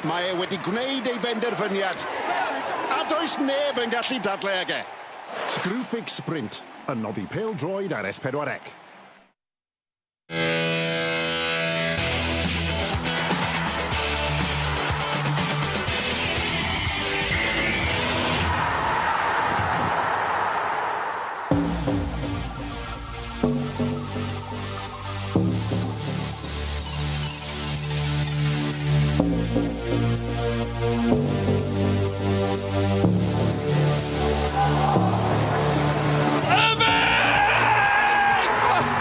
Mae e wedi gwneud ei benderfyniad, a does neb yn gallu dadle ag e. Screwfix Sprint, yn noddi pêl-droed ar S4C.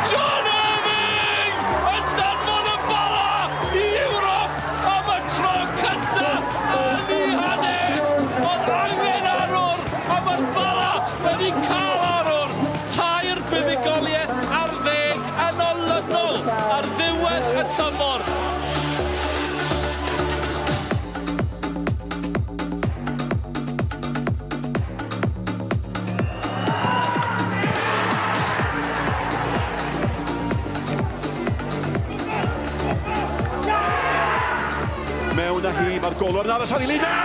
John Irving! Yn danfon y bala i Ewrop am y tro cynta yn ei hanes! O'dd angen arwr a ma'r Bala wedi ca'l arwr! Tair buddugolieth ar ddeg yn olynol ar ddiwedd y tymor. Mewn â hi, mae'r golwr yn aros ar ei linell!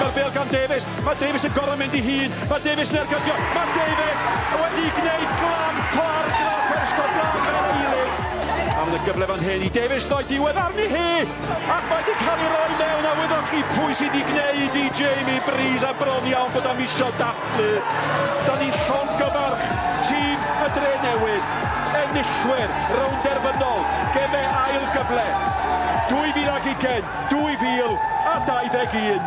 Mae'r bêl gan Davies, mae Davies yn gorfod mynd i hun, mae Davies yn ergydio, mae Davies wedi gwneud glamp o argraff ers o blaen fel eilydd. A mae gyfle fan hyn i Davies ddoi diwedd arni hi, ac mae wedi cael ei roi mewn, a wyddoch chi pwy sydd wedi gwneud i Jamie Breeze, a bron iawn bod am isio dathlu. Da ni'n llongyfarch tîm y Dre Newydd, enillwyr rownd derfynol, gemau ail gyfle, 2020, 2021.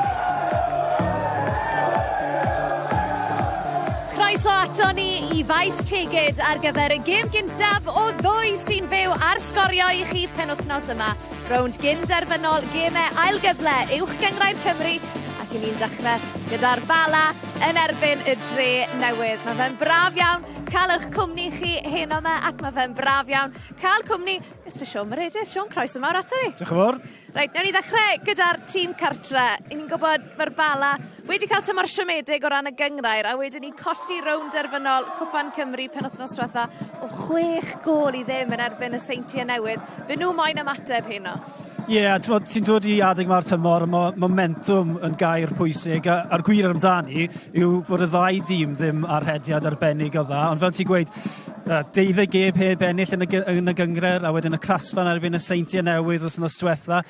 Croeso ato ni i Faes Tegid ar gyfer y gêm gyntaf o ddwy sy'n fyw ar sgorio i chi penwythnos yma. Rownd gyn-derfynol gemau ail gyfle Uwch Gynghrair Cymru ac i ni'n dechrau gyda'r Bala yn erbyn y Dre Newydd. Mae fe'n braf iawn cael eich cwmni chi heno yma ac mae fe'n braf iawn cael cwmni Mr Siôn Meredydd. Siôn, croeso mawr ato ni. Diolch yn fawr. Reit, newn ni ddechrau gyda'r tîm cartre. I ni'n gwybod mae'r Bala wedi cael tymor siomedig o ran y gynghrair a wedyn ni colli rownd derfynol Cwpan Cymru penwythnos diwetha o 6 gôl i ddim yn erbyn y Seintiau Newydd. Fe nhw moyn ymateb heno. Ie, yeah, ti'n dod i adeg mae'r tymor, mae momentum yn gair pwysig, a, a'r gwir amdani yw fod y ddau dîm ddim ar rhediad arbennig o dda, ond fel ti'n gweud, 12 gêm heb ennill yn y, yn y gynghrair, a wedyn y crasfan erbyn y Seintiau Newydd wythnos diwetha.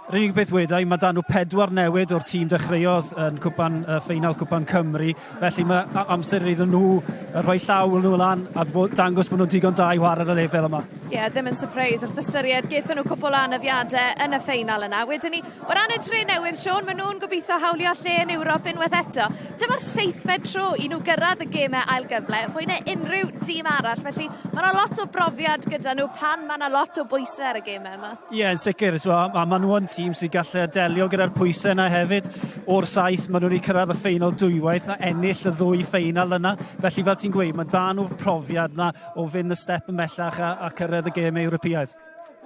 Yr unig beth wedai, mae dan nhw pedwar newid o'r tîm dechreuodd yn cwpan, ffeinal Cwpan Cymru, felly mae amser iddyn nhw rhoi llaw nhw lan a dangos bod nhw'n digon da i chwarae ar y lefel yma. Ie, yeah, ddim yn surprise wrth ystyried gaethon nhw cwpl o anafiadau yn y ffeinal yna. Wedyn ni, o ran y Dre Newydd, Siôn, maen nhw'n gobeithio hawlio lle yn Ewrop unwaith eto. Dyma'r seithfed tro i nhw gyrraedd y gemau ail gyfle, fwy na unrhyw dîm arall, felly mae yna lot o brofiad gyda nhw pan mae yna lot o bwysau ar y gemau yma. Ie, yn sicr. So, a, a maen nhw yn tîm sy'n gallu delio gyda'r pwysau yna hefyd. O'r saith, maen nhw wedi cyrraedd y ffeinal dwywaith a ennill y ddwy ffeinal yna. Felly, fel ti'n gweud, mae da nhw'r profiad yna o fynd y step ymhellach a, a cyrraedd y gêm Ewropeaidd.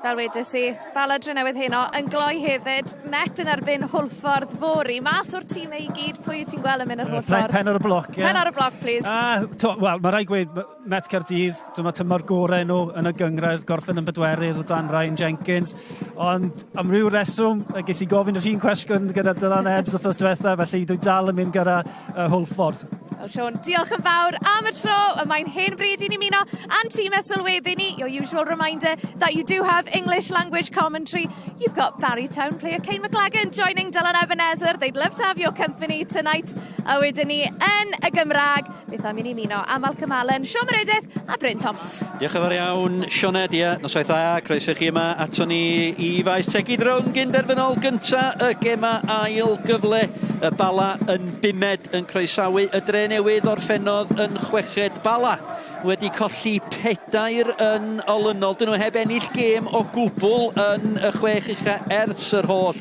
Fel wedes i, Bala Drenewydd heno yn gloi hefyd, Met yn erbyn Hwlffordd fory. Mas o'r tîm i gyd, pwy wyt ti'n gweld yn mynd yr Hwlffordd? Pen ar y bloc, ie. Pen ar y bloc, please. Wel, mae rhaid gweud, Met Caerdydd, dyma tymor gorau nhw yn y gynghrair, gorffen yn bedwerydd o dan Ryan Jenkins. Ond am ryw reswm, ges i gofyn yr un cwestiwn gyda Dylan Ebbs wythnos diwetha, felly dwi dal yn mynd gyda Hwlffordd. Wel, Siôn, diolch yn fawr am y tro. Y mae'n hen bryd i ni ymuno â'n tîm sylwebu ni. Your usual reminder that you do have English language commentary. You've got Barry Town player Kayne McLaggon joining Dylan Ebenezer. They'd love to have your company tonight. A wedyn ni yn y Gymraeg, beth am i ni ymuno â Malcolm Allen, Siôn Meredith a Bryn Thomas. Diolch yn fawr iawn, Sioned, ie, noswaith dda, croeso chi yma ato ni i faes Tegid rownd gynderfynol gynta y gema ail gyfle y Bala yn bumed yn croesawu y Dre Newydd orffennodd yn chweched. Bala wedi colli pedair yn olynol, dyn nhw heb ennill gêm o gwbl yn y chwech ucha ers yr holl.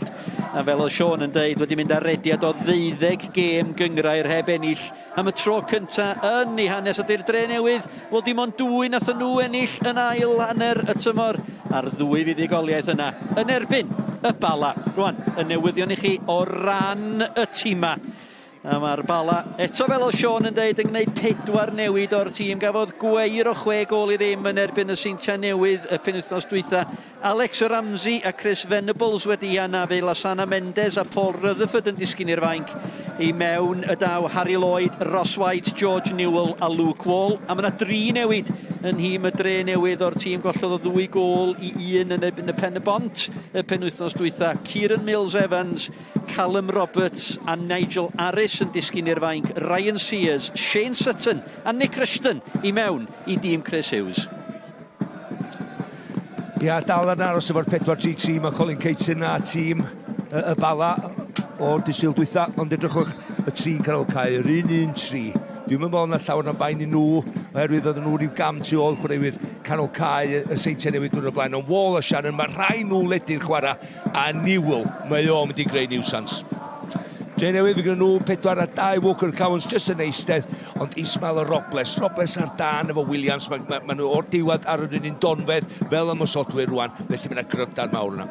A fel oedd Siôn yn deud, wedi mynd ar rediad o ddeuddeg gêm gynghrair heb ennill am y tro cynta yn ei hanes. A dy'r Dre Newydd, wel dim ond dwy nathon nhw ennill yn ail hanner y tymor a'r ddwy fuddugoliaeth yna yn erbyn y Bala. Rwan, y newyddion i chi o ran y tîma. A mae'r Bala, eto fel oedd Sean yn deud, yn gwneud 4 newid o'r tîm. Gafodd gweir o 6-0 yn erbyn y Seintiau Newydd y penwythnos dwytha. Alex Ramsey a Chris Venables wedi anafu. Lasana Mendes a Paul Rutherford yn disgyn i'r fainc. I mewn y daw Harry Lloyd, Ross White, George Newell a Luke Wall. A mae yna 3 newid yn nhîm y Dre Newydd o'r tîm. Gollodd o 2-1 yn erbyn y Pen y Bont y penwythnos dwytha. Kieran Mills Evans, Callum Roberts a Nigel Harris yn disgyn i'r fainc. Ryan Sears, Shane Sutton a Nick Rushton i mewn i dîm Chris Hughes. Ia, dal yn aros efo'r 4-3-3, mae Colin Caton a tîm y Bala o'r dydd Sul dwytha, ond edrychwch y tri'n canol cae, yr 1-1-3. Dwi'n meddwl na llawer na fain i nhw, oherwydd oedden nhw rhyw gam tu ôl chwaraewyr canol cae y Seintiau Newydd dwi'n y blaen. Ond Wall a Shannon, mae rhai nhw wedi'r chwarae, a Newell, mae o'n mynd i greu niwsans. Dre Newydd, fe gyda nhw 4 a 2, Walker Cowans jyst yn eistedd, ond Ismael a Robles, Robles ar dan efo Williams, ma nhw o'r diwedd ar yr un donfedd fel ymosodwyr rwan, felly mae yna gryfder mawr yna.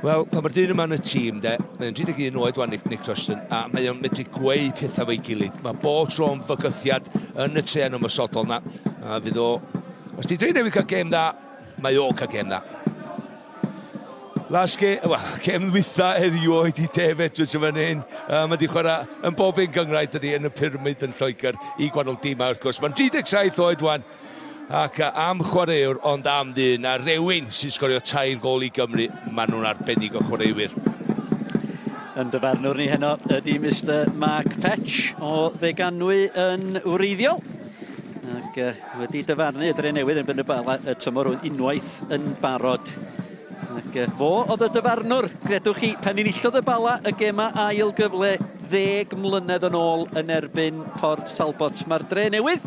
Wel, pan mae'r dyn yma yn y tîm, de, mae'n 31 oed wan, Nick Rushton, a mae o'n medru gweu pethau fo'i gilydd. Mae bob tro'n fygythiad yn y tren ymosodol na. A fydd o... Os di Dre Newydd cael gêm dda, mae o'n cael gêm dda. Last game, wel, gêm ddwytha erioed i Dave Edwards yn fan hyn. Mae wedi chwarae yn bob un gynghrair dydy yn y pyramid yn Lloegr i gwahanol dîmau wrth gwrs. Mae'n 37 oed wan. Ac am chwaraewr, ond am ddyn, a rhywun sy'n sgorio 3 gôl i Gymru, maen nhw'n arbennig o chwaraewyr. Yn dyfarnwr ni heno ydy Mr Mark Petch o Ddeganwy yn wreiddiol. Ac wedi dyfarnu y Dre Newydd yn y Bala y tymor unwaith yn barod. Ac fo oedd y dyfarnwr, credwch chi, pan enillodd y Bala y gema ail gyfle 10 mlynedd yn ôl yn erbyn Port Talbot. Mae'r Dre Newydd,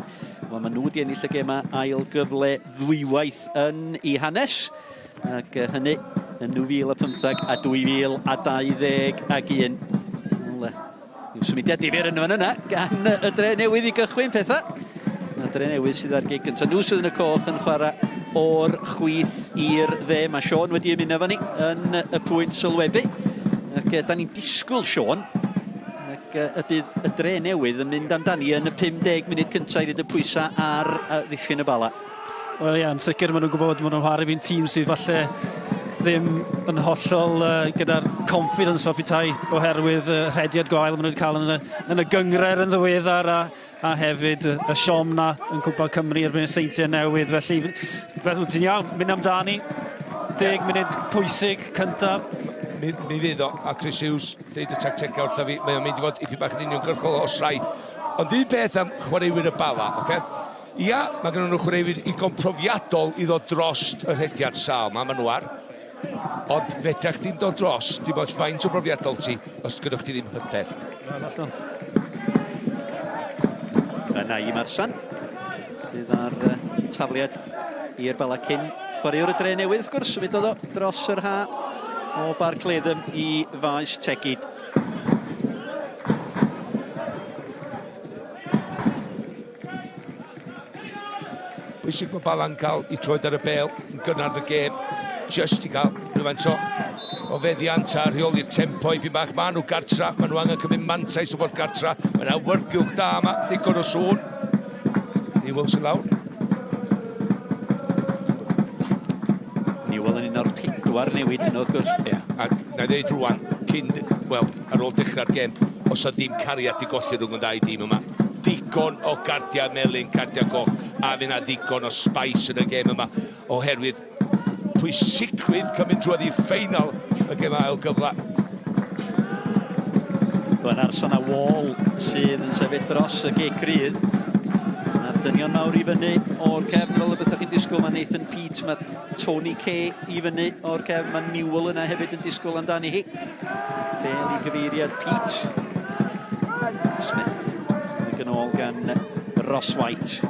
wel, maen nhw wedi ennill y gema ail gyfle ddwywaith yn ei hanes. Ac hynny yn 2015 a 2021. Wel, yw symudiad difyr yn fan yna gan y Dre Newydd i gychwyn pethau. Y Dre Newydd sydd ar gig gyntaf. Nhw sydd yn y coch yn chwarae o'r chwith i'r dde. Mae Sean wedi ymuno efo ni yn y pwynt sylwebu. Ac da ni'n disgwyl, Sean, ac y bydd y Dre Newydd yn mynd amdani yn y 50 munud cyntaf i ryd y pwysau ar ddiffyn y Bala. Wel ie, yn sicr maen nhw'n gwybod maen nhw'n chwarae fi'n tîm sydd falle ddim yn hollol gyda'r confidence fel petai oherwydd rhediad gwael maen nhw wedi cael yn y gynghrair yn ddiweddar a hefyd y siom na yn Cwpan Cymru erbyn y Seintiau Newydd. Felly, feddwl ti'n iawn, mynd amdani, 10 munud pwysig cyntaf. Mi fydd o, a Chris Hughes, deud y tactegau wrtha fi, mae o'n mynd i fod ipyn bach yn uniongyrchol os rhaid. Ond un peth am chwaraewyr y Bala, oce? Ia, mae gen nhw chwaraewyr igon profiadol i ddod drost y rhediad sâl, ma nhw ar. Ond fedrach chdi'n dod dros, dim ots faint o brofiadol ti, os gyda chdi ddim hyder. Wel, Yna i Marsan, sydd ar tafliad i'r Bala cyn chwaraewr y Dre Newydd, wrth gwrs, symudodd o dros yr ha o Barc Latham i Faes Tegid. Bwysig bod Bala'n cael i troed ar y bêl yn gynnar yn y gêm, jyst i gael rhywfaint o feddiant a rheoli'r tempo i bach. Maen nhw gartra, maen nhw angen cymryd mantais o fod gartra. Mae yna awyrgylch da yma, digon o sŵn. Newell sy'n lawr. Newell yn un o'r 4 newid yno, wrth gwrs. Ie, ac na i ddeud rwan, cyn, wel, ar ôl dechrau'r gêm, os oedd ddim cariad i golli rhwng y ddau dîm yma. Digon o gardiau melyn, cardiau coch, a fydd yna digon o spice yn y gêm yma, oherwydd pwysigrwydd cymryd drwodd i ffeinal y gêm ail gyfle. Gwen Arson a Wall sydd yn sefyll dros y gic rydd. Mae'r dynion mawr i fyny o'r cefn, fel y byddwch chi'n disgwyl. Mae Nathan Peate, mae Tony Kay i fyny o'r cefn. Mae Newell yna hefyd yn disgwyl amdani hi. Bel i gyfeiriad Peate. Smith ac yn ôl gan Ross White.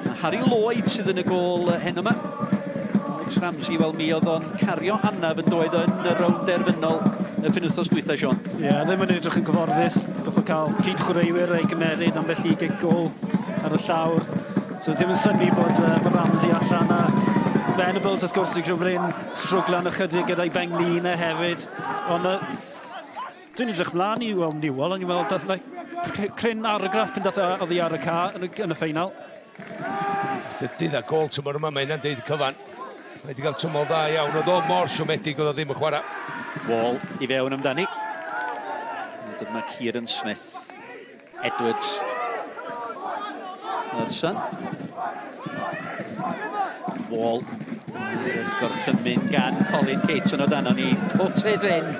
Mae Harry Lloyd sydd yn y gôl heno yma. Alex Ramsey, wel mi oedd o'n cario anaf yn dod yn y rownd derfynol y penwythnos dwytha, Sean. Ie, yeah, ddim yn edrych yn gyfforddus. Goffo cael cyd-chwaraewyr ei gymeryd ambell i gig gôl ar y llawr. So ddim yn synnu bod Ramsey allan a Venables, wrth gwrs, dwi'n credu bod e'n strwglan ychydig gyda'i benglinau hefyd. Ond Dwi'n edrych mlaen i weld Newell, o'n i'n meddwl dath like, cryn argraff pan dath oddi ar y ca yn y, yn y ffeinal. Dydd a gol tymor yma, mae hynna'n deud y cyfan. Mae wedi cael tymor dda iawn, oedd o mor siomedig oedd o ddim yn chwarae. Wall i fewn amdani. Dyma Kieran Smith. Edwards. Larson. Wall. Gorchymyn gan Colin Caton o dan ni. Put it in.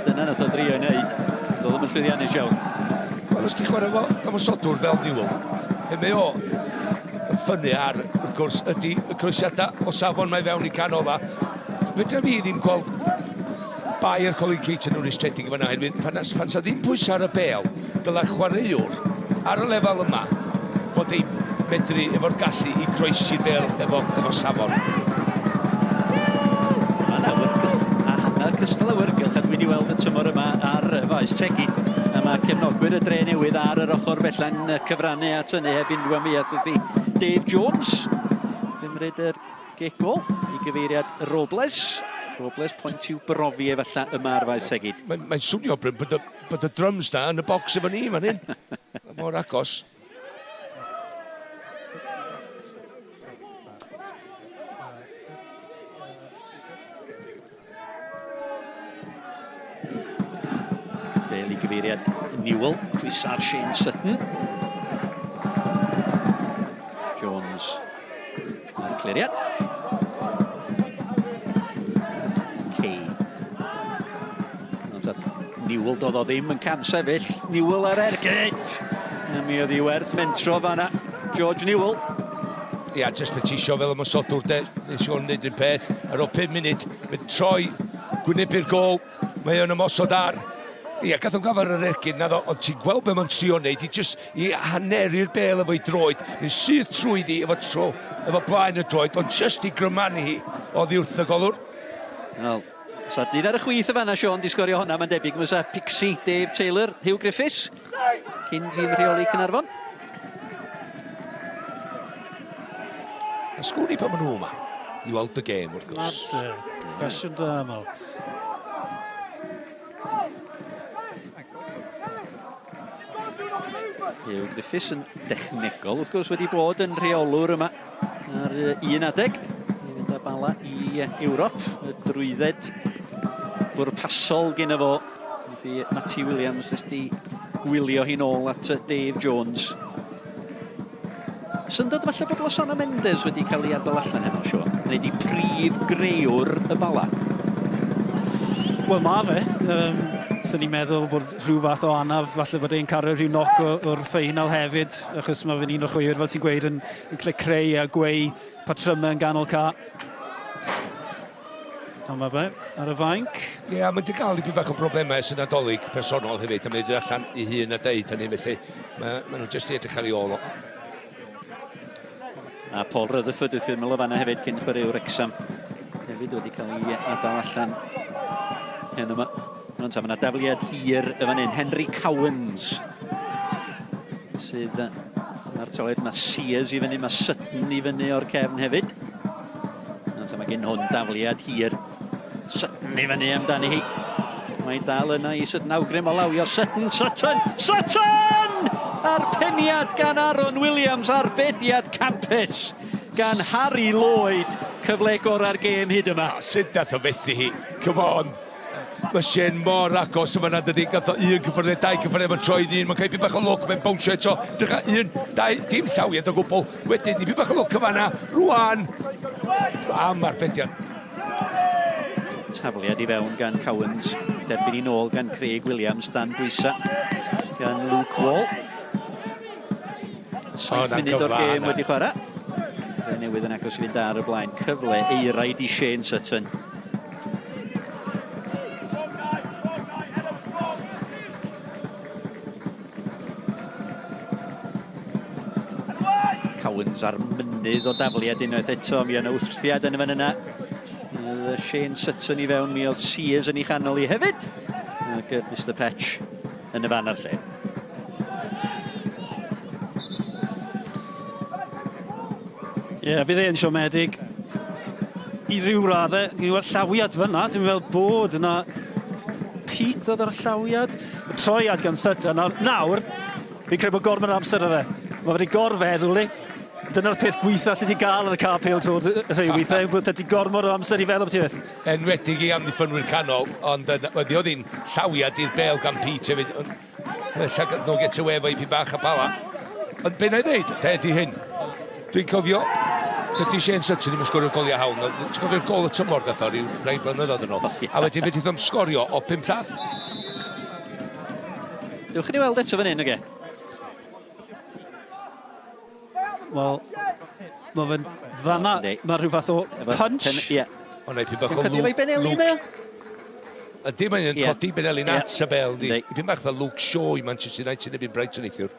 Dyna nath o drio i wneud. Doedd ddim yn llwyddiannus iawn. Wel, os ti'n chwarae efo, efo sodwr fel Newell, be mae o yn ffynnu ar, wrth gwrs, ydy y croesiadau o safon mae fewn i canol fa. Fedra fi ddim gweld bai ar Colin Caton yn rwystredig yn fan'na, oherwydd pan, pan sa ddim pwysau ar y bêl, dylai chwaraewr ar y lefel yma fod ei medru efo'r gallu i croesi'r bêl efo, efo safon. Mae'n awyrgylch, a hanner cystal awyrgylch a dwi wedi weld y tymor yma ar faes Tegid. A mae cefnogwyr y dre newydd ar yr ochr bella'n cyfrannu at hynny heb unrhyw amheuaeth wrth i Dave Jones gymryd yr gic gol i gyfeiriad Robles. Robles pwynt i'w brofi efallai yma ar faes Tegid. Mae'n mae swnio Bryn bod y, bod y drums da yn y bocs efo ni fan hyn. Mor agos. Bale i gyfeiriad Newell, pwysau Shane Sutton. Jones ar cliriad. Kay. Ond Newell doedd o ddim yn cam sefyll. Newell ar ergyd. A mi oedd hi werth mentro fanna. George Newell. Ia, jyst y tisio fel ymosodwr de, nes i wneud un peth. Ar ôl 5 munud, mae'n troi gwynebu'r gol, mae o'n ymosod ar. Ia, gath o'n gafar yr ergyd, naddo, ond ti'n gweld be mae'n trio wneud, i just i haneru'r bel efo'i droed, neu syth trwyddi efo tro, efo blaen y droed, ond just i grymanu hi oddi wrth y golwr. Wel, sa dyn ar y chwith y fanna, Sean, di sgorio hwnna, mae'n debyg, fysa Pixie, Dave Taylor, Hugh Griffiths, cyn tîm rheoli Caernarfon. A sgwn i pan maen nhw yma i weld y gêm, wrth gwrs. Cwestiwn da, Malt. Hugh Griffiths yn dechnegol, wrth gwrs, wedi bod yn rheolwr yma ar un adeg. I fynd â Bala i Ewrop, y drwydded bwrpasol gyda fo. Wnaeth i Matty Williams jyst i gwylio hi'n ôl at Dave Jones. Syndod falle bod Losana Mendes wedi cael ei adael allan heno, Sean. Neu di prif greuwr y Bala. Wel, ma fe. Swn i'n meddwl bod rhyw fath o anaf, falle bod e'n cario rhyw knock o'r ffeinal hefyd, achos mae fe'n un o'r chwaraewyr, fel ti'n gweud, yn yn creu a gweu patrymau yn ganol ca. Ond mae fe ar y fainc. Ie, yeah, mae wedi cael dipyn bach o broblemau ers y Nadolig personol hefyd, a mae'n dod allan i hun a deud hynny, felly mae, ma nhw jyst i edrych ar ei ôl o. A Paul Rutherford wrth ymyl o fanna hefyd cyn chwaraewr Wrexham. Hefyd wedi cael ei adael allan hyn yma. Ond mae yna dafliad hir y fan hyn. Henry Cowans sydd ar toled. Mae Sears i fyny, mae Sutton i fyny o'r cefn hefyd. Ond mae gen hwn dafliad hir. Sutton i fyny amdani hi. Mae'n dal yna i Sutton, awgrym o lawio. Sutton, Sutton, Sutton! A'r peniad gan Aaron Williams, arbediad campus gan Harry Lloyd. Cyfle gorau'r gêm hyd yma. Sut nath o fethu hi? Come on. Mae Shane mor agos yma na dydy. Gath o un cyffyrddiad, dau cyffyrddiad, mae'n troi un, mae'n cael bach o lwc, mae'n bownsio eto. Drych un, dau, dim llawiad o gwbl. Wedyn, dipyn bach o lwc yma na, rwan. Am arbediad. Tafliad i fewn gan Cowans. Derbyn i nôl gan Craig Williams, dan bwysa gan Luke Wall. 7 munud o'r gêm wedi chwarae. Fe newydd yn agos i fynd ar y blaen. Cyfle eiraid i Shane Sutton. Cowans ar mynydd o dafliad unwaith eto. Mi o'n wrthiad yn y fan yna. Shane Sutton i fewn, mi oedd Sears yn ei chanol i hefyd. Ac Mr Petch yn y fan a'r lle. Ie, yeah, bydd e'n siomedig i ryw raddau. Ni'n weld llawiad fyna, dwi'n meddwl bod yna Pete oedd ar y llawiad. Troiad gan Sutton. Nawr, fi'n credu bod gormod o amser ar fe. Mae wedi gorfeddwl i. Dyna'r peth gweitha allu di gael ar y car pêl trod rhai weithiau, bod ti gormod o amser i feddwl beth i beth. Enwedig i amddiffynwyr canol, ond wedi oedd hi'n llawiad i'r bel gan Pete hefyd. Ella no get away efo i bach a Bala. Ond be na i ddeud, de, di hyn. Dwi'n cofio, dydy Shane Sutton ddim yn sgorio goliau hawn. Ti'n cofio'r gol y tymor gath o ryw rai blynyddoedd yn ôl. A wedyn fe o'n sgorio o 5 llath. Dewch i ni weld eto fan hyn, oge? Wel, mae fe'n fanna, mae rhyw fath o punch. Ie. Ond ei bach o Luke. Benelli mae o? Ydy, mae'n codi Benelli at y bel. Dipyn bach o Luke Shaw i Manchester United yn Brighton neithiwr.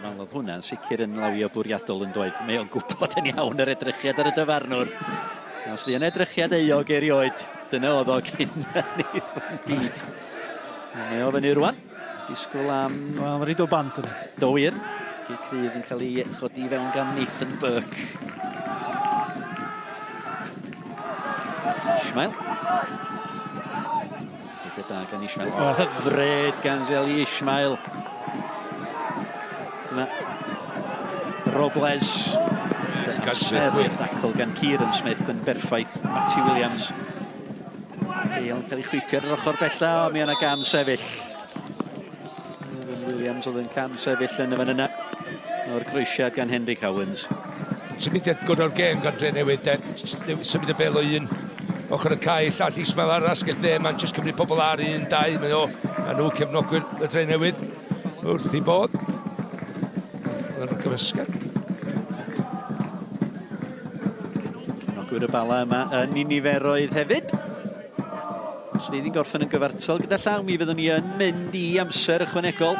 Wel, oedd hwnna'n sicr yn lawio bwriadol yn doedd. Mae o'n gwybod yn iawn yr edrychiad ar y dyfarnwr. Os di yn edrychiad euog erioed, dyna oedd o gyn Nathan Peate. Mae o fyny rwan. Disgwyl am... Wel, mae wedi dod bant yna. Do wir. Cic cryf yn cael ei chodi fewn gan Nathan Burke. Ishmael. Eitha da gan Ishmael. O, hyfryd gan Zeli Ishmael. Yma. Robles. Ser dacl gan Kieran Smith yn berffaith. Matty Williams. Bale yn cael ei chwipio ar yr ochr bella, o, mi yna gam sefyll. Williams oedd yn cam sefyll yn y fan yna. O'r croesiad gan Henry Cowans. Symudiad gorau'r gêm gan Drenewydd, symud y bel o un ochr y cae, llall Ismail ar asgell dde, mae'n jyst cymryd pobl ar 1, 2, mae o, a nhw cefnogwyr y Drenewydd wrth i bod. Oedd nhw'n cymysgedd. Cefnogwyr y Bala yma yn ei niferoedd hefyd. Os ni ddim gorffen yn gyfartal gyda llaw, mi fyddwn ni yn mynd i amser ychwanegol.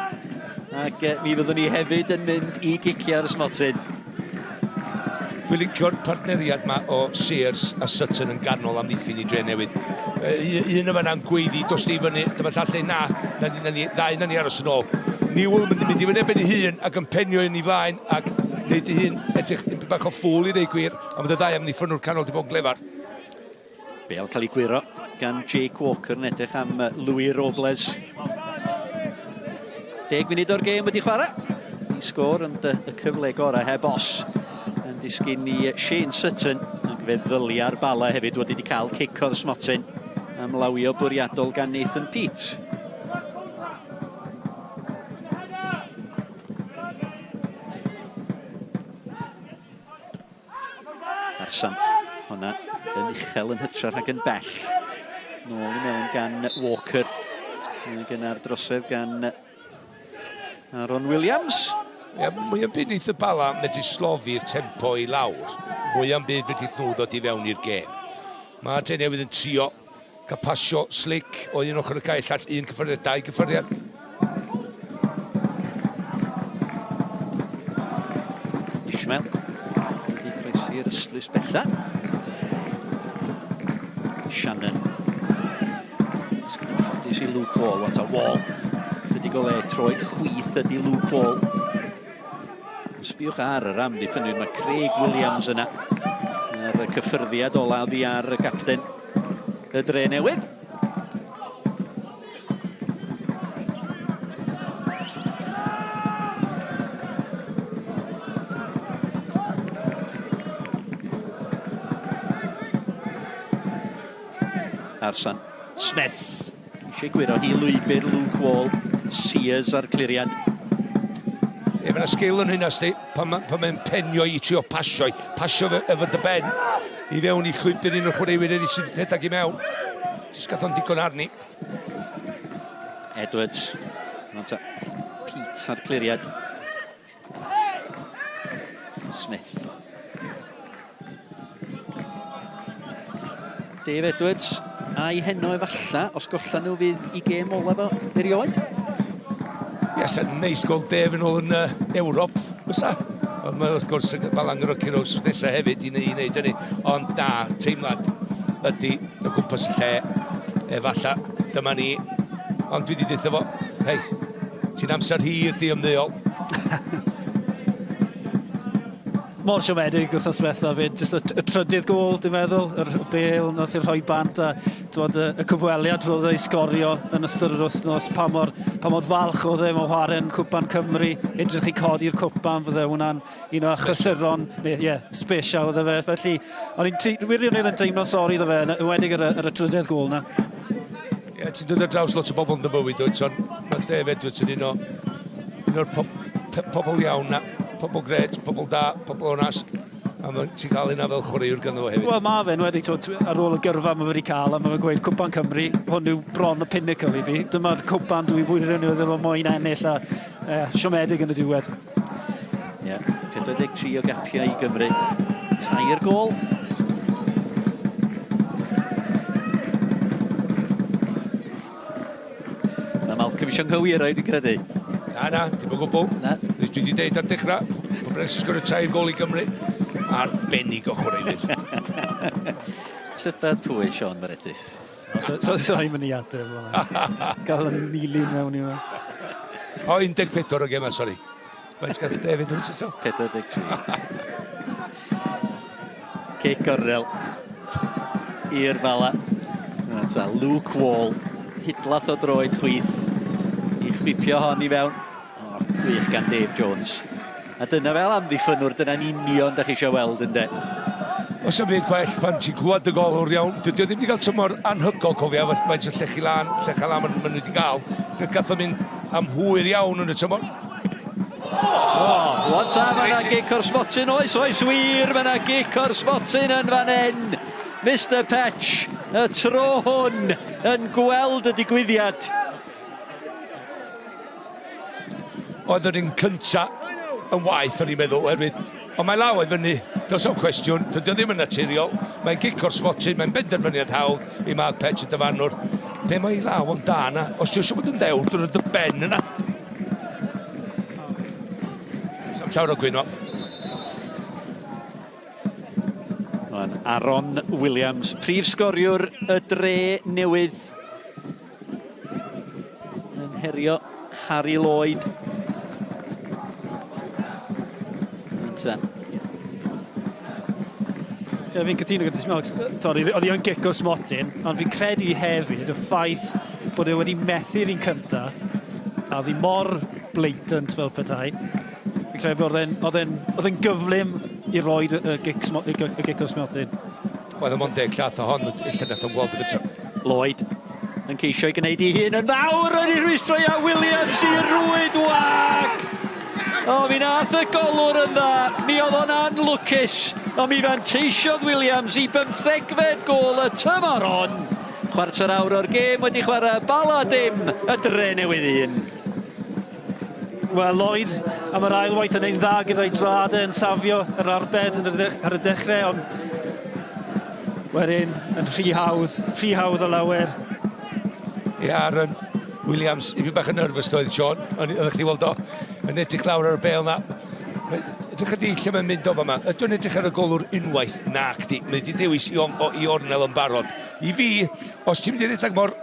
Ac mi fyddwn ni hefyd yn mynd i gicio'r smotyn. Dwi'n licio'r partneriad ma o Sears a Sutton yn ganol amddiffyn i Drenewydd. Un yma na'n gweiddi, dos di fyny, dyma llall na, ddau na ni aros yn ôl. Newell yn mynd i fyny ben ei hun ac yn penio un i flaen ac wneud ei hun edrych yn bach o ffŵl i ddeud gwir, a mae y ddau amddiffynwr canol di bod yn glefar. Bale cael ei gwyro gan Jake Walker yn edrych am Louis Robles. 10 munud o'r gêm wedi chwarae. I sgôr ond y cyfle gorau heb os yn disgyn i Shane Sutton. Ac fe ddylia'r Bala hefyd wedi di cael cic o'r smotyn am lawio bwriadol gan Nathan Peate. Arsan, hwnna yn uchel yn hytrach rhag yn bell. Nôl i mewn gan Walker. Gyna'r drosedd gan Aaron Williams. Ie, mwy am byd wneith y Bala medru slofi'r tempo i lawr. Mwy am byd fedrith nhw ddod i fewn i'r gêm. Mae Drenewydd yn trio cael pasio slick o un ochr y cae, llall un cyffyrddiad, dau cyffyrddiad. Ishmael wedi croesi'r ystlys bella. Shannon. Sgyn ffodus i Luke Wall, want a Wall. Chydig o le, troed chwith ydy Luke Wall. Sbiwch ar yr amddiffynwyr, mae Craig Williams yna. Ar y cyffyrddiad ola oddi ar y gapten y Drenewydd. Arsan Smith. Eisiau gwyro hi lwybr Luke Wall. Sears ar cliriad. Ie, mae yna sgil yn hynna, sti, pan mae'n penio i trio pasio, pasio efo dy ben i fewn i llwybr un o'r chwaraewyr eraill sy'n rhedeg i mewn. Jyst gath o'n digon arni. Edwards. Pete ar cliriad. Smith. Dave Edwards a'i heno efalla, os golla nhw fydd i gêm olaf o erioed. Yes, a neis gweld Dave yn ôl yn Ewrop, fysa. Ond mae wrth gwrs y Bala'n Rockin' Rose nesaf hefyd i wneud hynny. Ond da, teimlad ydy o gwmpas y lle, efalla, dyma ni. Ond dwi wedi deutha fo, hei, ti'n amser hir di ymddeol. Mor siomedig wythnos diwetha 'fyd, jyst y trydydd gôl, dwi'n meddwl, yr bêl nath ei rhoi bant a t'mod y cyfweliad roedd ei sgorio yn ystod yr wythnos, pa mor falch oedd e mewn chwarae yn Cwpan Cymru, edrych i codi'r cwpan, fydde hwnna'n un o achlysuron, neu ie, special iddo fe, felly o'n i'n wirioneddol yn teimlo sori iddo fe, yn enwedig ar y trydydd gôl na. Ie, ti'n dod ar draws lot o bobl yn dy fywyd, wyt, ond mae Dave Edwards yn un o'r pobl iawn na. Pobl gret, pobl da, pobl onast, a ti'n cael hynna fel chwaraewr ganddo fo hefyd. Wel, mae fe'n wedi, ar ôl y gyrfa mae wedi cael, a mae fe'n gweud Cwpan Cymru, hwn yw bron y pinnacle i fi. Dyma'r cwpan dwi'n wirioneddol moyn ennill a siomedig yn y diwedd. Ie, 43 o gapiau i Gymru. 3 gôl. Mae Malcolm eisiau nghywiro, dwi'n credu. Na, dim o gwbl. Na. Dwi wedi deud ar dechrau, bod Brexit sgorio 3 gôl i Gymru, arbennig o chwaraewyr. Tybed pwy, Siôn Meredith? So i'n mynd i ateb. Gael yn nilyn mewn i hwnna. O, 14 o gema, sori. Faint gael David yn eto? 43. Cic gornel i'r Bala. Ta, Luke Wall, hidlath o droed chwith i chwipio hon i fewn. O, gwych gan Dave Jones. A dyna fel amddiffynwr, dyna'n union da chi eisiau weld ynde. Oes am byd gwell pan ti'n clywed y golwr iawn. Dydy o ddim wedi cael tymor anhygol, cofia, faint o llechi lan, llecha lan maen nhw wedi cael. Gath o mynd am hwyr iawn yn y tymor. O, wan ta, mae yna gic o'r smotyn, oes wir, mae yna gic o'r smotyn yn fan hyn. Mr Petch, y tro hwn yn gweld y digwyddiad. Oedd yr un cynta yn waeth, o'n i'n meddwl, oherwydd, ond mae law i fyny, does o'm cwestiwn, dydy o ddim yn naturiol, mae'n gic o'r smotyn, mae'n benderfyniad hawdd i Mark Petch y dyfarnwr. Be mae ei law yn da yna? Os ti eisiau bod yn ddewr, dwi'n dy ben yna. Llawer o gwyno. Mae'n Aaron Williams, prif sgoriwr y Dre Newydd, yn herio Harry Lloyd. Ie, fi'n cytuno gyda ti, oedd hi yn gic o smotyn, ond fi'n credu hefyd y ffaith bod e wedi methu'r un cynta, a oedd hi mor blatant fel petai. Fi'n credu bod oedd e'n gyflym i roed y gic o'r smotyn. Oedd e mond 10 llath o hon, ella nath o'n gweld y gyntaf. Lloyd yn ceisio i gwneud ei hun yn fawr yn ei rwystro a Williams i'r rwyd wag! O, mi nath y golwr yn dda, mi oedd o'n anlwcus, ond mi fanteisiodd Williams i 15fed gôl y tymor hon. 25 awr o'r gêm wedi chwarae Bala dim, y Dre Newydd 1. Wel, Lloyd am yr ail waith yn ein dda gyda'i dradau yn safio yr arbed ar y dechrau, ond wedyn yn rhy hawdd o lawer. Ie, Aaron Williams, i fi bach yn nervous doedd, Siôn, oeddech chi weld o yn edrych lawr ar y bêl na. Edrych ydi lle mae'n mynd o fama. Ydy o'n edrych ar y golwr unwaith? Nac di. Mae wedi dewis i ornel yn barod. I fi, os ti'n mynd i redeg mor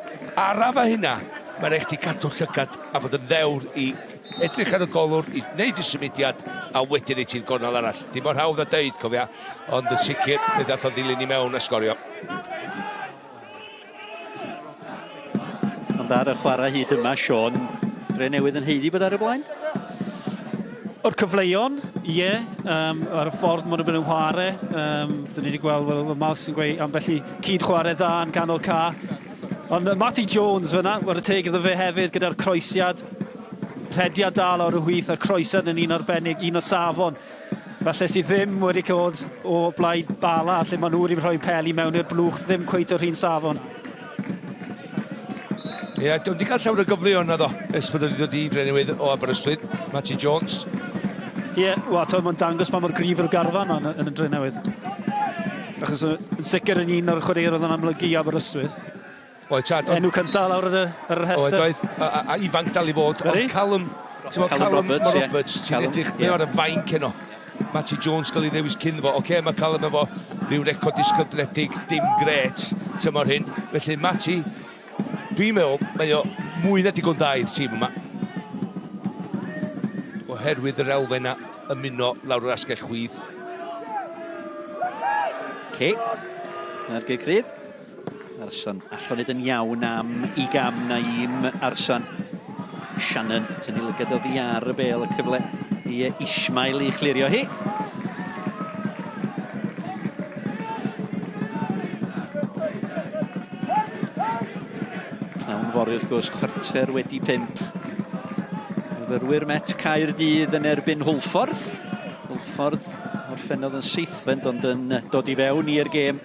araf â hynna, mae'n rhaid chdi cadw llygad a fod yn ddewr i edrych ar y golwr, i wneud y symudiad, a wedyn i ti'n gornel arall. Dim mor hawdd a deud, cofia, ond yn sicr, fe ddath o ddilyn i mewn a sgorio. Ond ar y chwarae hyd yma, Siôn, Dre Newydd yn haeddu bod ar y blaen? O'r cyfleon, ie, ar y ffordd maen nhw'n bod yn chwarae. Dyn ni wedi gweld, fel Mark sy'n gweud, ambell i cyd-chwarae dda yn ganol ca. Ond Matty Jones fyna, war y teg iddo fe hefyd gyda'r croesiad. Rhediad da lawr y chwith a'r croesiad yn un arbennig, un o safon. Falle sydd ddim wedi cod o blaid Bala, lle maen nhw wedi rhoi peli mewn i'r blwch, ddim cweit o'r un safon. Ie, yeah, dwi'n cael llawer o gyfleoedd yna ddo, ers bod wedi dod i Dre Newydd o Aberystwyth, Matty Jones. Ie, yeah, wel, mae'n dangos pa mor gryf yw'r garfan yma yn y Dre Newydd. Achos yn sicr yn un o'r chwaraewyr oedd yn amlygu i Aberystwyth. Oedd, Chad. Enw cyntaf lawr ar y rhestr. Oedd, a ifanc dal i fod, ond Callum, ti'n meddwl, Callum Roberts, ti'n edrych, mae ar y fainc heno. Matty Jones gael ei ddewis cyn fo. Oce, mae Callum efo rhyw record disgybledig, dim gret tymor hyn. Felly Matty, dwi'n meddwl, mae o mwy na digon da i'r tîm yma. Oherwydd yr elfen yna ymuno lawr yr asgell chwith. Kay. A'r gic rydd. Arsan allan nid yn iawn am i gam Naim Arsan. Shannon, tynnu lygad oddi ar y bêl, y cyfle i Ismail i chlirio hi. Pnawn fory wrth gwrs, 5:15. Myfyrwyr Met Caerdydd yn erbyn Hwlffordd. Hwlffordd orffennodd yn seithfed ond yn dod i fewn i'r gêm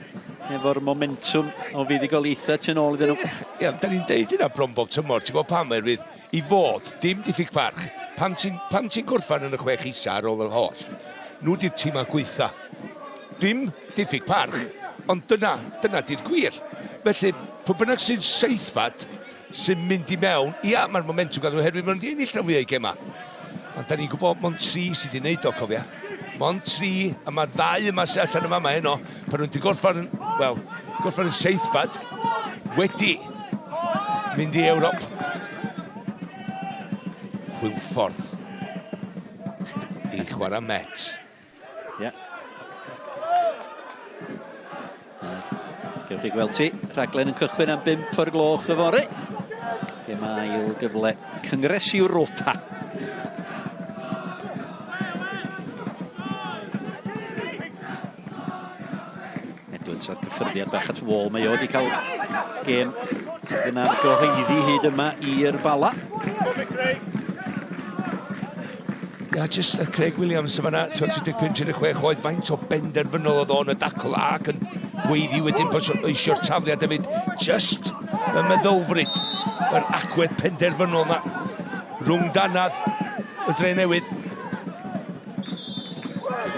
efo'r momentwm o fuddugoliaethau tu nôl iddyn nhw. Ia, da ni'n deud hynna bron bob tymor, ti'n gwybod pam, oherwydd i fod, dim diffyg parch, pan ti'n pan ti gorffan yn y chwech isa ar ôl yr holl, nhw di'r tîmau gweitha. Dim diffyg parch, ond dyna, dyna di'r gwir. Felly, pwy bynnag sy'n seithfad, sy'n mynd i mewn, ia, mae'r momentwm gael nhw, oherwydd maen nhw wedi ennill rhan fwyaf i gema. Ond da ni'n gwybod, mond tri sydd wedi gwneud o, cofia. Mond tri, a mae'r ddau yma sy'n allan yma heno, pan nhw wedi gorffan, wel, gorffan yn seithfad, wedi mynd i Ewrop. Hwylffordd i chwarae Met. Ie. Yeah. Gewch chi gweld ti, rhaglen yn cychwyn am 5 o'r gloch yfory. Gêm ail gyfle Cyngres Europa. Edwards a'r cyffyrddiad bach at Wall. Mae o wedi cael gêm sydd yn argyhoeddi hyd yma i'r Bala. Ia, jyst y Craig Williams yma na, 35, 36 oed, faint o benderfynol oedd o'n y dacl ac yn gweiddi wedyn bod eisiau'r tafliad hefyd. Just y meddylfryd, yr agwedd penderfynol na rhwng danadd y Dre Newydd.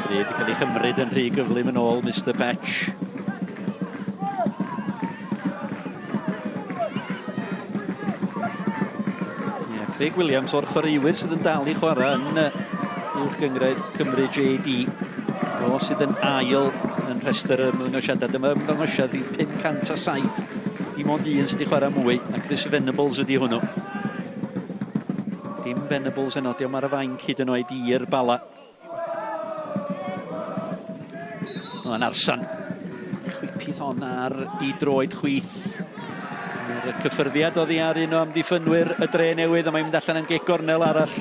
Bryd yn cael ei chymryd yn rhy gyflym yn ôl, Mr Betch. Yeah, Craig Williams o'r chwaraewyr sydd yn dal i chwarae yn Uwch Gynghrair Cymru JD. O sydd yn ail yn rhestr yr ymddangosiadau. Dyma ymddangosiad i 507. Dim ond un sydd wedi chwarae mwy, a Chris Venables ydy hwnnw. Dim Venables yno, diolch ar y fainc hyd yn oed i'r Bala. Mae'n Arsan. Chwipith hon ar i droed chwith. Mae'r cyffyrddiad oddi ar un o amddiffynwyr y Dre Newydd, a mae'n mynd allan am gic gornel arall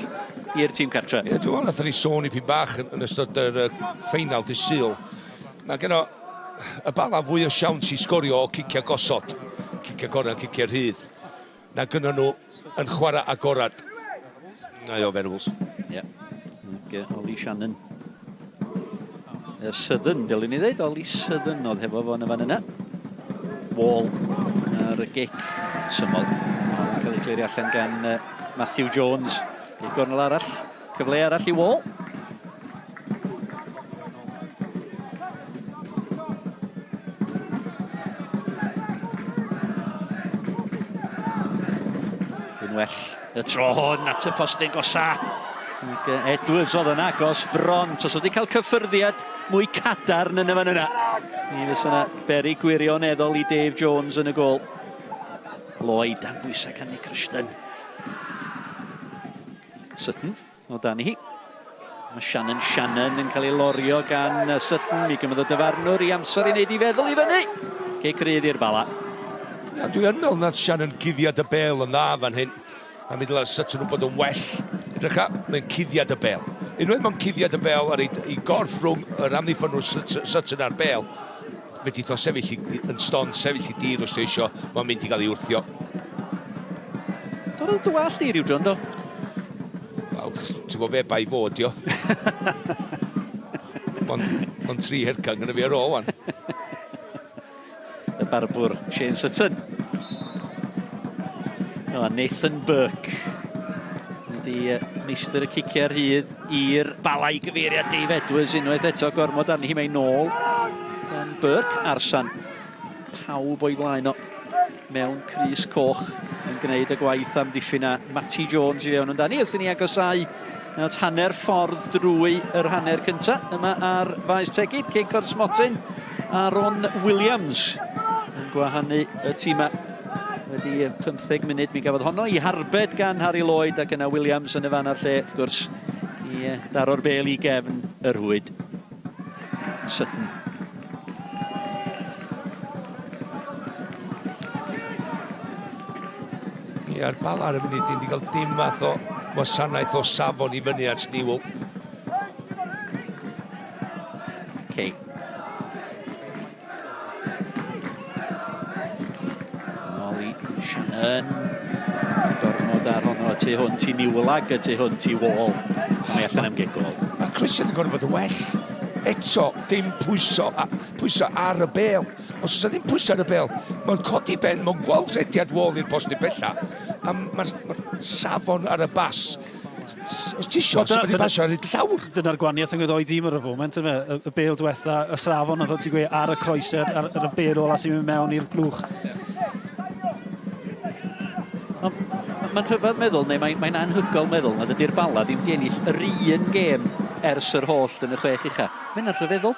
i'r tîm cartre. Ie, dwi'n meddwl nathon ni sôn i pyn bach yn, yn ystod yr ffeinal dy Sul. Mae gen o y Bala fwy o siawns i sgorio o cicio gosod, cicio gornel, cicio rhydd, na gynnon nhw yn chwarae agorad. Na o Venables. Ie. Yeah. Ollie Shannon. Southern, dylwn ni ddweud, Ollie Southern oedd hefo fo yn y fan yna. Wall ar y gic syml. Yn cael ei clirio allan gan Matthew Jones. Gic gornel arall, cyfle arall i Wall. Un well y tro hwn at y postyn gosa. Ac Edwards oedd yn agos bron. Tos oedd wedi cael cyffyrddiad mwy cadarn yn y fan yna. Mi fysa yna beri gwirioneddol i Dave Jones yn y gôl. Lloyd dan bwysau gan Nick Rushton. Sutton o dan hi. Mae Shannon yn cael ei lorio gan Sutton. Mi gymryd y dyfarnwr i amser i wneud i feddwl i fyny. Gic rydd i'r Bala. Ja, dwi yn meddwl nath Shannon guddiad y bêl yn dda fan hyn. A mi ddyla Sutton nhw bod yn well. Edrycha, mae'n cuddiad y bêl. Unwaith mae'n cuddiad y bêl ar ei gorff rhwng yr amddiffynwr Sutton a'r bêl, fe dith o sefyll yn stond, sefyll i dir os ti eisiau, mae'n mynd i gael ei wrthio. Dorrodd dy wallt di ryw dro, ynddo? Wel, ti'n gwybod be, bai fod, dio. Ond tri hercan gyda fi ar ôl, wan. Y barbwr, Shane Sutton. O, Nathan Burke. Ydy meistr y ciciau rhydd i'r Bala i gyfeiriad Dave Edwards unwaith eto. Gormod arni hi, mae'n nôl gan Burke. Arsan, pawb o'i flaen o mewn crys coch yn gwneud y gwaith amddiffyn a Matty Jones i fewn amdani. Wrth i ni agosau at hanner ffordd drwy yr hanner cyntaf yma ar Faes Tegid, cic o'r smotyn, Aaron Williams yn gwahanu y tîmau. Wedi 15 munud mi gafodd honno i harbed gan Harry Lloyd ac yna Williams yn y fan a'r lle, wrth gwrs, i daro'r bêl i gefn y rhwyd. Sutton. Ia'r Bala ar y funud, wedi cael dim fath o wasanaeth o safon i fyny at Newell. Okay. Nôl i Shannon. Gormod ar honno tu hwnt i Newell ag y tu hwnt i Wall. Mae allan am gig gol. Mae'r croesiad yn gorfod bod yn well. Eto, dim pwyso, pwyso ar y bêl. Os oes 'na ddim pwyso ar y bêl, mae'n codi ben, mae'n gweld rhediad Wall i'r postyn bella, a mae'r safon ar y bas. Os ti isio, well, wedi pasio ar y llawr. Dyna'r gwahaniaeth yng nghyda'i dîm ar y foment, yma. Y bêl diwetha, y safon, fel ti'n gweud, ar y croesiad, ar y bêl ola sy'n mynd mewn i'r blwch. Mae'n rhyfedd meddwl, neu mae'n anhygoel meddwl, nad ydy'r Bala ddim di ennill yr un gêm ers yr holl yn y 6 ucha. Mae'n rhyfeddol.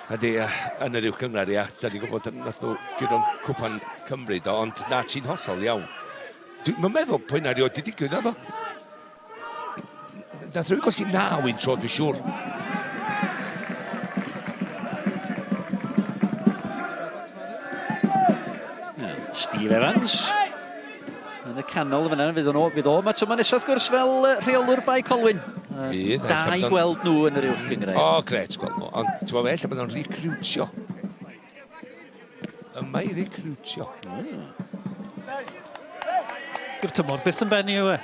Ydy, yn yr uwch gynghrair, ia. Da ni'n gwybod nath nhw guro'n Cwpan Cymru, do, ond na, ti'n hollol iawn. Dwi'n meddwl pwy na rioed di digwydd, naddo. Nath rhywun golli 9 un tro, dwi'n siŵr. Steve Evans yn y canol fyna, fydd o'n fydd o. Mae tymor nesaf wrth gwrs fel rheolwr Bae Colwyn. Fydd. Da i gweld nhw yn yr uwch gynghrair. O, gret gweld nhw. Ond ti'n meddwl, ella bod nhw'n recrwtio. Yma i recrwtio. Dyw'r tymor byth yn benni yw e?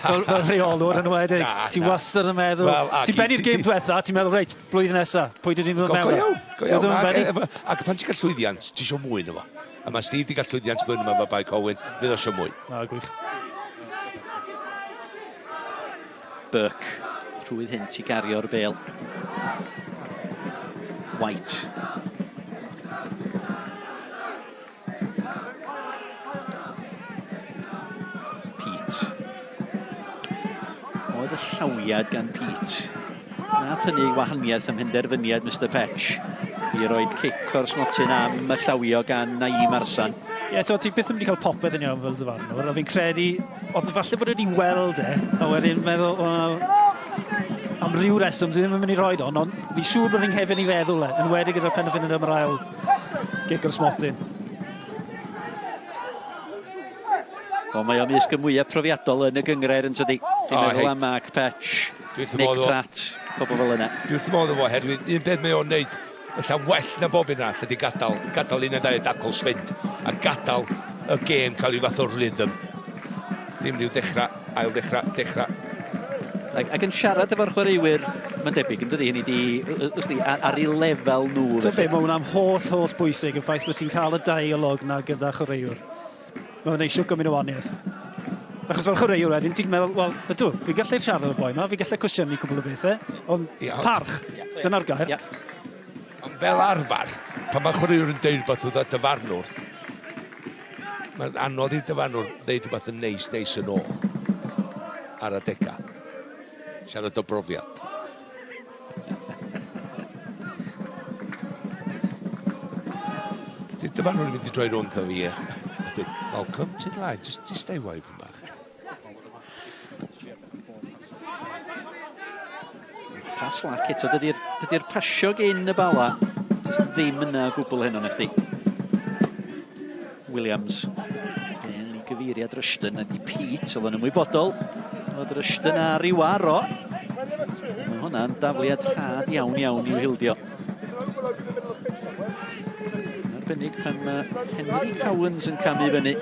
Fel rheolwr yn enwedig. Ti wastad yn meddwl. Ti'n benni'r gêm diwetha, ti'n meddwl, reit, blwyddyn nesa, pwy dwi 'di dod mewn? Go iawn, go iawn. Ac pan ti'n cael llwyddiant, ti isio mwy yno fo. A mae Steve wedi cael llwyddiant blwyddyn yma efo Bae Colwyn, fydd o isio mwy. Na, gwych. Burke, rhwydd hynt i gario'r bêl. White. Pete. Oedd y llawiad gan Pete. Nath hynny wahaniaeth ym mhenderfyniad Mr Petch i roed cic o'r smotyn am y llawio gan Naïm Arsan. Ie, so ti byth yn mynd i cael popeth yn iawn fel dyfarnwr, a fi'n credu, oedd falle bod wedi weld e, a wedyn meddwl, o, am ryw reswm, dwi ddim yn mynd i roed on, ond fi'n siŵr bod fi'n hefyd i feddwl e, yn wedi gyda'r penderfyniad am yr ail gic o'r smotyn. O, mae o ymysg y mwyaf profiadol yn y gynghrair yn tydi. Dwi'n meddwl am Mark Petch, Nick Pratt, pobl fel yna. Dwi'n wrth modd efo, oherwydd un peth mae o'n neud, ella well na bob un arall, ydy gadael un neu ddau dacls fynd, a gadael y gêm cael ei fath o rhythm. Dim rhyw dechrau, ail dechrau, dechrau. Ac yn siarad efo'r chwaraewyr, mae'n debyg, yn dydi, hynny di, wrth ar ei lefel nhw. Ti'n be, mae hwnna'n holl bwysig, y ffaith bod ti'n cael y dialog na gyda chwaraewr. Mae'n gwneud siwt gymaint o wahaniaeth. Achos fel chwaraewr wedyn, ti'n meddwl, wel, ydw, fi'n gallu siarad efo boi yma, fi'n gallu cwestiynu cwbl o bethau, ond parch, dyna'r gair. Ia. Ond fel arfer, pan mae chwaraewr yn deud rhywbeth wrth y dyfarnwr, mae'n anodd i'r dyfarnwr ddeud rhywbeth yn neis, neis yn ôl ar adegau. Siarad o brofiad. Dy'r dyfarnwr yn mynd i droi rownd o fi. Welcome to the line, just stay away from bach. Pas lac eto, dydy'r pasio gyn y Bala jyst ddim yna o gwbl heno na chdi. Williams. Bel i gyfeiriad Rushton, a di Pete, oedd yn ymwybodol oedd Rushton ar i'w aro. Mae hwnna'n dafliad rhad iawn iawn i'w hildio. Arbennig pan mae Henry Cowans yn camu fyny.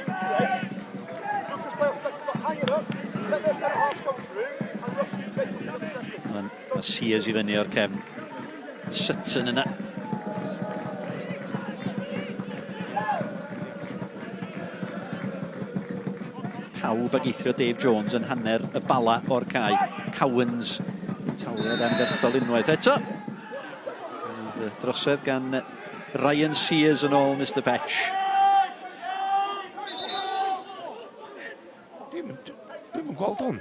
Mae Sears i fyny o'r cefn. Sutton yna. Pawb ag eithrio Dave Jones yn hanner y Bala o'r cae. Cowans taliad anferthol unwaith eto. Drosedd gan Ryan Sears yn ôl Mr Petch. Dwi'm yn gweld hwn.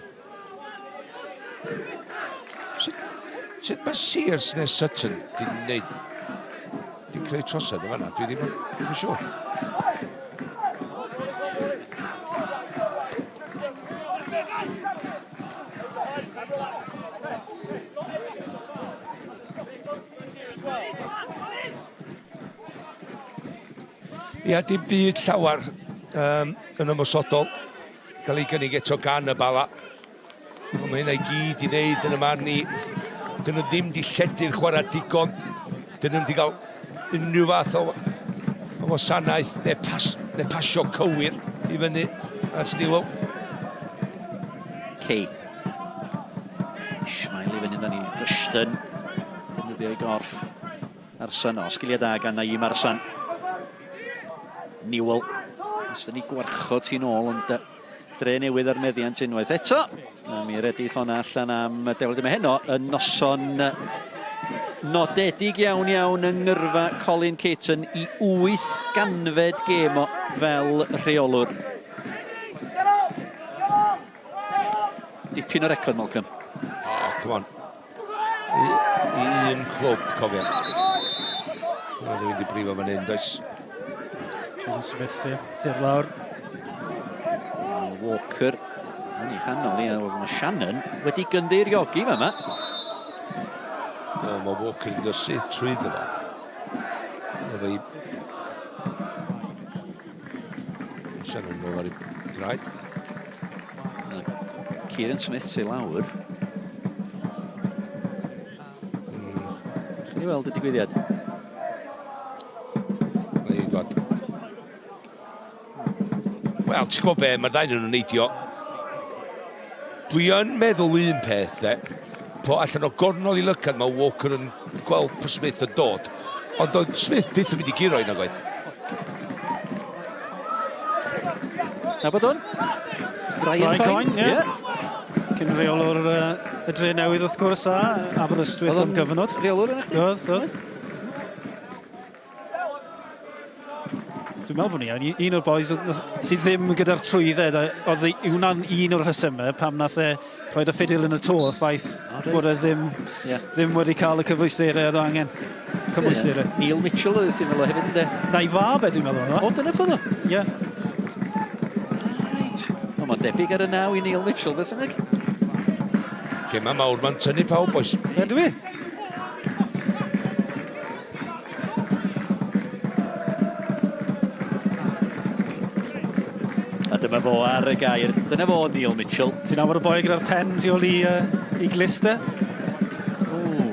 Sut mae Sears neu Sutton di wneud, di creu trosedd yn fan'na? Dwi ddim yn siŵr. Ia, dim byd llawer yn ymosodol. Cael ei gynnig eto gan y Bala. Ond mae hynna i gyd i wneud yn y marn i. Dyn nhw ddim di lledu'r chwarae digon. Dyn nhw'n di gael unrhyw fath o, o wasanaeth neu, pas, neu pasio cywir i fyny at Newell. Kay. Ishmael i fyny ni. Rushton. Defnyddio ei gorff. Arsan, o, sgiliau da gan Naim Arsan. Newell. Ystyn ni gwarchod ti'n ôl, ond dre newydd ar meddiant unwaith eto. A mi redith honna allan am dewlid yma heno yn noson nodedig iawn iawn yng ngyrfa Colin Caton i 800fed gêm o fel rheolwr. Dipyn o record, Malcolm. Oh, come on. I, i un clwb, cofio. Mae'n rhywun di brifo fan hyn, does? Jordan Smith, ie. Sef lawr. Walker yn ei chanol, ie. Mae Shannon wedi gynddeiriogi fa yma. O, mae Walker yn dod syth trwyddo fo. Efo i... Shannon nôl ar ei draed. Kieran Smith sy'n lawr. Chi'n ni weld y digwyddiad? Mae'n dod. Wel, ti'n gwybod be, mae'r ddau nhw'n neidio. Dwi yn meddwl un peth, de. Po allan o gornol i lygad mae Walker yn gweld pa Smith yn dod. Ond oedd Smith byth yn mynd i guro un oed. Na bod hwn? Brian, Brian Coyne, ie. Yeah. Cyn reolwr y dre newydd wrth gwrs a Aberystwyth am gyfnod. Reolwr yna chdi? Oedd, oedd. Dwi'n meddwl bod ni un o'r boys sydd ddim gyda'r trwydded, oedd hwnna'n un o'r rhesymau pam nath e rhoi y ffidil yn y to, y ffaith bod e ddim, ddim wedi cael y cyflwysterau oedd o angen. Cymwysterau. Yeah. Neil Mitchell oedd ti'n meddwl hefyd, ynddo? Na i fab e, dwi'n meddwl. O, dyna pwy o? Ie. Reit. O, mae'n debyg ar y naw i Neil Mitchell, beth bynnag. Gema mawr, mae'n tynnu pawb, boys. Ie, dwi. A dyma fo ar y gair. Dyna fo Neil Mitchell. Ti'n nabod y boi gyda'r pen tu ôl i, i glist e?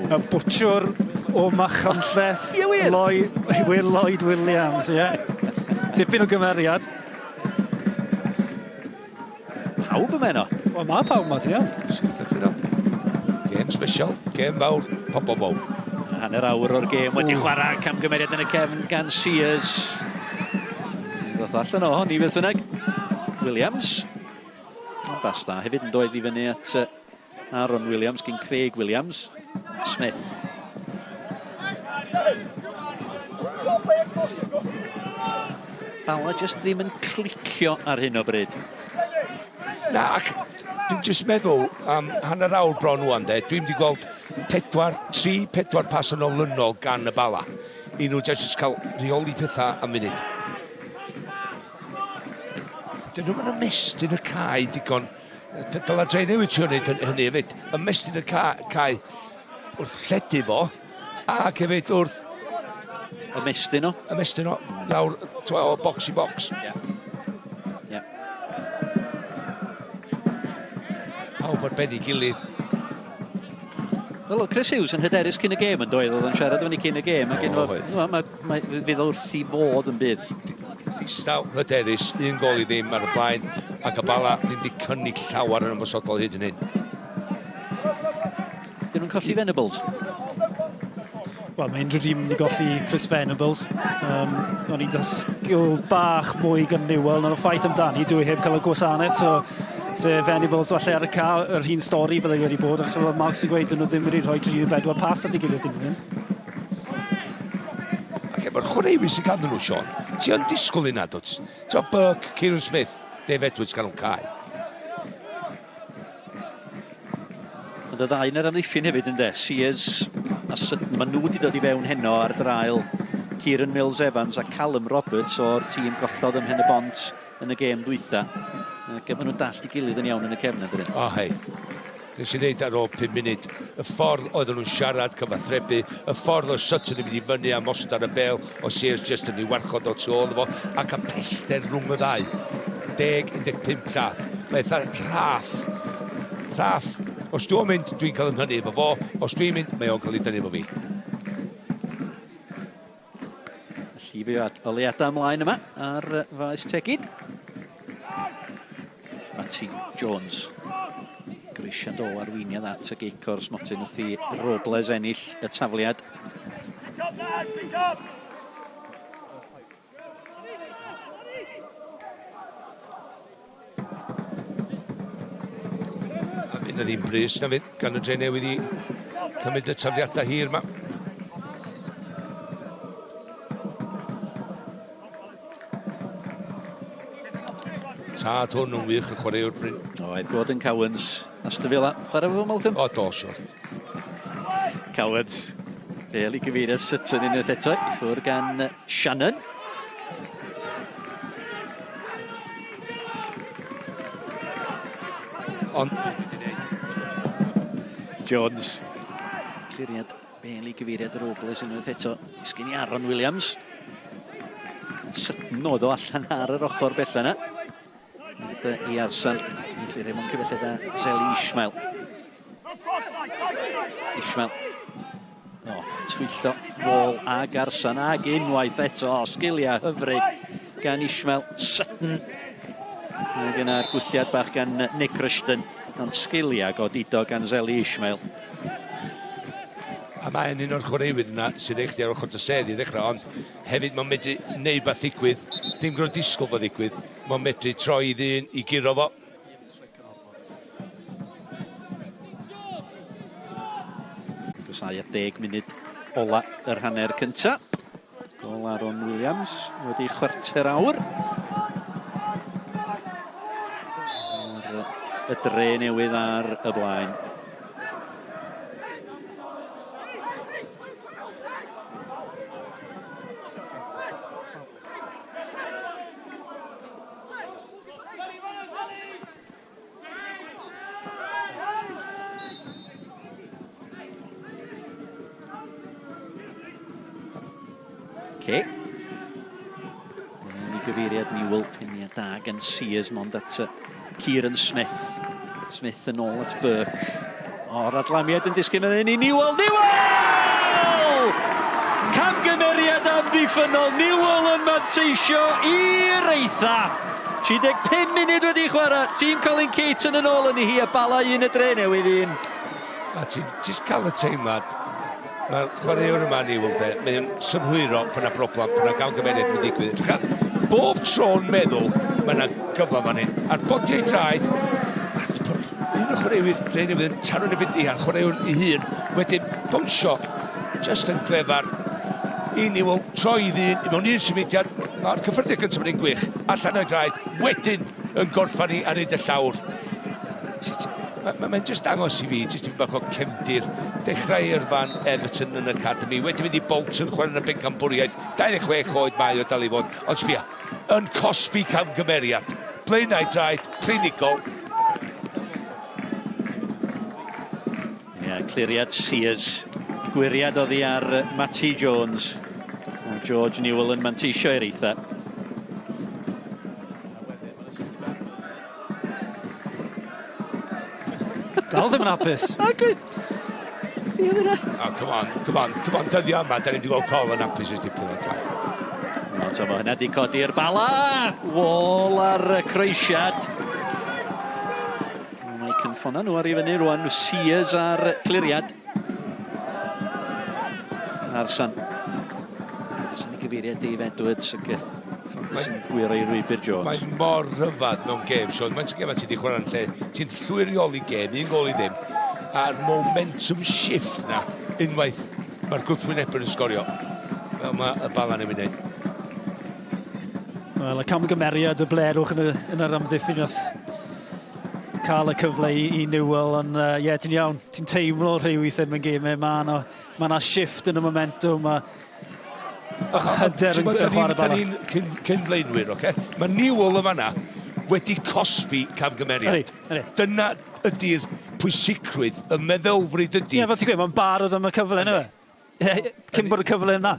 Y bwtsiwr o Machynlleth. Ie, wir? Lloyd, Will Lloyd Williams, ie. Yeah. Dipyn o gymeriad. Pawb yma heno. Wel, mae pawb yma, ti'n iawn. Gêm special, gêm fawr, pobl fawr. Hanner awr o'r gêm wedi chwarae, camgymeriad yn y cefn gan Sears. Ddoth allan o hon i beth bynnag. Williams. Bas da hefyd yn dod i fyny at Aaron Williams gyn Craig Williams. Smith. Bala jyst ddim yn clicio ar hyn o bryd. Na, ac dwi'n jyst meddwl am hanner awr bron ŵan de, dwi'n wedi gweld 3-4 pas yn olynol gan y Bala. I nhw jyst cael rheoli pethau am munud. Dyn nhw'n ymestyn y cae digon. Dyla Dre Newydd trio wneud hynny hefyd. Ymestyn y cae wrth lledu fo, ac hefyd wrth... Ymestyn o? Ymestyn o, lawr, o box i box. Ie. Ie. Pawb ar ben ei gilydd. Wel, oedd Chris Hughes yn hyderus cyn y gêm yn doedd, oedd o'n siarad efo ni cyn y gêm, ac fydd o wrth i fod yn byd. Distaw, hyderus, 1-0 ar y blaen, ac y Bala ddim wedi cynnig llawer yn ymosodol hyd yn hyn. Dyn nhw'n colli Venables? Wel, mae unrhyw dîm wedi golli Chris Venables. O'n i'n dysgu bach mwy gan Newell, ond y ffaith amdani, dwi heb cael y gwasanaeth, so se Venables falle ar y ca, yr un stori byddai wedi bod, achos oedd Mark sy'n gweud dyn nhw ddim wedi rhoi 3-4 pas at ei gilydd dim hyn. Ac efo'r chwaraewyr sy'n ganddyn nhw, Sean, ti yn disgwyl hynna, dwt? Ti'n Burke, Kieran Smith, Dave Edwards gan nhw'n cae. Ond y ddau yn yr amddiffyn hefyd, ynde? Sears a Sutton, maen nhw wedi dod i fewn heno ar draul Kieran Mills Evans a Callum Roberts o'r tîm gollodd ym Mhen y Bont yn y gêm dwytha. Ac maen nhw'n dallt i gilydd yn iawn yn y cefn, ydyn? O, hei. Nes i wneud ar ôl 5 munud, y ffordd oedden nhw'n siarad, cyfathrebu, y ffordd o Sutton yn mynd i fyny a mosod ar y bel, o Sears just yn ei warchod o tu ôl fo, ac y pellter rhwng y ddau. 10-15 llath. Mae eitha rhaff. Rhaff. Os dwi'n mynd, dwi'n cael yn hynny efo fo. Os dwi'n mynd, mae o'n cael ei dynnu efo fi. Llifio oleuadau ymlaen yma ar faes Tegid. Matty Jones. Grisiad o arweiniad at y gic o'r smotyn wrth i Robles ennill y tafliad. A fydd na ddim brys na fydd gan y Dre Newydd i cymryd y tafliadau hir yma. Tad hwn yn wych yn chwaraewr Bryn. Oedd Gordon Cowans. Aston Villa. Chwarae fo Malcolm? O, do, siwr. Cowans. Fel i gyfeirio Sutton unwaith eto. Ffwr gan Shannon. Ond... Jones. Cliriad Bale i gyfeiriad Robles unwaith eto. Sgyn i Aaron Williams. Sutton oedd o allan ar yr ochr bella yna. Wrth i Arsan. Yn clirio mewn cyfelled â Zeli Ishmael. Ishmael. O, twyllo Wall ag Arsan ag unwaith eto. O, sgiliau hyfryd gan Ishmael. Sutton. Ac yna'r gwylliad bach gan Nick Rushton. Ond sgiliau godido gan Zeli Ishmael. A mae'n un o'r chwaraewyr yna sy'n eich ar ochr dy sedd i ddechrau, ond hefyd mae'n medru neud beth ddigwydd, dim gwrdd disgwyl fo ddigwydd, mae'n medru troi i ddyn i guro fo. Gosau at 10 munud ola yr hanner cynta. Gol Aaron Williams wedi chwarter awr. Y Dre Newydd ar y blaen. Okay. Yn ei gyfeiriad Newell, peniad da gan Sears mond at Kieran Smith. Smith yn ôl at Burke. O'r adlamiad yn disgyn yn i Newell. Newell! Camgymeriad amddiffynnol. Newell yn manteisio i'r eitha. 35 munud wedi chwarae. Tîm Colin Caton yn ôl yn ei hi a Bala un y Dre Newydd un. A ti'n just cael y teimlad. Mae'r chwaraewr yma Newell de, mae'n synhwyro pan yna broblem, pan yna gamgymeriad yn digwydd. Bob tro'n meddwl mae yna gyfle fan hyn. A'r bodiau draed, un o'r chwaraewyr Dre Newydd yn taro'n y byd a'r chwaraewr ei hun, wedyn bownsio, just yn clefar, i Newell, troi i ddyn, i mewn un symudiad, mae'r cyffyrddiad gyntaf yn un gwych, allan o'i draed, wedyn yn gorffan ni ar hyd y llawr. Mae'n just dangos i fi, just bach o cefndir, dechrau yrfan Everton yn Academy, wedi mynd i Bolton, chwarae yn y bencampwriaeth, 26 oed mae o dal i fod, ond sbia, yn cosbi camgymeriad, blaenau draed, clinigol. Ie, cliriad Sears, gwiriad oddi ar Matty Jones, a George Newell yn manteisio i'r eitha. Dal ddim yn hapus. Oh, come on, come on, come on, dyddiau yma, da ni wedi gweld Col yn hapus ers dipyn o'n cael. No, to, mae hynna wedi codi'r Bala. Wall ar y croesiad. Mae cynffona nhw ar i fyny rwan. Sears ar cliriad. Arsan. Arsan i gyfeiriad Dave Edwards ac Ffodus yn gwyro i rwybr Jones. Mae'n mor rhyfedd mewn gêm, Sean. Mae'n gêm ti wedi chwarae'n lle. Ti'n llwyrioli gêm, un gol i ddim. A'r momentum shift na, unwaith mae'r gwrthwynebwyr yn sgorio. Fel mae y Bala'n ei wneud. Wel, y camgymeriad y blerwch yn yr amddiffyn wrth cael y cyfle i Newell, ond ie, ti'n iawn, ti'n teimlo rhyw ddim yn gemau, mae yna shift yn y momentum, a hyder yn chwarae Bala. Da ni'n cyn-flaenwyr, oce? Mae Newell yn fanna wedi cosbi camgymeriad. Dyna ydy'r pwysigrwydd, y meddylfryd ydy. Ie, fel ti'n gweud, mae'n barod am y cyfle, yna fe? Cyn bod y cyfle yna.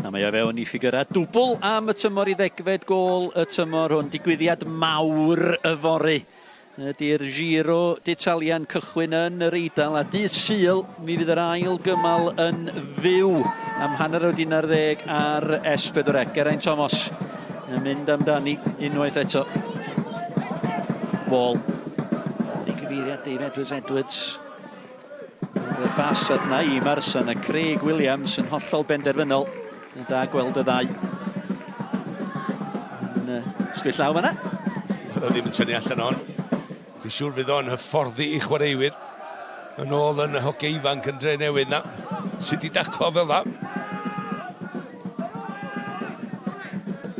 A mae o fewn i ffigurau dwbl am y tymor i ddegfed gôl y tymor hwn. Digwyddiad mawr yfory ydy'r Giro d'Italia'n cychwyn yn yr Eidal, a dydd Sul mi fydd yr ail gymal yn fyw am 11:30 ar S4C. Geraint Thomas yn mynd amdani unwaith eto. Wall. I gyfeiriad Dave Edwards Edwards. Y bas yna i Marson a Craig Williams yn hollol benderfynol. Yn da gweld y ddau. Yn sgwyll llaw fanna. Oedd o ddim yn tynnu allan o'n. Dwi'n siŵr fydd o'n hyfforddi i chwaraewyr yn ôl yn y hoci ifanc yn Dre Newydd na. Sut i daclo fel na.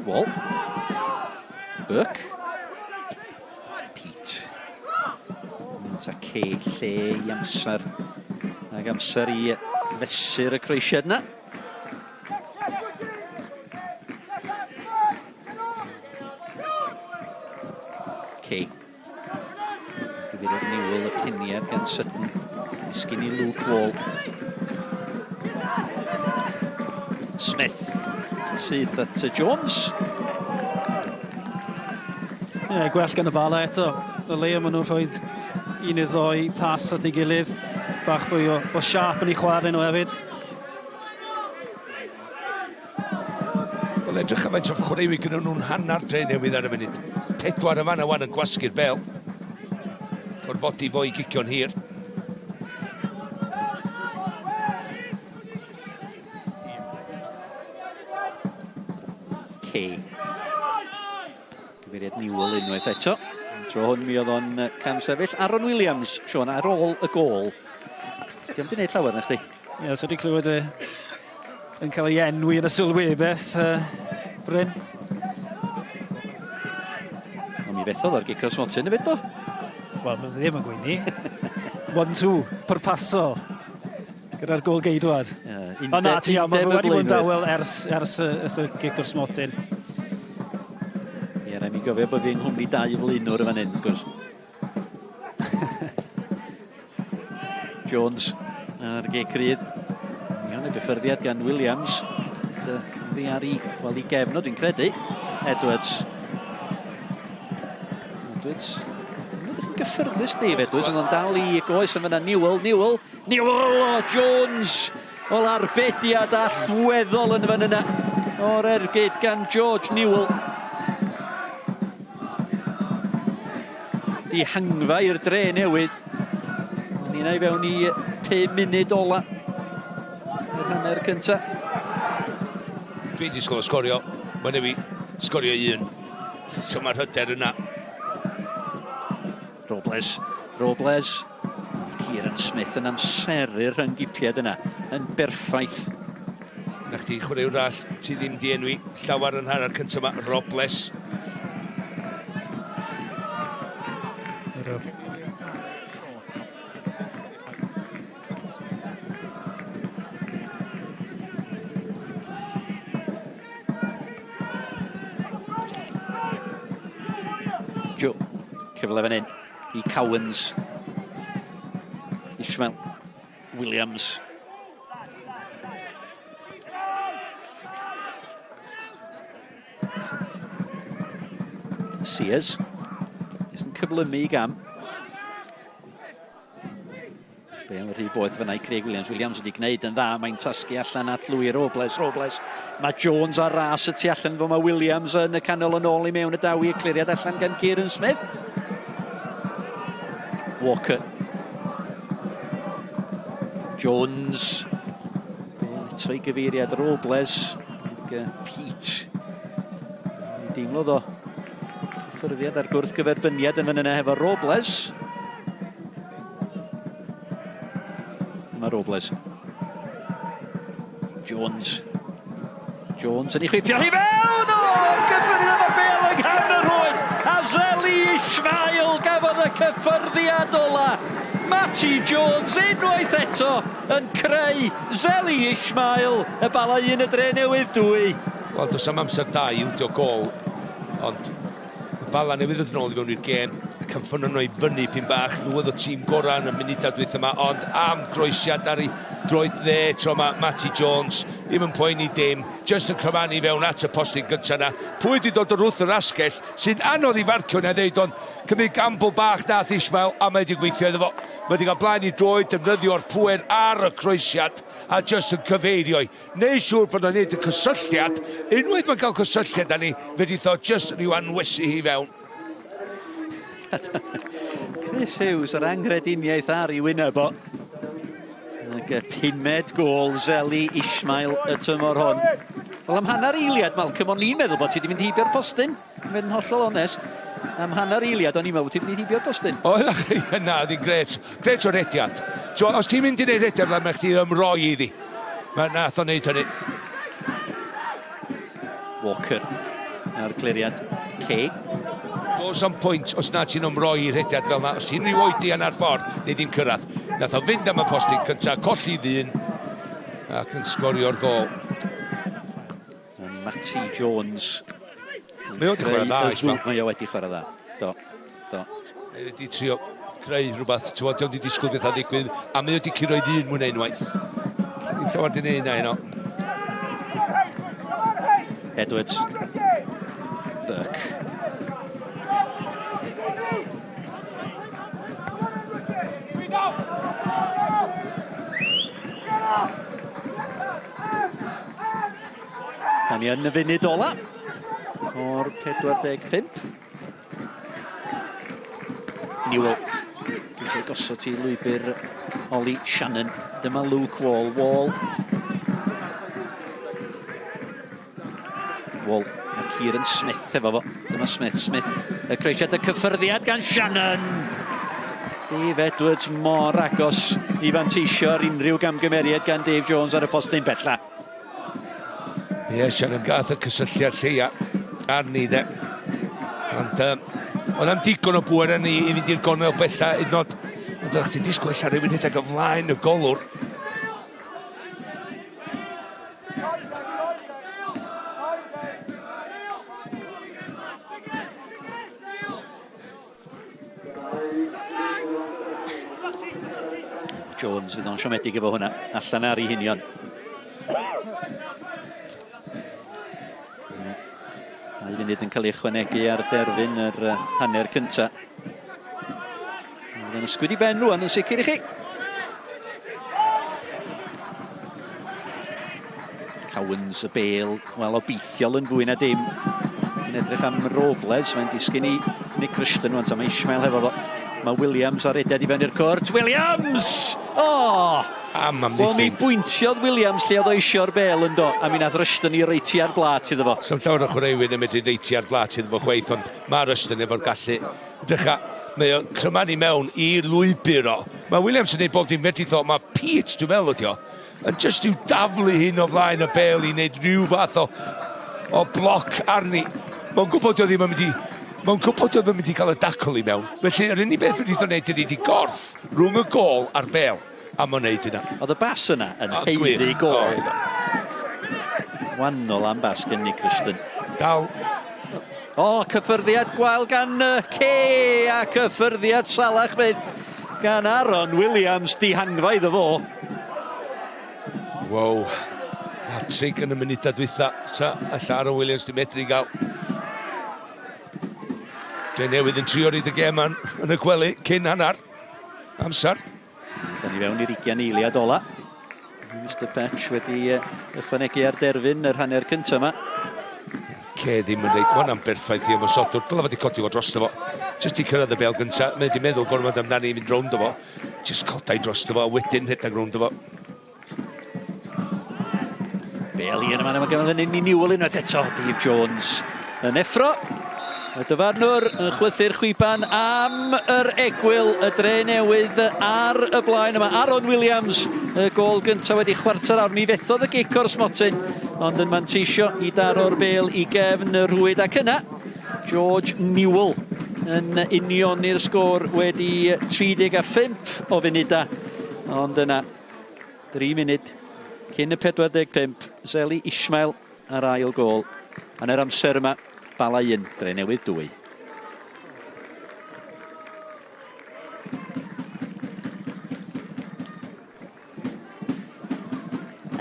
Wall. Burke. Pete. Mynd â ce lle i amser. Ac amser i fesur y croesiad na. Kay. Gyfeiriad Newell, y peniad gan Sutton. Disgyn i Luke Wall. Smith. Syth at Jones. Ie, yeah, gwell gan y Bala eto. O leia maen nhw'n rhoi un neu ddoi pas at ei gilydd. Bach fwy o siâp yn eu chwarae nhw hefyd. Wel, edrych am faint o chwaraewyr gyda nhw'n hanner Dre Newydd ar y funud. 4 yn fanna wan yn gwasgu'r bel. Gorfodi fo i gicio'n hir. Kay. Gyfeiriad Newell unwaith eto. Tro hwn mi oedd o'n cam sefyll. Aaron Williams, Sean, ar ôl y gôl. Diolch wedi gwneud llawer na chdi. Ie, yeah, so wedi clywed yn cael ei enwi yn y sylwebeth, Bryn. Ond mi fethodd o'r gic o'r smotyn hefyd, do? Wel, mae ddim yn gweini. 1-2, pwrpasol. Gyda'r gôl geidwad. Yeah, Ond na, ti iawn, mae wedi bod yn dawel ers y gic o'r smotyn. Ie, rhaid mi gofio bod fi'n nghwmni dau flaenwr yn fan hyn, wrth gwrs. Jones ar gic rydd. Iawn, y gyffyrddiad gan Williams. Ddi ar ei, wel, i gefn o, dwi'n credu. Edwards. Edwards. Yn edrych yn gyffyrddus, Dave Edwards, ond o'n dal i goes yn fyna. Newell, Newell, Newell, o, Jones! Wel, arbediad allweddol yn fan yna o'r ergyd gan George Newell. Dihangfa i'r Dre Newydd. Ni'n ei fewn i 5 munud ola yr hanner cynta. Dwi'n disgwyl sgorio. Mae'n newid sgorio un. So mae'r hyder yna. Robles. Robles. Kieran Smith yn amseru'r rhyngipiad yna. Yn berffaith. Na chdi chwaraewr arall ti ddim di enwi llawer yn hanner cyntaf yma, Robles. Joe, cyfle fan hyn i Cowans. Ishmael Williams. Sears. Jyst yn cyflymu i gam. Bale rhy boeth fyna i Craig Williams. Williams wedi gwneud yn dda. Mae'n tasgu allan at Louis Robles. Robles. Mae Jones ar ras y tu allan fo. Mae Williams yn y canol yn ôl i mewn y dawi. Y cliriad allan gan Kieran Smith. Walker. Jones. Bale eto i gyfeiriad Robles. Ac Pete. Mae'n deimlo ddo. Cyffyrddiad ar gwrth gyferbyniad yn fan yna hefo Robles. Mae Robles. Jones. Jones yn ei chwipio hi fewn! O! Cyffyrddiad o'r bêl yng nghefn y rhwyd! A Zeli Ishmael gafodd y cyffyrddiad ola! Matty Jones unwaith eto yn creu Zeli Ishmael, y Bala 1 y Dre Newydd 2. Wel, does am amser da i ildio gôl, ond y Bala newydd ddod yn ôl i fewn i'r gêm, y cynffon nhw i fyny pyn bach, nhw oedd y tîm gorau yn y munudau dwytha yma, ond am groesiad ar ei droed dde, tro yma Matty Jones, Ddim yn poeni dim, jyst yn cryfanu fewn at y postyn gyntaf yna. Pwy wedi dod o'r wrth yr asgell, sy'n anodd i farcio na ddeud, ond cymryd gamble bach nath Ismail, a mae wedi gweithio iddo fo. Mae wedi cael blaen i droed, defnyddio'r pŵer ar y croesiad, a jyst yn cyfeirio i. Neu siŵr bod o'n neud y cysylltiad, unwaith mae'n cael cysylltiad â ni, fe wnaeth o jyst rhyw anwesu hi fewn. Chris Hughes, yr anghrediniaeth ar ei wyneb o. Ac y pumed gôl Zeli Ismail y tymor hwn. Wel, am hanner eiliad, Malcolm, o'n i'n meddwl bod ti wedi mynd heibio'r postyn. Yn mynd yn hollol onest. Am hanner eiliad, o'n i'n meddwl bod ti wedi mynd heibio'r postyn. O, na, oedd hi'n gret. Gret o rediad. So, os ti'n mynd i wneud rediad, mae chdi ymroi iddi. Mae nath o'n neud hynny. Walker ar cliriad. Kay. Does am pwynt os na ti'n ymroi i'r rhediad fel na. Os ti'n rhyw oedi yna'r ffordd, neu ddim cyrraedd. Nath o fynd am y postyn cyntaf, colli ddyn, ac yn sgorio'r gol. Matty Jones. Mae o wedi chwarae dda, Ismail. Mae o wedi chwarae dda. Do, do. Mae wedi trio creu rhywbeth, ti'n gwybod, wedi disgwyl beth a ddigwydd, a mae wedi curo i ddyn mwy na unwaith. Dim llawer di neud na heno. Edwards. Burke. Da ni yn y funud ola o'r 45. Newell. Dwi'n eisiau gosod i lwybr Ollie Shannon. Dyma Luke Wall. Wall. Wall. Mae Kieran Smith efo fo. Dyma Smith. Smith. Y croesiad y cyffyrddiad gan Shannon. Dave Edwards mor agos i fanteisio ar unrhyw gamgymeriad gan Dave Jones ar y postyn bella. Ie, yeah, Shannon gath y cysylltiad lleia arni de. Ond oedd am digon o bŵer yn i fynd i'r gornel bella hyd yn. Ond oeddech chdi'n disgwyl ella rhywun rhedeg o flaen y golwr. Jones fydd o'n siomedig efo hwnna. Allan ar ei hunion. Dau funud yn cael ei ychwanegu ar derfyn yr hanner cynta. Fydd yn ysgwyd i ben rwan yn sicr i chi. Cowans y bel, wel obeithiol yn fwy na dim. Yn edrych am Robles, mae'n disgyn i Nick Rushton rwan, mae Ismail hefo fo. Mae Williams ar reded i fewn i'r cwrt. Williams! Oh! Am amddiffyn. Wel, mi bwyntiodd Williams lle oedd o eisio'r bel yn do, a mi nath Rushton i reiti ar blat iddo fo. Sam llawer o chwaraewyr yn medru reiti ar blat iddo fo chweith, ond mae Rushton efo'r gallu. Drycha, mae o'n crymanu mewn i lwybr o. Mae Williams yn neud bob dim fedrith o. Mae Pete, dwi'n meddwl ydi o, yn jyst i'w daflu hyn o flaen y bel i wneud rhyw fath o bloc arni. Mae'n gwybod o ddim yn mynd i... Mae'n gwybod o ddim yn mynd i gael y dacl i mewn. Felly, yr unig beth wedi wneud ydy di gorff rhwng y gôl a'r bel. A mae'n neud hynna. Oedd y bas yna yn haeddu gôl. Wannol am bas gen Nick Rushton. Dal. O, cyffyrddiad gwael gan Kay a cyffyrddiad salach byth gan Aaron Williams, dihangfa iddo fo. Wow. Hat-trick yn y munudau dwytha. Sa alla Aaron Williams di medru gael. Dre Newydd yn trio reid y gêm yn y gwely cyn hanner amser. Da ni fewn i'r 20 eiliad ola. Mr Petch wedi ychwanegu ar derfyn yr hanner cyntaf yma. Ce ddim yn reid, hwnna'n berffaith i ymosodwr. Dyle fod i codi fo drosto fo. Jyst i cyrraedd y bel gyntaf. Mae wedi meddwl gorfod amdani i fynd rownd o fo. Jyst codau drosto fo, a wedyn rhedeg rownd o fo. Bel i yn y man yma gan fyny Newell unwaith eto. Dave Jones yn effro. Y dyfarnwr yn chwythu'r chwiban am yr egwyl, y Dre Newydd ar y blaen yma. Aaron Williams, y gôl gyntaf wedi chwarter awr. Mi fethodd y gic o'r smotyn, ond yn manteisio i daro'r bel i gefn y rhwyd. Ac yna, George Newell yn unioni'r sgôr wedi 35 o funudau. Ond yna, 3 munud cyn y 45, Zeli Ismail ar ail gôl. Yn yr amser yma, Bala 1, Dre Newydd 2.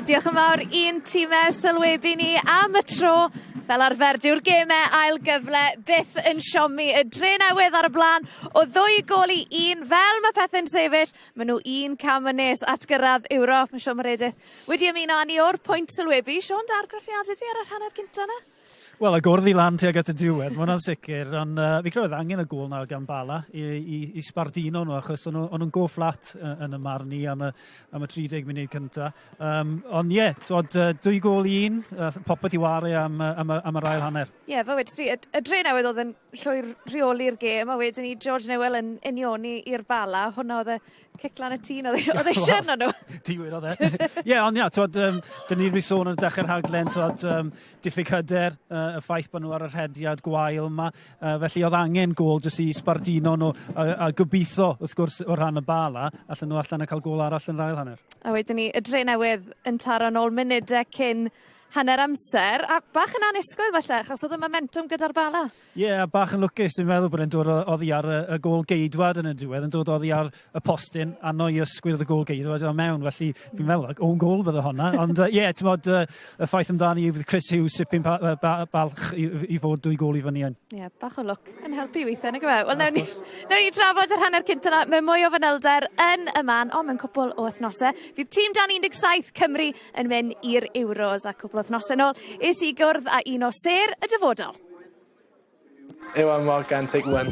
Diolch yn fawr i'n tîmau sylwebu ni am y tro. Fel arfer, dyw'r gemau ail gyfle byth yn siomi. Y Drenewydd ar y blaen o 2-1. Fel mae pethau'n sefyll, maen nhw un cam yn nes at gyrraedd Ewrop. Mae Siôn Meredith wedi ymuno â ni o'r pwynt sylwebu. Siôn, dy argraffiadau di ar yr hanner cynta yna? Wel, y gordd i lan tuag at y diwedd, mae hwnna'n sicr, ond fi credu oedd angen y gôl na gan Bala i sbardino nhw, achos o'n nhw'n go fflat yn y marn i am y 30 munud cynta. Ond ie, yeah, 2-1, popeth i ware am yr ail hanner. Ie, yeah, fel wedys ti, y Drenewydd oedd yn llwyr rheoli'r gêm, a wedyn ni George Newell yn unioni i'r Bala. Hwna oedd y cic lan y tîn, oedd eisiau arno nhw. Diwyr oedd e. Ie, ond ia, twod, dyn ni wedi sôn yn dechrau'r rhaglen, twod, diffyg hyder, y ffaith bod nhw ar y rhediad gwael yma. Felly oedd angen gôl jyst i sbardino nhw, a gobeithio, wrth gwrs, o rhan y Bala, allan nhw allan a cael gôl arall yn yr ail hanner. A wedyn ni, y Drenewydd yn taro nôl munudau cyn hanner amser, a bach yn annisgwyl falle, achos oedd y momentum gyda'r Bala. Ie, yeah, bach yn lwcus, dwi'n meddwl bod e'n dod oddi ar y gôl geidwad yn y diwedd, yn dod oddi ar y postyn, a noi ysgwydd y gôl geidwad o mewn, felly fi'n meddwl, own goal bydde honna. Ond ie, yeah, ti'n mod, y ffaith amdani yw bydd Chris Hughes sipyn balch i fod 2 gôl i fyny yn. Ie, yeah, bach o lwc yn helpu weithiau, nag yw e? Wel, newn ni trafod yr hanner cynta yna mewn mwy o fanylder yn y man, o, mewn cwpl o wythnosau. Fydd tîm dan 17 Cymru yn mynd i'r Euros a cwpl o wythnosau nôl es i gwrdd â un o sêr y dyfodol. Iwan Morgan, take one.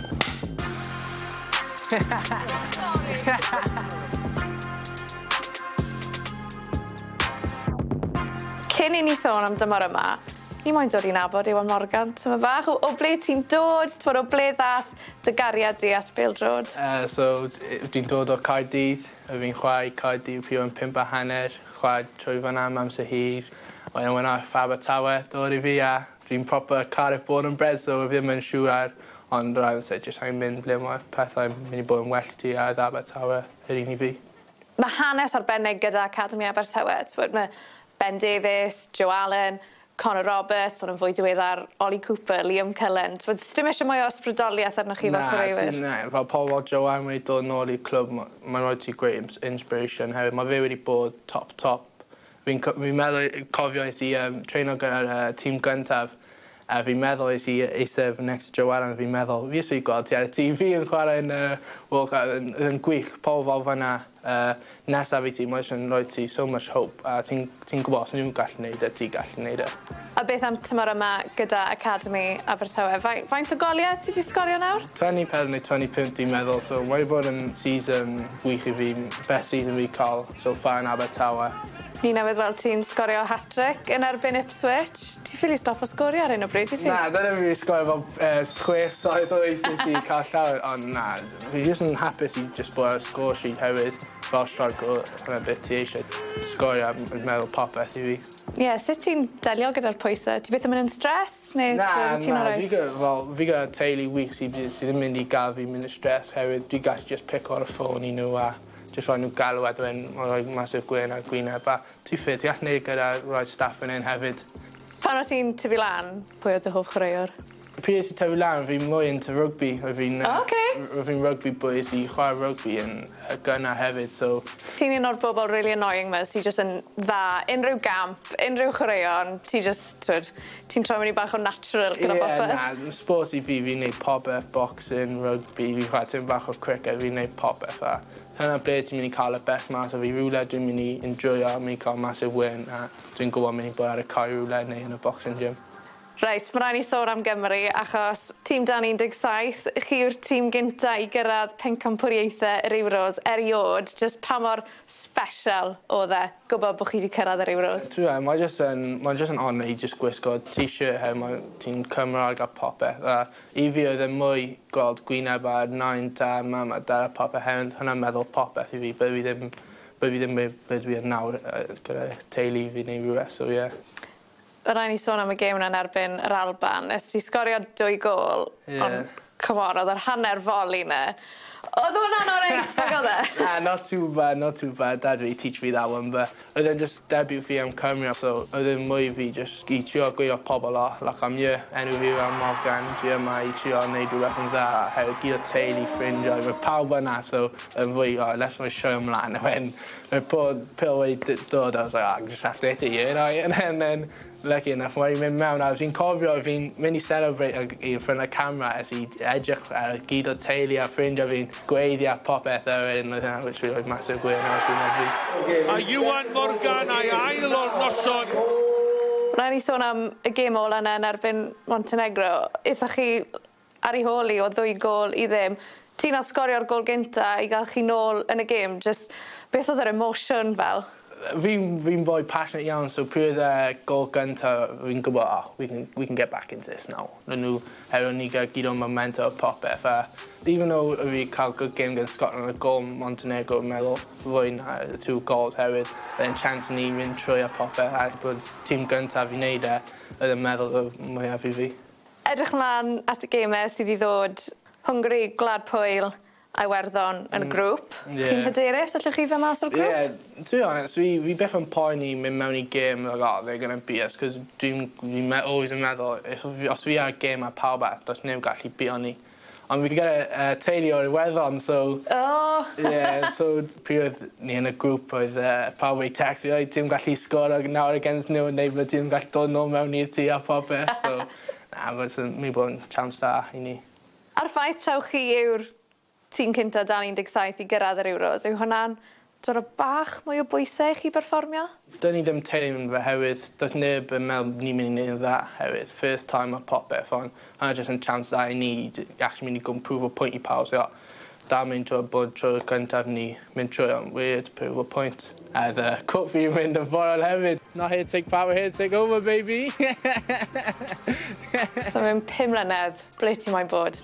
Cyn i ni sôn am dymor yma, ni moyn dod i nabod Iwan Morgan, tyma bach, o ble ti'n dod, t'mod, o ble ddath dy gariad di at bêl-droed? So, dwi'n dod o Caerdydd, fi'n chwarae Caerdydd pryd o'n 5.5, chwarae trwy fan'na am amser hir. Wedyn wnaeth Abertawe dod i fi a dwi'n proper Cardiff born and bred, so fi ddim yn siŵr ar, ond rhaid i jyst angen mynd ble mae pethau'n mynd i bod yn well i ti a Abertawe yr un i fi. Mae hanes arbennig gyda Academy Abertawe. T'mod, mae Ben Davies, Joe Allen, Connor Roberts, ond yn fwy diweddar Ollie Cooper, Liam Cullen. T'mod, sdim eisiau mwy o ysbrydoliaeth arnoch chi fel chwaraewyr. Na, fel pobl fel Joe Allen wedi dod nôl i'r clwb, mae'n rhoi ti great inspiration hefyd. Mae fe wedi bod top, top. Fi'n fi meddwl, cofio es i treino gyda'r tîm gyntaf, a fi'n meddwl es i eistedd next to Joe Allen, fi'n meddwl, fi eisiau gweld ti ar y TV yn chwarae yn World Cup, yn gwych, pobl fel fan'na nesaf i ti, mae eisiau rhoi ti so much hope, a ti'n ti gwybod os nhw'n gallu neud e, ti'n gallu neud e. A beth am tymor yma gyda Academy Abertawe? Faint o goliau ti wedi sgorio nawr? 24 neu 25 dwi'n meddwl, so mae wedi bod yn season gwych i fi, best season fi cael so far yn Abertawe. Ni newydd weld ti'n sgorio hat-trick yn erbyn Ipswich. Ti ffili stopo sgorio ar hyn o bryd, wyt ti? Na, dyna fi sgorio fel 6, 7, 8 nes i cael llawer, ond na, fi jyst yn hapus i just bod ar y score sheet hefyd. Fel striker, hwnna beth ti eisiau sgorio, yn meddwl popeth i fi. Ie, yeah, sut ti'n delio gyda'r pwysau? Ti byth yn mynd yn stress? Neu Na, ti'n na, alright? fi gyda, fel, fi gyda teulu wych sydd ddim mynd i gael fi mynd yn stress hefyd. Dwi'n gallu just pick o'r ffôn i nhw a just rhoi nhw galw a dweud, mae'n rhoi massive gwên ar gwyneb. A ti ffit, ti'n gallu neud gyda rhoi staff yn un hefyd. Pan o ti'n tyfu lan, pwy oedd dy hoff chwaraewr? Pryd es i tyfu lan, fi'n mwy into rugby. Oedd fi'n O, ocê. Oedd fi'n rugby boy, es i chwarae rugby yn gynnar hefyd, so Ti'n un o'r bobl really annoying ma sy jyst yn dda, unrhyw gamp, unrhyw chwaraeon, ti just, twyd, ti'n troi mewn i bach o natural gyda Ie, popeth. na, sports i fi, fi'n neud popeth, boxing, rugby, fi'n chwarae tipyn bach o cricket, fi'n neud popeth a hynna ble ti'n mynd i cael y best mas o fi, rhywle dwi'n mynd i enjoyo, mynd i cael massive win a dwi'n gwybod mynd i bod ar y cae rhywle neu yn y boxing gym. Reit, mae rhaid ni sôn am Gymru achos tîm dan 17, chi yw'r tîm gynta i gyrraedd pencampwriaethau yr Euros eriod. Just pa mor special oedd e gwybod bod chi wedi cyrraedd yr Euros? Ti'n gwbod, mae jyst yn honour i just gwisgo t-shirt he, mae ti'n Cymraeg a popeth. A i fi oedd e mwy gweld gwyneb ar nain, dad, mam a dad a popeth hefyd. Hwnna'n meddwl popeth i fi, bydd fi ddim be dwi yn nawr gyda teulu fi neu rhywbeth, so ie. Yeah. Mae rhaid ni sôn am y gêm yna'n erbyn yr Alban. Nes ti sgorio dwy gôl, Ie. ond come on, oedd yr hanner volley 'na. Oedd hwnna'n alright, nag oedd e? Nah, not too bad, not too bad. Dad really teach me that one, but oedd e'n just debut fi am Cymru, so oedd e'n mwy fi just i trio gweud wrth pobl, "Oh, look, I'm here, enw fi yw Iwan Morgan, dwi yma i trio neud rhywbeth yn dda," a hefyd gyd o teulu, ffrindiau, mae pawb yna, so yn fwy, "Oh, let's roi sioe ymlaen," a wedyn mae pob pêl wedi dod, I was like, "Oh, I just have to hit it here," and then lucky enough wedi mynd mewn a fi'n cofio fi'n mynd i celebrate in front of camera es i edrych ar gyd o teulu a ffrindiau fi'n gweiddi a popeth a wedyn oedd hynna literally like massive gwên ar wyneb fi. A Iwan Morgan a'i ail o'r noson. Rhaid ni sôn am y gêm ola yna yn erbyn Montenegro. Aethoch chi ar ei hôl hi o 2-0. Ti nath sgorio'r gôl gynta i gael chi nôl yn y gêm. Just beth oedd yr emotion fel? Fi'n foi passionate iawn, so pryd oedd e gôl gynta, fi'n gwybod, "Oh, we can get back into this now." Nhw, hefyd ni gael gyd o momentum o popeth, a even though fi cael good game against Scotland, y gôl Montenegro, yn meddwl fwy na y two goals hefyd, then chance ni mynd trwy a popeth, a bod tîm gyntaf i wneud e, oedd yn meddwl y mwyaf i fi. Edrych mlaen at y gemau sydd i ddod. Hwngari, Gwlad Pwyl a Iwerddon yn y grŵp. Ie. Chi'n hyderus allwch chi fe mas o'r grŵp? Yeah, to be honest, fi byth yn poeni mynd mewn i game like, "Oh, they're gonna beat us," cos dwi'n always yn meddwl, if, os fi ar game a pawb arall, does neb gallu beat ni. Ond fi gyda teulu o'r Iwerddon, so Oh! Yeah, so pryd oedd ni yn y grŵp oedd pawb wedi text fi, "Oi, ti'n gallu sgoro nawr against nhw, neu bod ti'n gallu dod nôl mewn i'r tŷ a popeth," so na, mae'n mynd bod yn chance da i ni. A'r ffaith taw chi yw'r tîm cynta dan 17 i gyrraedd yr Euros, yw hwnna'n dod o bach mwy o bwysau i chi berfformio? Dyn ni ddim teimlo fe hefyd, does neb yn meddwl ni'n mynd i wneud yn dda hefyd. First time a popeth, ond hwnna jyst yn chance dda i ni actually mynd i go and prove a point i pawb. So, da mynd trwy bod trwy'r cyntaf ni mynd trwy, ond we're here to prove a point. A the quote fi mynd yn viral hefyd. "Not here to take part, we're here to take over, baby." So mewn 5 mlynedd, ble ti moyn bod?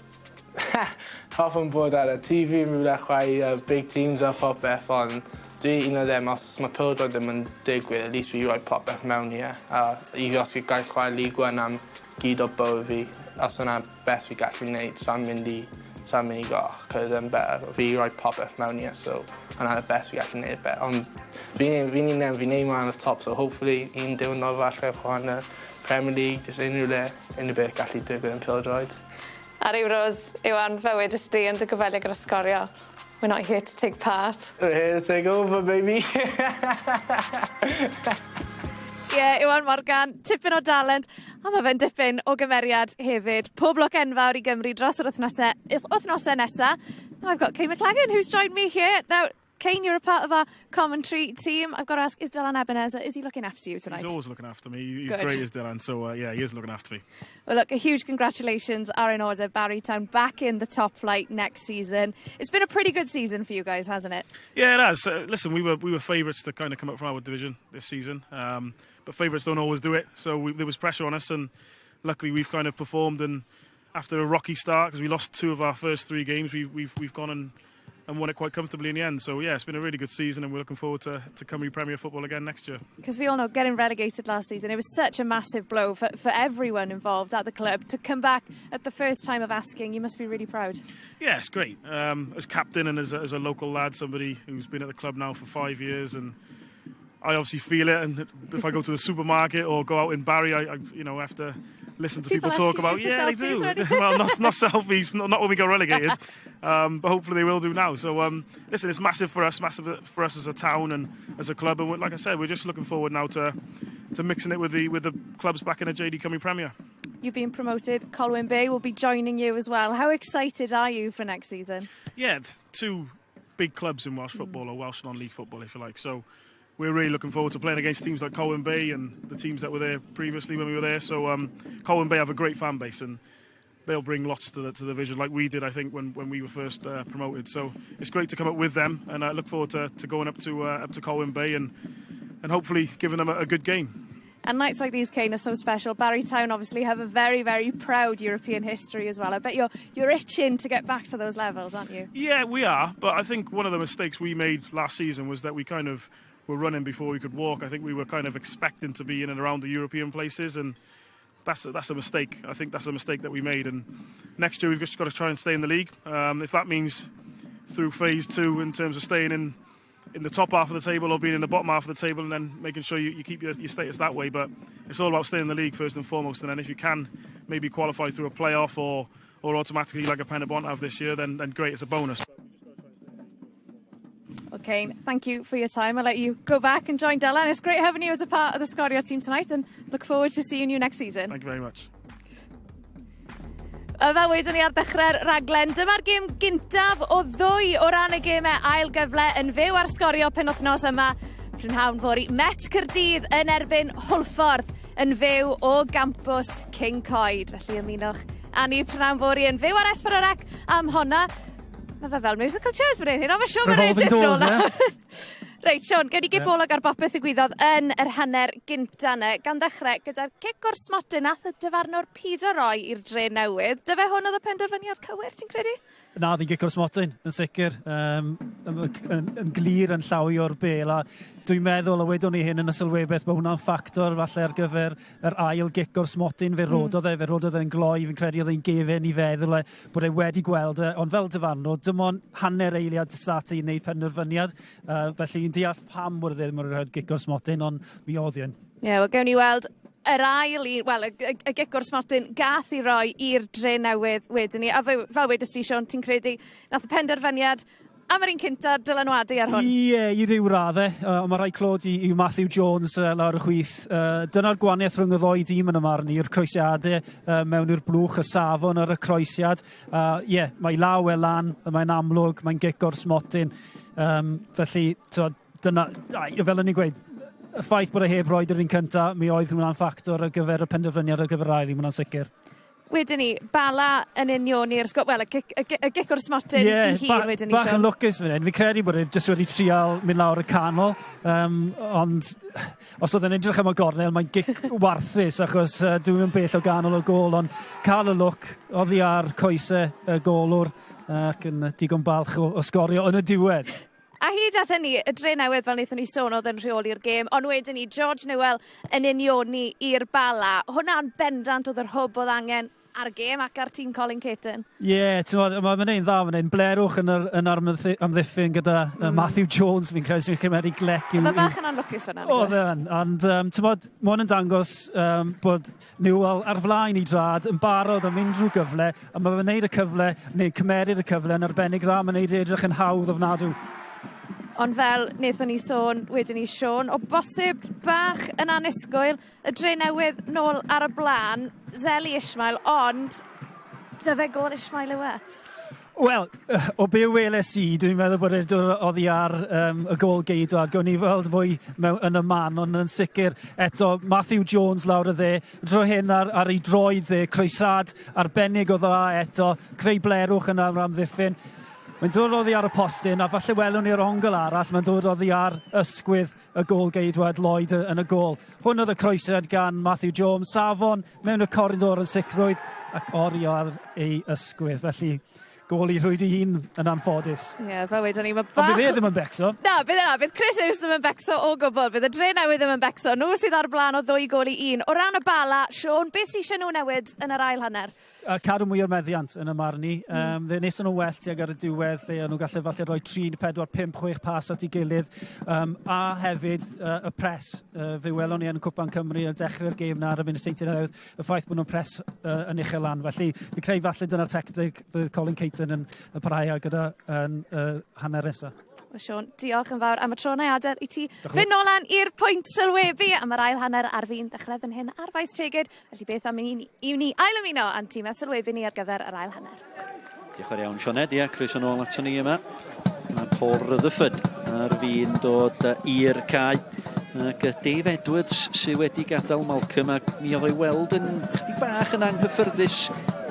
Hoffwn bod ar y TV, rhywle chwarae big teams a popeth, ond dwi un o them, os mae pêl-droed ddim yn digwydd, at least fi roi popeth mewn i e. A i os fi gael chwarae League One am gyd o bywyd fi, os hwnna best fi gallu wneud, sa'n mynd i go, cos I'm better. Fi roi popeth mewn i e, so hwnna the best fi gallu wneud. Ond fi'n neud on the top, so hopefully un diwrnod falle chwarae yn y Premier League, just unrhyw le, unrhyw beth gallu digwydd yn pêl-droed. A'r Euros, Iwan, fel wedest di yn dy gyfweliad gyda Sgorio, "We're not here to take part." We're here to take over, baby. Ie, yeah, Iwan Morgan, tipyn o dalent, a mae fe'n dipyn o gymeriad hefyd. Pob lwc enfawr i Gymru dros yr wythnosau nesa. Now I've got Kayne McLaggon, who's joined me here. Now, Kayne, you're a part of our commentary team. I've got to ask, is Dylan Ebenezer, is he looking after you tonight? He's always looking after me. He's Good. Great as Dylan, so yeah, he is looking after me. Well, look, a huge congratulations are in order. Barry Town back in the top flight next season. It's been a pretty good season for you guys, hasn't it? Yeah, it has. Listen, we were favourites to kind of come up from our division this season, but favourites don't always do it. So there was pressure on us, and luckily we've kind of performed. And after a rocky start, because we lost two of our first three games, we've gone and won it quite comfortably in the end. So yeah, it's been a really good season, and we're looking forward to Cymru Premier football again next year. Because we all know getting relegated last season, it was such a massive blow for everyone involved at the club. To come back at the first time of asking, you must be really proud. Yeah, it's great. As captain and as a local lad, somebody who's been at the club now for 5 years, and I obviously feel it. And if I go to the supermarket or go out in Barry, I have to listen to people People talk about. asking you for Yeah, they selfies do. or anything? Well, not selfies, not when we got relegated, but hopefully they will do now. So listen, it's massive for us as a town and as a club. And like I said, we're just looking forward now to mixing it with the clubs back in the JD Cymru Premier. You've been promoted. Colwyn Bay will be joining you as well. How excited are you for next season? Yeah, two big clubs in Welsh football, or Welsh non-league football, if you like. So we're really looking forward to playing against teams like Colwyn Bay and the teams that were there previously when we were there. So Colwyn Bay have a great fan base and they'll bring lots to the division, like we did, I think, when we were first promoted. So it's great to come up with them, and I look forward to going up to Colwyn Bay and hopefully giving them a good game. And nights like these, Kayne, are so special. Barry Town obviously have a very, very proud European history as well. I bet you're itching to get back to those levels, aren't you? Yeah, we are. But I think one of the mistakes we made last season was that we kind of were running before we could walk. I think we were kind of expecting to be in and around the European places, and that's a mistake. I think that's a mistake that we made. And next year we've just got to try and stay in the league. If that means through phase 2 in terms of staying in the top half of the table or being in the bottom half of the table, and then making sure you keep your status that way. But it's all about staying in the league first and foremost, and then if you can maybe qualify through a playoff or automatically like a Penybont have this year, then great, it's a bonus. Okay, thank you for your time. I'll let you go back and join Dylan. It's great having you as a part of the Sgorio team tonight, and look forward to seeing you next season. Thank you very much. Fel wedon ni ar ddechrau'r raglen, dyma'r gêm gyntaf o ddwy o ran y gemau ail gyfle yn fyw ar Sgorio penwythnos yma. Prynhawn fory, Met Caerdydd yn erbyn Hwlffordd yn fyw o gampws Cyncoed. Felly ymunwch â ni prynhawn fory yn fyw ar S4C am honna. Mae fe fel musical chairs fan hyn, ond mae'n siŵr mae'n rhaid nôl. Reit, Siôn, gewn ni gipolwg ar bopeth ddigwyddodd yn yr hanner gynta yna, gan ddechrau gyda'r cic o'r smotyn nath y dyfarnwr pido roi i'r Drenewydd. Dyfe hwn oedd y penderfyniad cywir, ti'n credu? Na, ddi'n gic o'r smotyn, yn sicr. Yn glir yn llawio'r bel, a dwi'n meddwl, a wedon ni hyn yn y sylwebaeth, bod hwnna'n ffactor falle ar gyfer yr ail gic o'r smotyn. Fe rododd e, fe rododd e'n gloi, fi'n credu oedd e'n gefen i feddwl bod e wedi gweld e, ond fel dyfarnwr, dim ond hanner eiliad sat i wneud penderfyniad, felly i'n deall pam bod e ddim yn rhoi gic o'r smotyn, ond mi oedd hi'n. Ie, wel, gewn ni weld yr ail, wel, y gic o'r smotyn gath i roi i'r Drenewydd wedyn ni. A fel wedys ti, Siôn, ti'n credu nath y penderfyniad am yr un cynta dylanwadu ar hwn? Ie, i ryw raddau. Ond mae rhai clod i Matthew Jones lawr y chwith. Dyna'r gwahaniaeth rhwng y ddoi dîm yn y marn i'r croesiadau mewn i'r blwch, y safon ar y croesiad. Ie, mae law e lan, mae'n amlwg, mae'n gic o'r smotyn. Felly, dyna, fel o'n i'n gweud, y ffaith bod e heb roed yr un cynta, mi oedd hwnna'n ffactor ar gyfer y penderfyniad ar gyfer ail, hwnna'n sicr. Wedyn ni, Bala yn unioni'r wel, y gic o'r smotyn i hun wedyn ni. Bach yn lwcus fan hyn. Fi credu bod e jyst wedi trial mynd lawr y canol, ond os oedd e'n edrych am y gornel, mae'n gic warthus, achos dwi'm yn bell o ganol o gôl, ond cael y lwc oddi ar coesau y golwr ac yn digon balch o sgorio yn y diwedd. A hyd at hynny, y Drenewydd, fel wnaethon ni sôn, oedd yn rheoli'r gêm, ond wedyn ni, George Newell yn unioni i'r Bala. Hwna'n bendant oedd yr hwb oedd angen ar y gêm ac ar tîm Colin Caton. Ie, ti'n mae'n ein dda fan hyn. Blerwch yn yr amddiffyn gyda Matthew Jones, fi'n credu, sy'n cymeru glec. Oedd e bach yn anlwcus fan'na. Oedd e'n, ond ti'n bod, mae hwn yn dangos bod Newell ar flaen i drad yn barod am unrhyw gyfle, a mae fe'n gwneud y cyfle, neu cymeryd y cyfle yn arbennig dda, mae'n gwneud edrych yn hawdd ofnadw. Ond fel wnaethon ni sôn wedyn ni, Siôn, o bosib bach yn annisgwyl, y Drenewydd nôl ar y blaen, Zeli Ismail, ond dyfe gôl Ismail yw e? Wel, o be weles i, dwi'n meddwl bod e'n dod oddi ar y gôl geidwad. Gawn ni weld fwy yn y man, ond yn sicr eto Matthew Jones lawr y dde, dro hyn ar ei droed dde, croesad arbennig o dda eto, creu blerwch yn yr amddiffyn. Mae'n dod oddi ar y postyn, a falle welwn ni'r ongl arall, mae'n dod oddi ar ysgwydd y gôl geidwad Lloyd yn y gôl. Hwn oedd y croesiad gan Matthew Jones, safon mewn y coridor yn sicrwydd ac ori ar ei ysgwydd. Felly, gôl i rhwyd i hun yn anffodus. Ie, fel wedon ni, mae bach... Ond bydd e ddim yn becso. Na, bydd e na, bydd Chris Hughes ddim yn becso o gwbl. Bydd y Drenewydd ddim yn becso. Nhw sydd ar blaen o 2-1. O ran y Bala, Siôn, beth sydd eisiau nhw newid yn yr ail hanner? Cadw mwy o'r meddiant yn y marn i. Fe wnaethon nhw well tuag ar y diwedd, lle nhw gallu falle rhoi 3, 4, 5, 6 pas at ei gilydd. A hefyd y pres. Fe welon ni yn Cwpan Cymru yn dechrau'r gêm na ar y munud Seintiau Newydd, y ffaith bod nhw'n pres yn uchel lan. Felly, fi creu falle dyna'r tactig fydd Colin Caton yn parhau gyda yn hanner nesaf. Wel, Siôn, diolch yn fawr am y tro na i adael i ti fynd nôl lan i'r pwynt sylwebu am yr ail hanner ar fin dechrau fan hyn ar Faes Tegid. Felly beth am i ni ail ymuno â'n tîm sylwebu ni ar gyfer yr ail hanner. Diolch yn fawr iawn, Sioned. Ie, croeso nôl ato ni yma. Mae Paul Rutherford ar fin dod i'r cae. Ac Dave Edwards sydd wedi gadael Malcolm, ac mi oedd o'i weld yn chydig bach yn anghyffyrddus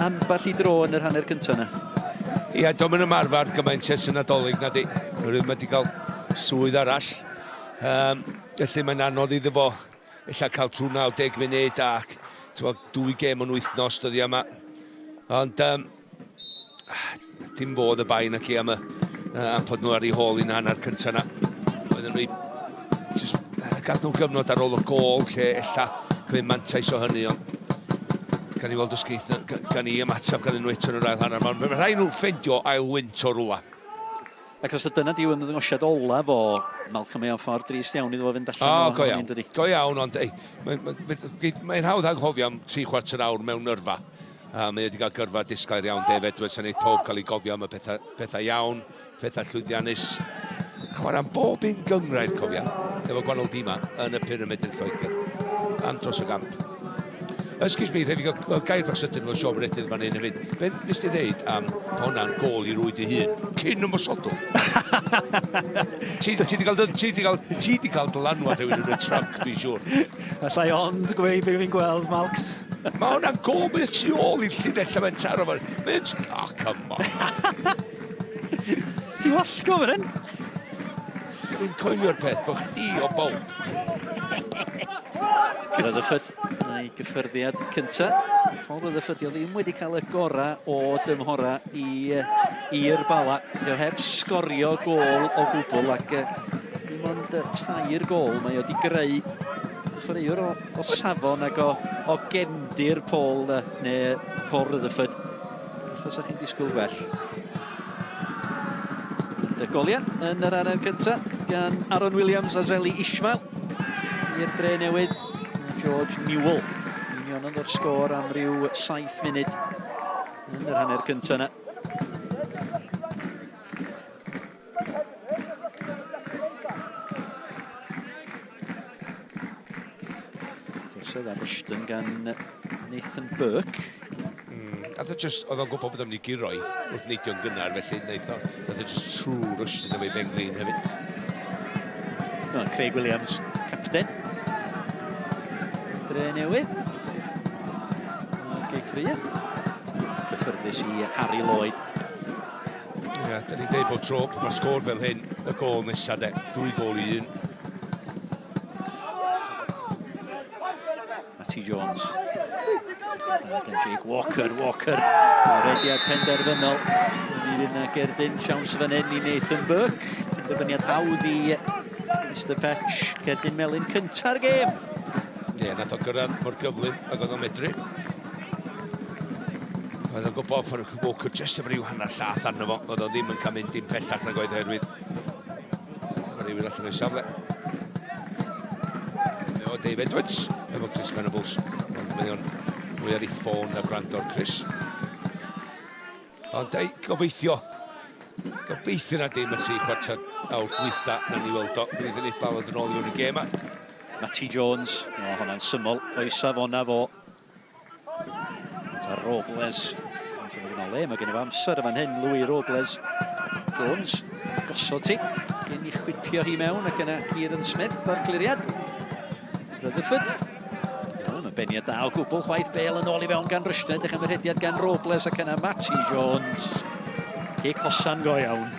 ambell i dro yn yr hanner cyntaf yna. Ie, dio'm yn ymarfer gymaint ers y Nadolig na di. Mae wedi cael swydd arall. Felly mae'n anodd iddo fo ella cael trwy 90 munud ac 2 gêm yn wythnos dyddia yma. Ond dim fod y bai na ci am am fod nhw ar ei hôl i'n hanner cyntaf yna. Oedden nhw just gath nhw gyfnod ar ôl y gôl lle ella cymryd mantais o hynny, ond gan i weld os geith gan i ymateb gan nhw eto yn yr ail hanner. Mae'n rhaid nhw ffeindio ail wynt o rwla. Ac os dyna diw ymddangosiad olaf o Malcolm, mae o'n ffordd drist iawn iddo fo fynd allan. O, go iawn. Go iawn, ond mae'n hawdd anghofio am 3/4 awr mewn yrfa. Mae wedi cael gyrfa disglair iawn, Dave Edwards, a wneud pob cael ei gofio am y pethau iawn, pethau llwyddiannus. Chwarae'n bob un gynghrair, cofia, efo gwahanol dîma yn y pyramid yn Lloegr. Andros o gamp. Excuse me, rhaid fi gael gair bach sydyn efo Siôn Meredydd fan hyn hefyd. Be nes ti ddeud am hwnna'n gôl i rwyd ei hun cyn ymosodol? Ti 'di gael, ti 'di gael, ti 'di gael dylanwad rhywun yn y truck, dwi'n siŵr. Allai ond gweud be fi'n gweld, Malcs. Mae hwnna'n gôl, mae tu ôl i'r llinell a mae'n taro. Mae'n... Oh, come on. Ti'n wallgo fan hyn? Dwi'n coelio'r peth bod chdi o bawb. Rutherford, ei gyffyrddiad cynta. Paul Rutherford, dio ddim wedi cael y gorau o dymhora i'r Bala. So heb sgorio gôl o gwbl ac dim ond 3 gôl mae o wedi greu. Chwaraewr o safon ac o gefndir Paul, neu Paul Rutherford. Os ydych chi'n disgwyl gwell. Y goliau yn yr hanner cyntaf gan Aaron Williams a Zeli Ismail i'r Dre Newydd. George Newell unionodd o'r sgôr am ryw 7 munud yn yr hanner cyntaf yna. Gorsedd ar Rushton gan Nathan Burke. Nath o just, oedd o'n gwybod bod o'n mynd i guro i wrth neidio'n gynnar, felly nath o just true Rushton efo'i benglin hefyd. No, Craig Williams, capten. Dre Newydd. Ac ei crydd. Cyffyrddus i Harry Lloyd. Ie, yeah, da ni'n deud bod tro, mae'r sgôr fel hyn, y gôl nesaf de, 2 gôl i 1. Matty Jones. Ac yn Jake Walker, Walker. Rediad penderfynol. Mi fydd yna gerdyn siawns fan hyn i Nathan Burke. Penderfyniad hawdd i Mr Petch. Cerdyn melyn cynta'r gêm. Ie, yeah, nath o gyrraedd mor gyflym ag oedd o'n medru. Oedd o'n gwybod fod Walker jyst efo ryw hanner llath arno fo. Oedd o ddim yn cael mynd dim pellach nag oedd oherwydd. Mae rhywun allan o'i safle. O, Dave Edwards efo Chris Venables. Ond mae o'n mwy ar ei ffôn na gwrando ar Chris. Ond ei, gobeithio na dim y 3/4 awr dwytha na ni weld o. Bydd yn ei yn ôl i mewn i gêm. Matty Jones, o, hwnna'n syml, o'i safona fo. A Robles, mae gen i fo amser fan hyn, Louis Robles. Jones, gosod ti, cyn i chwipio hi mewn ac yna Kieran Smith o'r cliriad. Rutherford. Mae beniad da o gwbl chwaith, bel yn ôl i fewn gan Rushton, edrych am y rhediad gan Robles ac yna Matty Jones. Cic hosan go iawn.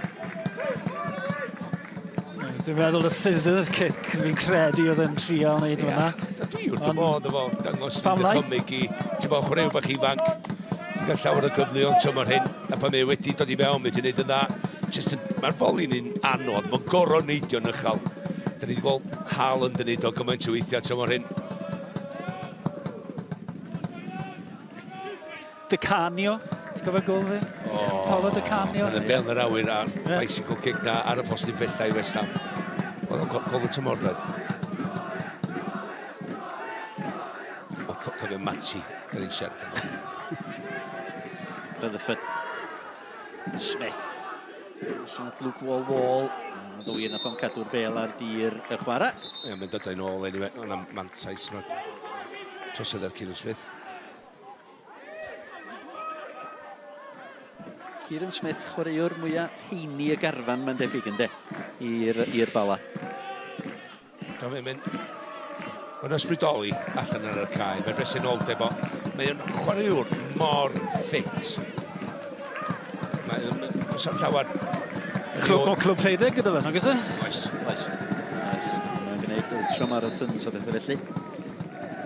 Dwi'n meddwl y scissors kick fi'n credu oedd yn trio wneud hwnna. Dwi wrth y modd efo dangos dychymyg i, ti'n bod, chwaraewr bach ifanc. Dwi'n cael llawer o gyfleon tymor hyn, a pan mae wedi dod i mewn, mae wedi gwneud yn dda. Mae'r foli'n un anodd, mae'n gorfod neidio'n uchel. Da ni wedi gweld Haaland yn neud o gymaint o weithiau tymor hyn. Di Canio, ti'n gofio gôl fi? Paolo Di Canio. Yn y bel yn yr awyr a'r bicycle kick na ar y postyn bella i West Ham. Oedd o'n gôl y tymor, doedd. O, cofio Matty, da ni'n siarad. Rutherford. Smith. Allan Luke Wall Wall. Ddwy yna o'n cadw'r bel ar dir y chwarae. Ie, mae'n dod o'i nôl, anyway. O'n mantais, trosodd ar Kieran Smith. Kieran Smith, chwaraewr mwyaf heini y garfan, mae'n debyg ynddo, i'r Bala. Mae'n mynd, mae'n ysbrydoli allan ar y cae, mae'n bresenoldeb o. Mae'n chwaraewr mor ffit. Mae'n oes am llawer. Clwb rhedeg gyda fe, nag oes e? Oes. Oes. Mae'n gwneud ultramarathons a bethau felly.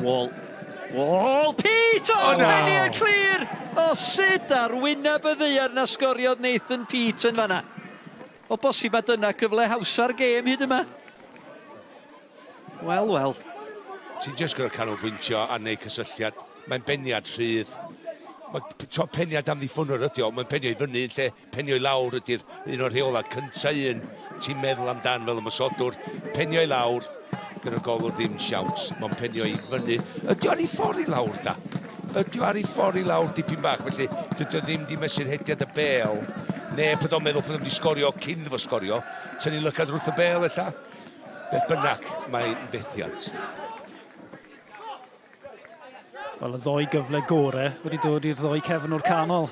Wall. Wall, Pete! O, beniad clir! O, sut ar wyneb y ddaear na sgoriodd Nathan Peate yn fanna. O bosib a dyna cyfle hawsa'r gêm hyd yma. Wel, wel. Ti'n jyst gorfod canolbwyntio a neud cysylltiad. Mae'n beniad rhydd. Mae peniad amddiffynwr ydi o, mae'n penio i fyny lle penio i lawr ydy'r un o'r rheola cynta un ti'n meddwl amdan fel ymosodwr. Penio i lawr, gyda'r golwr ddim siawns, mae'n penio i fyny. Ydy o ar ei ffordd i lawr da? Ydy o ar ei ffordd i lawr dipyn bach, felly dydy o ddim di mesur hediad y bel. Ne, bod o'n meddwl bod o'n wedi sgorio cyn fo sgorio, tynnu lygad wrth y bel ella. Beth bynnag, mae'n fethiant. Wel, y ddoi gyfle gore wedi dod i'r ddoi cefn o'r canol.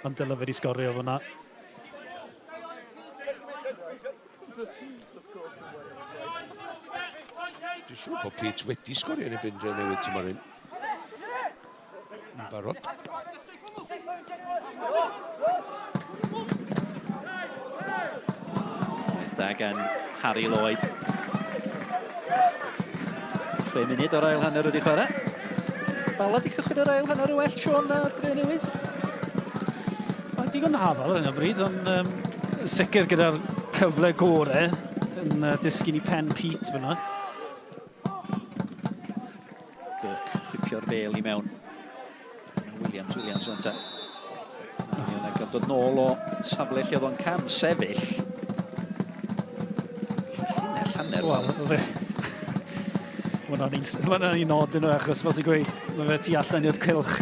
Ond dyle fe wedi sgorio fyna. Dwi'n siŵr bod Pete wedi sgorio yn y byn dre newydd tymor hyn. Yn barod. Da gan Harry Lloyd. 6 munud o'r ail hanner wedi chwarae. Bala di cychwyn yr ail hanner y well, Sean, na'r dre newydd? Mae'n digon hafal ar hyn o bryd, ond sicr gyda'r cyfle gore yn disgyn i pen Pete fyna. Burke chwipio'r bel i mewn. Williams, Williams o'n ta. Yna gael dod nôl o safle lle oedd o'n cam sefyll. Llinell hanner. Wel, mae hwnna'n un nod yn achos, fel ti'n gweud, mae fe tu allan i'r cylch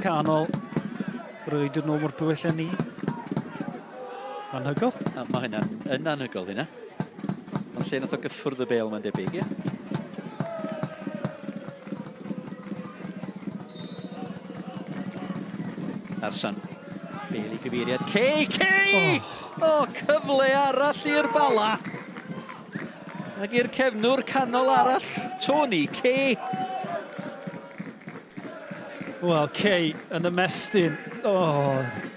canol. Rwy'n dod nôl mor bwyll â ni. Anhygol. Mae hynna'n yn anhygol, hynna. Ond lle nath o gyffwrdd y bel, mae'n debyg, ie? Arsan. Bel i gyfeiriad. KK! Oh. O, cyfle arall i'r Bala. Ac i'r cefnwr canol arall, Tony Kay. Wel, Kay yn ymestyn. O,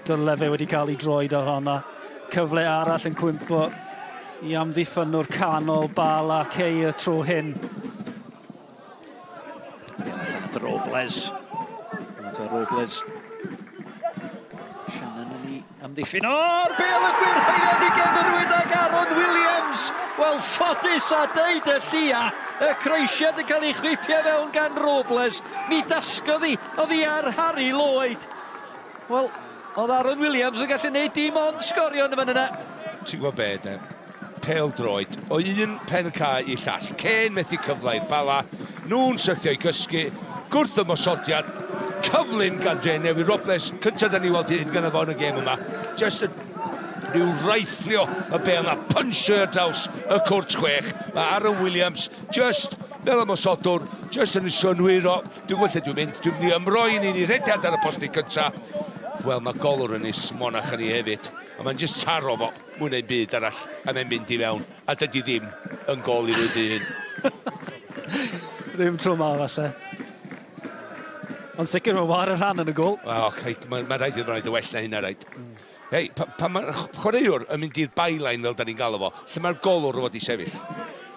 dyle fe wedi cael ei droed ar honna. Cyfle arall yn cwympo i amddiffynwr canol Bala, Kay y tro hyn. Allan at Robles. Robles. Shannon yn ei amddiffyn. O'r bel y gwirhaead i gefnrwyd ag Aaron Williams. Wel, ffodus a deud y llia. Y croesiad yn cael ei chwipio fewn gan Robles. Mi dasgodd hi oddi ar Harry Lloyd. Wel, oedd Aaron Williams yn gallu gwneud dim ond sgorio yn y fan yna. Ti'n gwybod be, de? Pêl droed. O un pen y cae i llall. Cen methu cyfle i'r Bala. Nhw'n syrthio i gysgu. Gwrth ymosodiad. Cyflym gan Dre Newydd. Robles, cyntaf da ni weld hyn gan y fo yn y gêm yma. Just rhyw raifflio y bel yna, punchio ar draws y cwrt 6. Mae Aaron Williams just fel ymosodwr, just yn synwyro. Dwi'n gwybod lle dwi'n mynd, dwi'n mynd i ymroi ni'n i rediad ar y postyn cynta. Wel, mae golwr yn Ynys Monach yn ei hefyd. A mae'n just taro fo, mwy neu byd arall, a mae'n mynd i fewn. A dydy ddim yn gol i rwyd un. Ddim tro ma, falle. Ond sicr mae'n war y rhan yn y gol. O, okay, mae rhaid iddo fo wneud y well na hynna, rhaid. Hei, pan mae'r chwaraewr yn mynd i'r byline fel da ni'n galw fo, lle mae'r golwr fod i sefyll?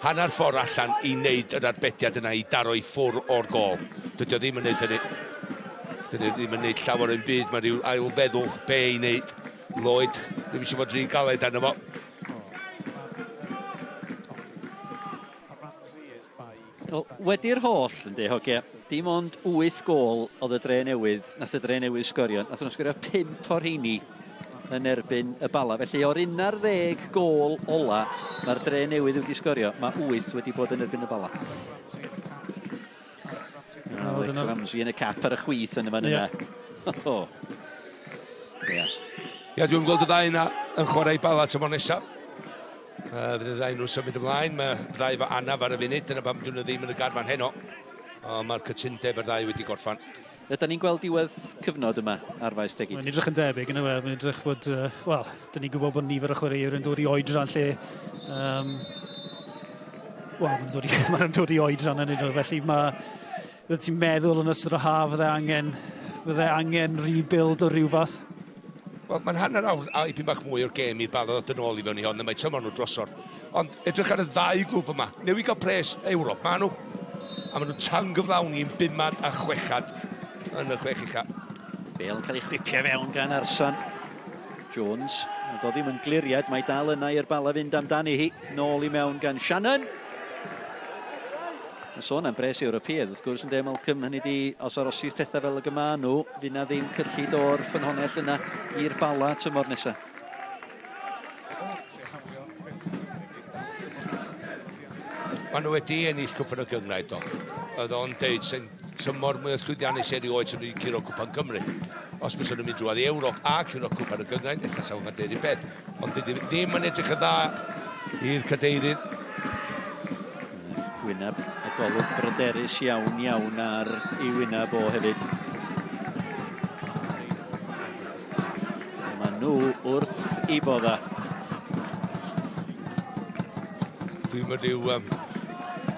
Hanner ffordd allan i wneud yr arbediad yna i daro i ffwr o'r gol. Dydy o ddim yn wneud hynny. Dydy o ddim yn wneud llawer o'n byd, mae rhyw ail feddwl be i wneud. Lloyd, ddim eisiau bod rhy galed arno fo. Wel, wedi'r holl, yndi, hogia, dim ond 8 gôl oedd y Dre Newydd, nath y Dre Newydd sgorio. Nath nhw sgorio 5 o'r rheini yn erbyn y Bala. Felly o'r 11 gôl ola mae'r Dre Newydd wedi sgorio, mae 8 wedi bod yn erbyn y Bala. Alex Ramsey yn y cap ar y chwith yn y fan yna. Ie. Ia, dwi'n gweld y ddau yna yn chwarae Bala tymor nesaf. Fydd y ddau nhw'n symud ymlaen. Mae ddau efo anaf ar y funud, dyna pam dyn nhw ddim yn y garfan heno. Ond mae'r cytundeb yr ddau wedi gorffan. Ydyn ni'n gweld diwedd cyfnod yma ar Faes Tegid? Mae'n edrych yn debyg, yn yw e? Mae'n edrych bod, wel, dyn ni'n gwybod bod nifer o chwaraewyr yn dod i oedran lle... Wel, mae'n dod i oedran yn edrych, felly mae... Fydde ti'n meddwl yn ystod o haf fydde angen rebuild o ryw fath? Wel, mae'n hanner awr a ipyn bach mwy o'r gêm i'r Bala ddod yn ôl i fewn i hon, a mae tymor nhw drosodd. Ond edrych ar y ddau glwb yma, newydd gael pres Ewrop, maen nhw. A maen nhw tan gyflawni yn 5 a 6 yn y 6 ucha. Bale yn cael ei chwipio fewn gan Arsan. Jones, ond o ddim yn gliriad, mae dal yna i'r Bala fynd amdani hi. Nôl i mewn gan Shannon. Mae sôn am bres Ewropeaidd, wrth gwrs, yn de, Malcolm, hynny di, os arosith pethau fel y gyma nhw, fydd na ddim cyllid o'r ffynhonnell yna i'r Bala tymor nesaf. Maen nhw wedi ennill cwpan y gynghrair do. Oedd o'n deud sy'n tymor mwy o llwyddiannus erioed sy'n nhw curo cwpan Cymru. Os bys nhw'n mynd drwodd i Ewrop a curo cwpan y gynghrair, ella sa fo'n deud un peth. Ond dydy ddim yn edrych yn dda i'r cadeirydd. Wyneb y golwg bryderus iawn iawn ar ei wyneb o hefyd. Mae nhw wrth i bodda. Dwi'n mynd i'w...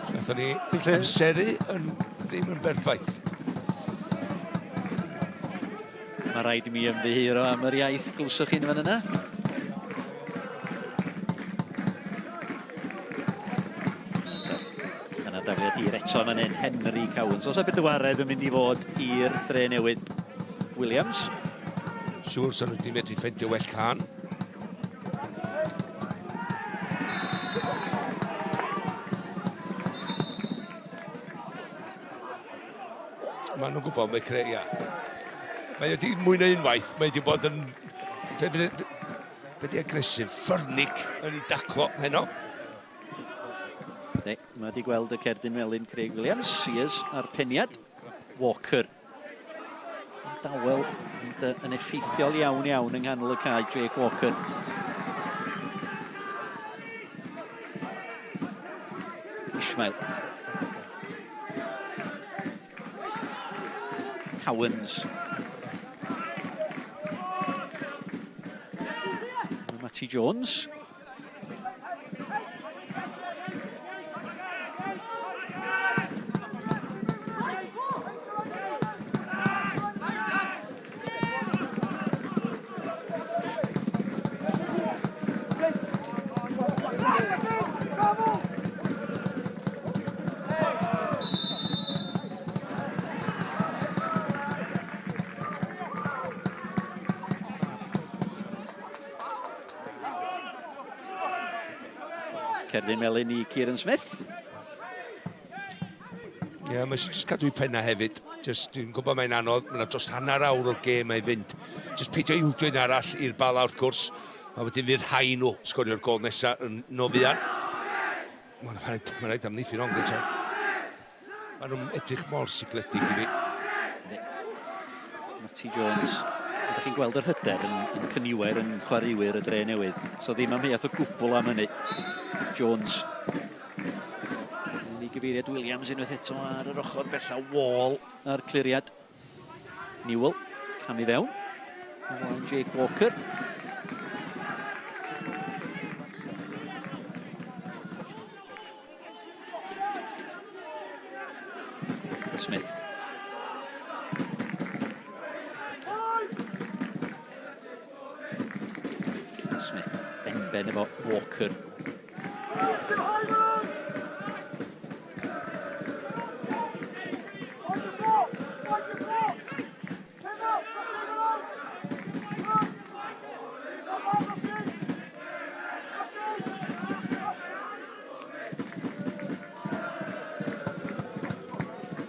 Nathon ni amseru yn ddim yn berffaith. Mae rhaid i mi ymddiheuro am yr iaith glwswch chi'n fan yna. Mae yna dafliad hir eto fan hyn, Henry Cowans. Os yna bedwaredd yn mynd i fod i'r dre newydd. Williams. Siŵr sy'n nhw wedi medru ffeindio well can. Maen nhw'n gwybod mae creu, ia. Mae wedi mwy na unwaith, mae wedi bod yn... Be di agresif, ffyrnig yn ei daclo heno. Ne, mae wedi gweld y cerdyn melyn Craig Williams, Sears a'r peniad. Walker. Yn dawel, ond yn effeithiol iawn iawn yng nghanol y cae, Jake Walker. Ishmael. Cowans. Matty Jones. Cerdyn melyn i Kieran Smith. Ie, yeah, mae eisiau cadw i penna hefyd. Just, dwi'n gwybod mae'n anodd, mae'n dros hanner awr o'r gêm mae'n fynd. Just peidio ildio un arall i'r Bala wrth gwrs. Mae wedyn fydd rhai nhw sgorio'r gol nesaf yn no fuan. Mae'n rhaid, ma rhaid amddiffyn o'n gyntaf. Maen nhw'n edrych mor sigledig i fi. Matty Jones. Ydych chi'n gweld yr hyder yn cyniwer yn chwaraewyr y dre newydd. So ddim amheuaeth o gwbl am hynny. Jones. Yn ei gyfeiriad Williams unwaith eto ar yr ochr bella Wall a'r cliriad. Newell, cam i fewn. O flaen Jake Walker. Smith. Smith benben efo Walker.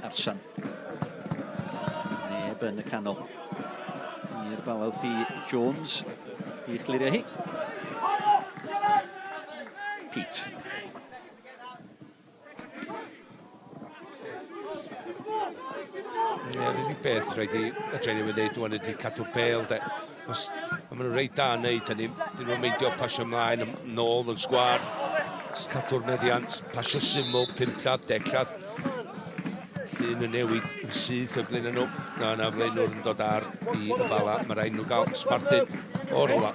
Arsan. Neb yn y canol. I'r balawth i Jones i chlirio hi. Pete. Ie, yr unig beth rhaid i y Drenewydd wneud wan ydy cadw bêl, de. Os, ma' nhw'n reit da yn neud hynny, dyn nhw'n meindio pasio ymlaen, nôl yn sgwar. Jyst cadw'r meddiant, pasio syml, 5 llath, 10 llath. Llun yn newid yn syth o blaen nhw. Na, na, flaenwr yn dod ar i y Bala. Mae rhaid nhw gael sbardun o rwla.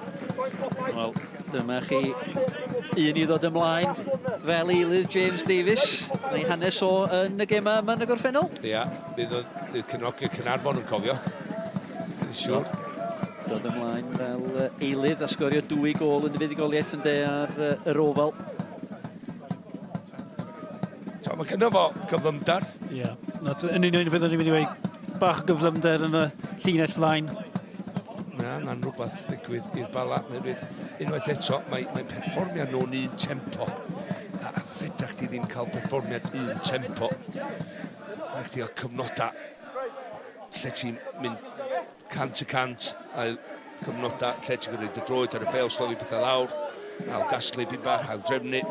Wel, dyma chi un i ddod ymlaen fel eilydd James Davies. Mae hanes o yn y gemau yma yn y gorffennol. Ia, bydd o'n cefnogi'r Caernarfon yn cofio. Dwi'n siŵr. Dod ymlaen fel eilydd a sgorio 2 gôl yn y fuddugoliaeth yn de ar yr Oval. So, mae gynno fo gyflymder. Ie, yn union fyddwn ni'n mynd i weud bach o gyflymder yn y llinell flaen. Na, na'n rhywbeth ddigwydd i'r Bala. Unwaith eto, mae perfformiad nhw'n un tempo. A fedra chdi ddim cael perfformiad un tempo. Rhaid chdi gael cyfnodau lle ti'n mynd 100% a cyfnodau lle ti'n gwneud y droed ar y bel, slofi pethau lawr, ail gasglu dipyn bach, ail drefnu.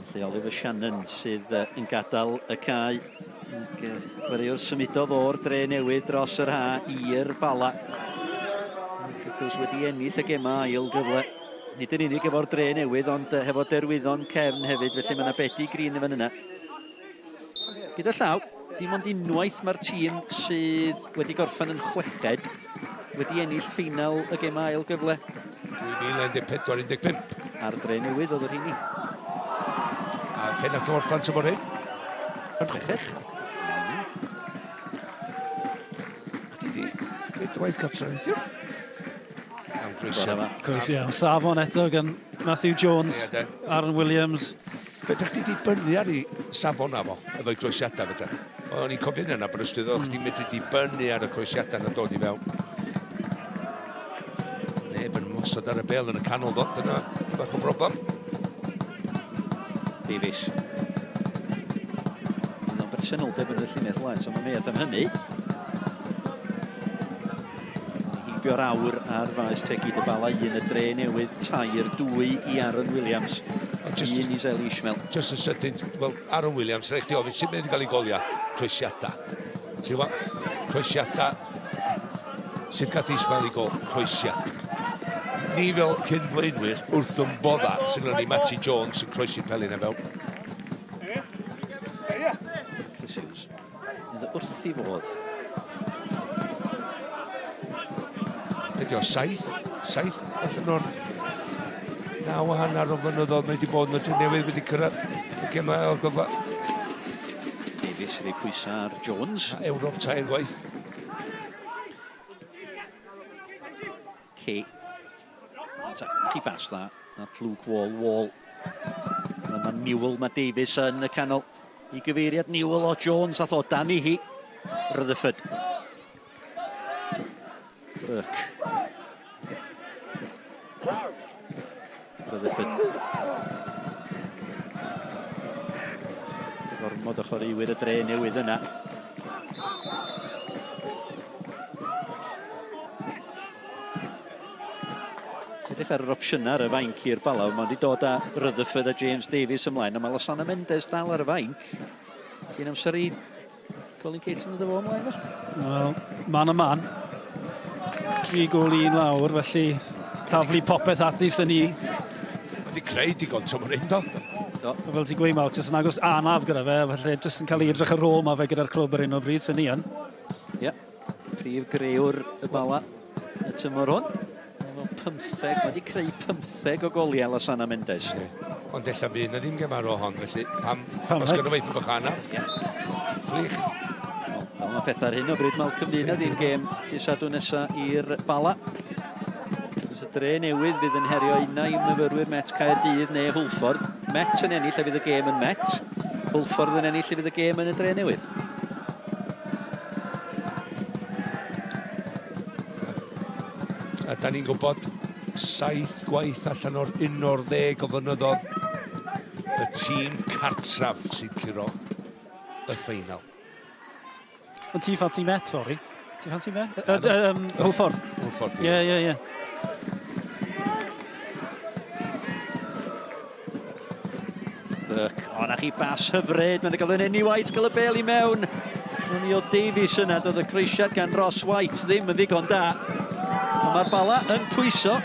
Felly Oliver Shannon sydd yn gadael y cae. Ac chwaraewr symudodd o'r dre newydd dros yr ha i'r Bala. Ac wrth gwrs wedi ennill y gemau ail gyfle. Nid yn unig efo'r dre newydd, ond hefo derwyddon cefn hefyd, felly mae yna bedi green yn fan yna. Gyda llaw, dim ond unwaith mae'r tîm sydd wedi gorffen yn chweched wedi ennill ffeinal y gemau ail gyfle. 2014-15. A'r dre newydd oedd y rheini. A lle nath nhw orffan tymor hyn? Yn chweched. Chdi di gwneud gwaith cartre neithiwr? Am groesiad. Groesiad. Safon eto gan Matthew Jones, Aaron Williams. Be ydych chi wedi dibynnu ar ei safon na fo, efo'i croesiadau fedrech? O'n i'n cofio hynny yn Aberystwyth, o'ch chdi'n medru dibynnu ar y croesiadau na dod i fewn. Neb yn mosod ar y bel yn y canol ddo, dyna bach o broblem. Davies. Mae'n bresenoldeb yn y llinell laen, so mae'n meddwl am hynny. Heibio'r awr ar faes Tegid y Bala 1, y dre newydd 3-2 i Aaron Williams. Just, 1 i Zeli Ishmael. Just yn sydyn, wel, Aaron Williams, rhaid chdi ofyn, sut mae'n gael ei goliau? Croesiadau. Ti'n gwybod? Croesiadau. Sut gath Ishmael ei gol? Croesiad. Ni fel cyn flaenwyr wrth yn bodda sy'n ni Matty Jones yn croesi pelyn e fewn. Chris Hughes. Iddo wrth i fodd. Ydy o 7, 7 allan o'r 9.5 o flynyddoedd mae wedi bod yn y Drenewydd newydd wedi cyrraedd y gemau ail gyfle. Davies wedi pwysa ar Jones. A Ewrop tair gwaith. Kay. Chi bas dda. At Luke Wall. Wall. Mae Newell, mae Davies yn y canol. I gyfeiriad Newell o Jones ath o dan i hi. Rutherford. Burke. Rutherford. Gormod o chwaraewyr y dre newydd yna. Edrych ar yr opsiynau ar y fainc i'r Bala, mae wedi dod â Rutherford a James Davies ymlaen, a mae Losana Mendes dal ar y fainc. Gyn amser i Colin Caton yn dod ymlaen, felly? Wel, man a man. 3 gôl 1 lawr, felly taflu popeth ati sy'n ni. Wedi creu digon tymor hyn, do? Do. Fel ti'n gweud, Mark, jyst yn agos anaf gyda fe, felly jyst yn cael ei edrych ar ôl mae fe gyda'r clwb ar hyn o bryd, sy'n ni yn. Ie, prif grëwr y Bala y tymor hwn. Efo 15, mae wedi creu 15 o goliau Losana Mendes. Ond ella fydd na ddim gem ar ôl hon, felly pam, Pam os lai? gyda fe bach anaf. Ie. Gwych. Wel, fel mae pethau ar hyn o bryd, Malcolm, fydd na ddim gêm dydd Sadwrn nesa i'r Bala. Os y dre newydd fydd yn herio unai myfyrwyr Met Caerdydd neu Hwlffordd. Met yn ennill a fydd y gêm yn Met. Hwlffordd yn ennill a fydd y gêm yn y dre newydd. A da ni'n gwybod 7 gwaith allan o'r 11 o flynyddoedd y tîm cartraf sy'n curo y ffeinal. Ond ti'n ffansi Met, fory? Ti'n ffansi Met? Hwlffordd. Hwlffordd, Ie, ie, ie. Burke. O, na chi bas hyfryd. Mae'n gael yn Enni White, gael y bel i mewn. O'n i o Davies yna, doedd y croesiad gan Ross White ddim yn ddigon da. Ond mae'r Bala yn pwyso.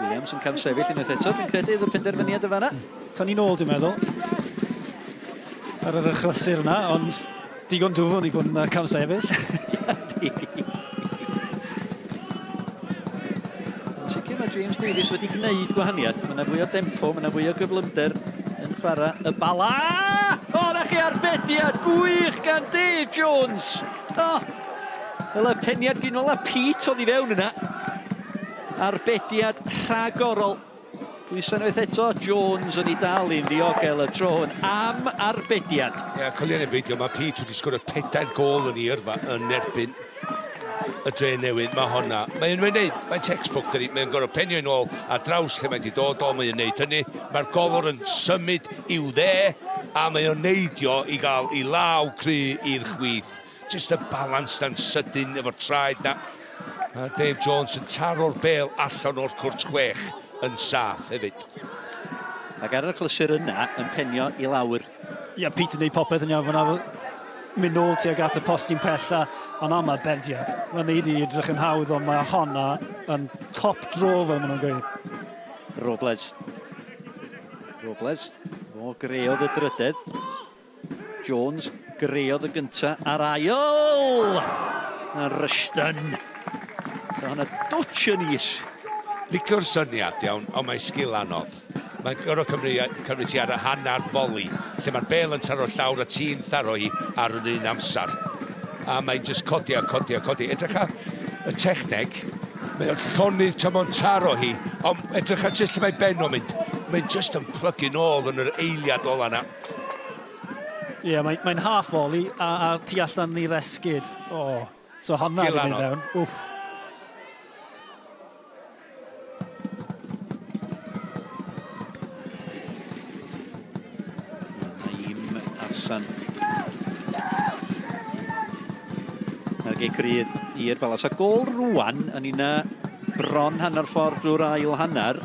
Williams yn camsefyll unwaith eto. Dwi'n credu iddo penderfyniad y fanna. Ta ni'n ôl, dwi'n meddwl, ar yr achlysur yna, ond digon dwfwn i fod yn camsefyll. Yn sicr mae James Davies wedi gwneud gwahaniaeth. Mae yna fwy o dempo, mae yna fwy o gyflymder yn chwarae y Bala. O, na chi arbediad gwych gan Dave Jones. O, fel y peniad gynol a Pete oedd i fewn yna. Arbediad rhagorol. Pwysa unwaith eto, Jones yn ei dal i'n ddiogel y tro hwn am arbediad. Ie, coelio neu beidio, mae Pete wedi sgorio 4 gôl yn ei yrfa yn erbyn y Dre Newydd, mae honna. Mae'n wneud, mae'n textbook dydi, mae'n gorfod penio yn ôl ar draws lle mae wedi dod o, mae'n wneud hynny. Mae'r golwr yn symud i'w dde, a mae o'n neidio i gael i law cry i'r chwith. Just y balans na'n sydyn efo'r traed na. A Dave Jones yn taro'r bêl allan o'r cwrt 6 yn saff hefyd. Ac ar yr achlysur yna yn penio i lawr. Ie, yeah, Peter yn neud popeth yn iawn fyna. Mynd nôl tuag at y postyn pella, ond am arbediad. Mae'n neud i edrych yn hawdd, ond mae honna yn top draw fel maen nhw'n gweud. Robles. Robles. O, greodd y drydedd. Jones greodd y gynta a'r ail. A Rushton. So hwnna dwtch yn is. Licio'r syniad iawn, ond mae sgil anodd. Mae'n gorfod cymryd ti ar y hanner foli, lle mae'r bêl yn taro llawr a ti'n tharo hi ar yr un amser. A mae'n just codi a codi a codi. Edrych ar y techneg, mae'n llonydd tra mae'n taro hi, ond edrych ar jyst lle mae ben o'n mynd. Mae'n just yn plygu nôl yn yr eiliad ola na. Ie, yeah, mae'n half volley a tu allan i'r esgid. Oh, so honna wedi mynd fewn. Wff. Arsan. Mae'r gic rydd i'r Bala. So gôl rwan yn una bron hanner ffordd drwy'r ail hanner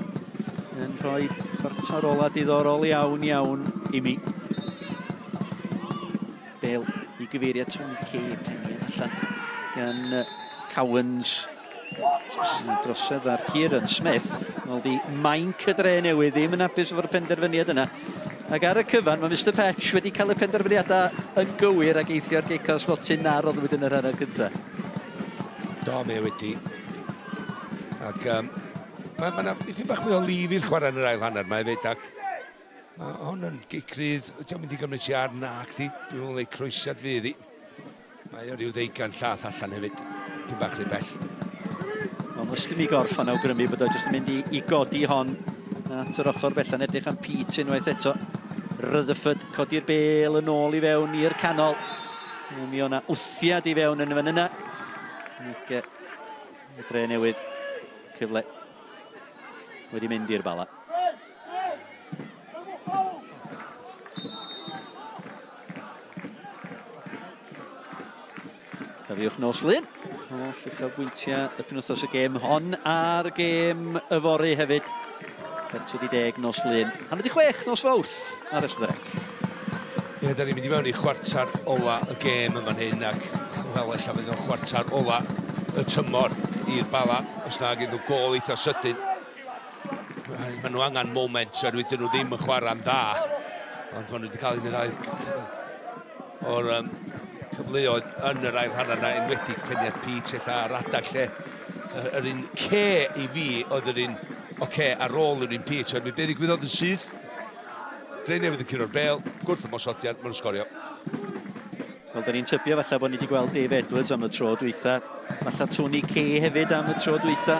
yn rhoi chwarter ola diddorol iawn iawn i mi. Bale i gyfeiriad Tony Kay, peniad allan gan Cowans. Drosedd ar Kieran Smith. Wel, di mainc y Dre Newydd ddim yn hapus efo'r penderfyniad yna. Ac ar y cyfan, mae Mr Petch wedi cael y penderfyniadau yn gywir ac eithio'r gic o'r smotyn na roddwyd yn yr hanner cyntaf. Do, mae wedi. Ac mae yna dipyn bach mwy o lif i'r chwarae yn yr ail hanner mae hefyd, ac mae hwn yn gic rydd. Ydy o'n mynd i gymryd ti ar na, chdi. Dwi'n meddwl ei croesiad fydd hi. Mae o ryw 20 llath allan hefyd. Dipyn bach rhy bell. Wel, mae ystym i gorffan awgrymu bod o jyst yn mynd i godi hon at yr ochr bellan, edrych am Pete unwaith eto. Rutherford codi'r bêl yn ôl i fewn i'r canol. Mi o'na wthiad i fewn yn y fan yna. Ac y Dre Newydd cyfle wedi mynd i'r Bala. Cofiwch nos Lun. Holl uchafbwyntiau y penwythnos y gêm hon a'r gêm yfory hefyd. 10:15 nos Lun. 5:30 nos Fawrth ar S4C. Ie, da ni'n mynd i mewn i chwarter ola y gêm yn fan hyn ac wel, ella fydd o'n chwarter ola y tymor i'r Bala os na gyn nhw gôl eitha sydyn. Maen nhw angen moment oherwydd dyn nhw ddim yn chwarae'n dda. Ond maen nhw wedi cael un neu ddau o'r cyfleoedd yn yr ail hanner na, enwedig peniad Pete ella ar adag lle yr un ce i fi oedd yr un oce ar ôl yr un Pete, oherwydd be ddigwyddodd yn syth, Dre Newydd yn curo'r bêl, gwrth ymosodiad, maen nhw'n sgorio. Wel, da ni'n tybio falle bod ni wedi gweld Dave Edwards am y tro dwytha, falle Tony Kay hefyd am y tro dwytha.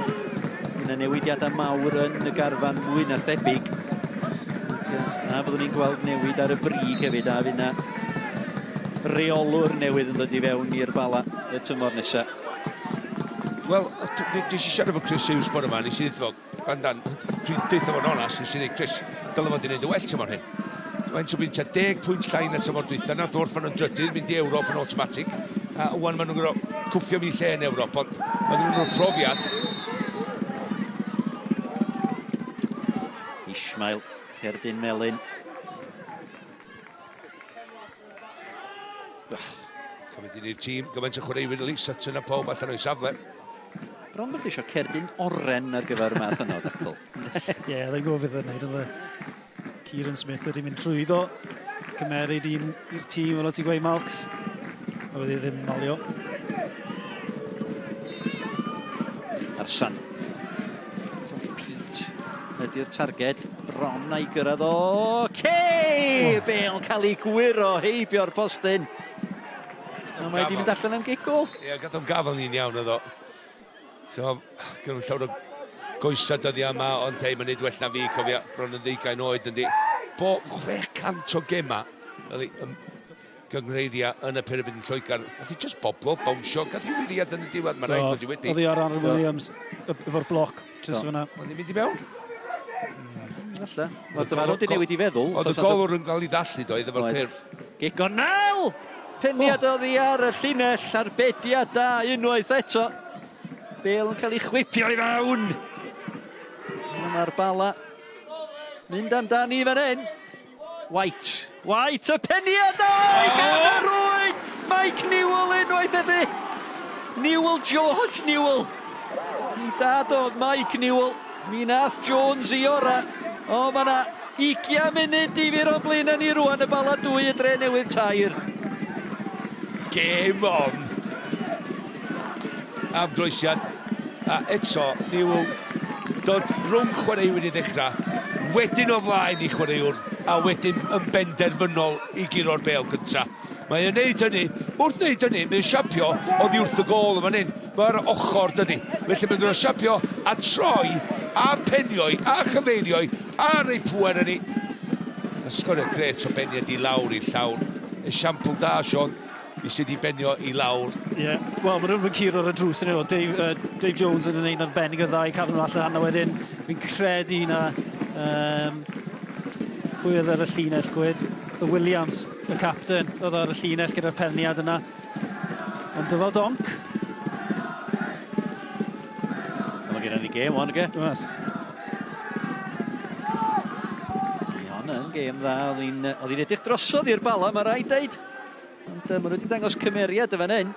Yna newidiadau mawr yn y garfan mwy na thebyg. A fyddwn ni'n gweld newid ar y brig hefyd, a fydd yna reolwr newydd yn dod i fewn i'r Bala y tymor nesaf. Wel, nes i siarad efo Chris Hughes bore yma, nes i ddweud fo, andan, dwi'n deutha fo'n onast, nes i ddweud, Chris, dylai fod i wneud y well tymor hyn. Faint o bwyntio, 10 pwynt llai na tymor dwytha, nath orffan yn drydydd, mynd i Ewrop yn automatic, a wan maen nhw'n gorfod cwffio mi lle yn Ewrop, ond mae nhw'n profiad. Ismail, cerdyn melyn. Cymryd i'r tîm, gymaint o chwaraewyr Lee Sutton a pawb allan o'i safle. Bron bod eisiau cerdyn oren ar gyfer y math yna o dacl. Ie, yeah, gwybod beth yn neud, oedd Kieran Smith wedi mynd trwyddo, cymeryd un i'r tîm, fel o ti'n gweud, Malks. A wedi ddim malio. Arsan. Tony Pete ydy'r targed. Bron a'i gyrraedd o. Cei! Bale cael ei gwyro heibio'r postyn. A mae wedi mynd allan am gic gôl. Ie, gath o'n gafel ni'n iawn oedd o. So, gyda nhw llawer o goesau dyddiau yma, ond hei, mae'n neud well na fi, cofio, bron yn 20 oed yndi. Bo 600 o gema, gyngreiria yn y pyramid yn Lloegr. Nath i just boblo, bownsio, gath i wiliad yn y diwedd, mae'n rhaid bod i wedi. Oedd hi ar Aaron Williams efo'r bloc, just fyna. Oedd hi'n mynd i mewn? Falle. Mae'r dyfarnwr wedi newid i feddwl. Oedd y golwr yn cael ei ddallu doedd efo'r cyrff. Gic gornel! Peniad oddi ar y llinell, arbediad da unwaith eto. Bale yn cael ei chwipio i fewn. Mae'r Bala mynd amdani fan hyn. White. White, y peniad o! I gan y rwyd! Mike Newell unwaith ydy. Newell, George Newell. Mi dad oedd Mike Newell. Mi nath Jones i ora. O, mae yna 20 munud difyr o'n blaen ni rwan, y Bala 2, y Dre Newydd 3. Game on! Am groesiad. A eto, Newell dod rhwng chwaraewyr i ddechrau, wedyn o flaen i chwaraewr, a wedyn yn benderfynol i guro'r bêl gynta. Mae e'n neud hynny, wrth wneud hynny, mae'n siapio oddi wrth y gôl yma hyn. Mae'r ochr dydy. Felly mae'n gwneud siapio a troi, a penioi, a chyfeirioi, a rei pŵer yni. A sgorio gret o beniad i lawr i'r llawr. Esiampl da, Sean, i sydd i benio i lawr. Ie, yeah. Wel, maen nhw'n curo ar y drws yn nhw. Dave Jones yn gwneud arbennig o dda i cadw nhw allan, a wedyn fi'n credu na pwy oedd ar y llinell gwed? Y Williams, y captain, oedd ar y llinell gyda'r peniad yna. Ond dyfal donk. Mae gen ni gêm o'n, ge? Dwi'n Hon yn gêm dda, oedd hi'n edrych drosodd i'r Bala, mae rhaid deud. Ond maen nhw wedi dangos cymeriad y fan hyn.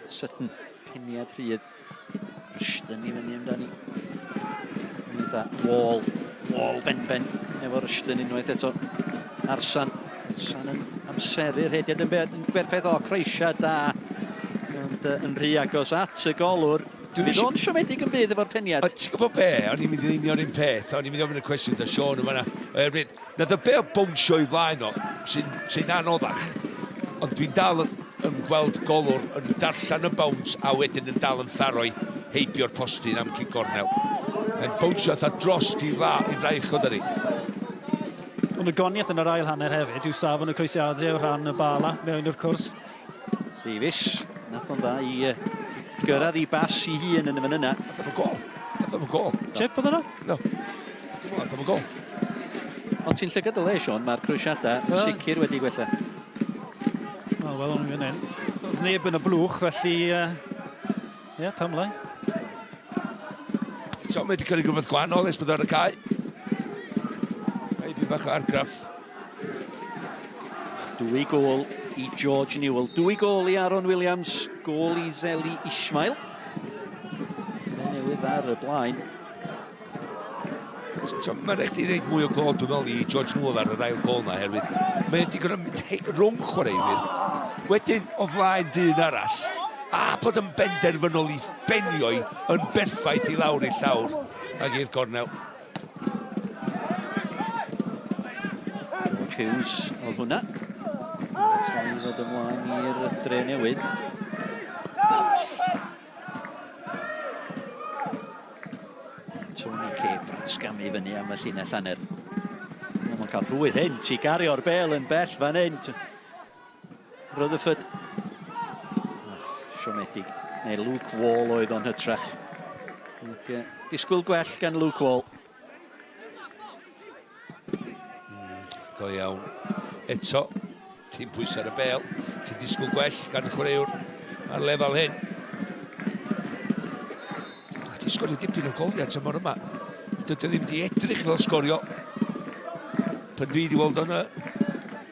Sutton, peniad rhydd. Rushton i fyny amdani. Mynd â Wall, Wall ben-ben efo Rushton unwaith eto. Arsan, Arsan yn amseru'r rhediad yn berffaith o croesiad da. Ond yn rhy agos at y golwr. Dwi'n o'n siomedig yn bydd efo'r peniad. Ti'n gwybod be? O'n i'n mynd i union un peth. O'n i'n mynd i ofyn y cwestiwn da Sean yma. Nath y bêl bownsio i flaen o, sy'n anoddach. Ond dwi'n dal yn gweld golwr yn darllen y bounce a wedyn yn dal yn tharoi heibio'r postyn am cic gornel. Yn bownsio atha dros i fraich o dydi. Ond y goniaeth yn yr ail hanner hefyd yw safon y croesiadau o rhan y Bala mewn i'r cwrs. Davies, nath o'n dda i gyrraedd i bas i hun yn y fan yna. Nath o'n gol. Nath o'n gol. Chip oedd yna? No. Nath o'n gol. Ond ti'n llygad o le, Sean, mae'r croesiadau yn sicr wedi gwella. Wel, o'n i'n hyn. Oedd neb yn y blwch, felly... Ie, pam lai. So, mae wedi cynnig rhywbeth gwahanol ers bod ar y cae. Mae bach o argraff. 2 gôl i George Newell. 2 gôl i Aaron Williams. Gôl i Zeli Ismail. Newydd ar y blaen. So, mae'n rhaid i reid mwy o glod, dwi'n meddwl, i George Newell ar yr ail gôl na, herwydd. Mae wedi gorfod mynd rhwng chwaraewyr, wedyn o flaen dyn arall, a bod yn benderfynol i benioi yn berffaith i lawr i'r llawr ac i'r gornel. George Hughes oedd hwnna. Tan i ddod ymlaen i'r Dre Newydd. Tony Cape sgamu fyny am y llinell hanner. Mae'n cael rhwydd hyn, ti gario'r bêl yn bell fan hyn. Rutherford. Siomedig. Neu Luke Wall oedd o'n hytrach. Disgwyl gwell gan Luke Wall. Go iawn. Eto, ti'n pwyso ar y bêl. Ti'n disgwyl gwell gan y chwaraewr ar lefel hyn. Ti'n sgorio dipyn o goliau tymor yma. Dydy ddim wedi edrych fel sgorio. Pan dwi wedi weld o'n y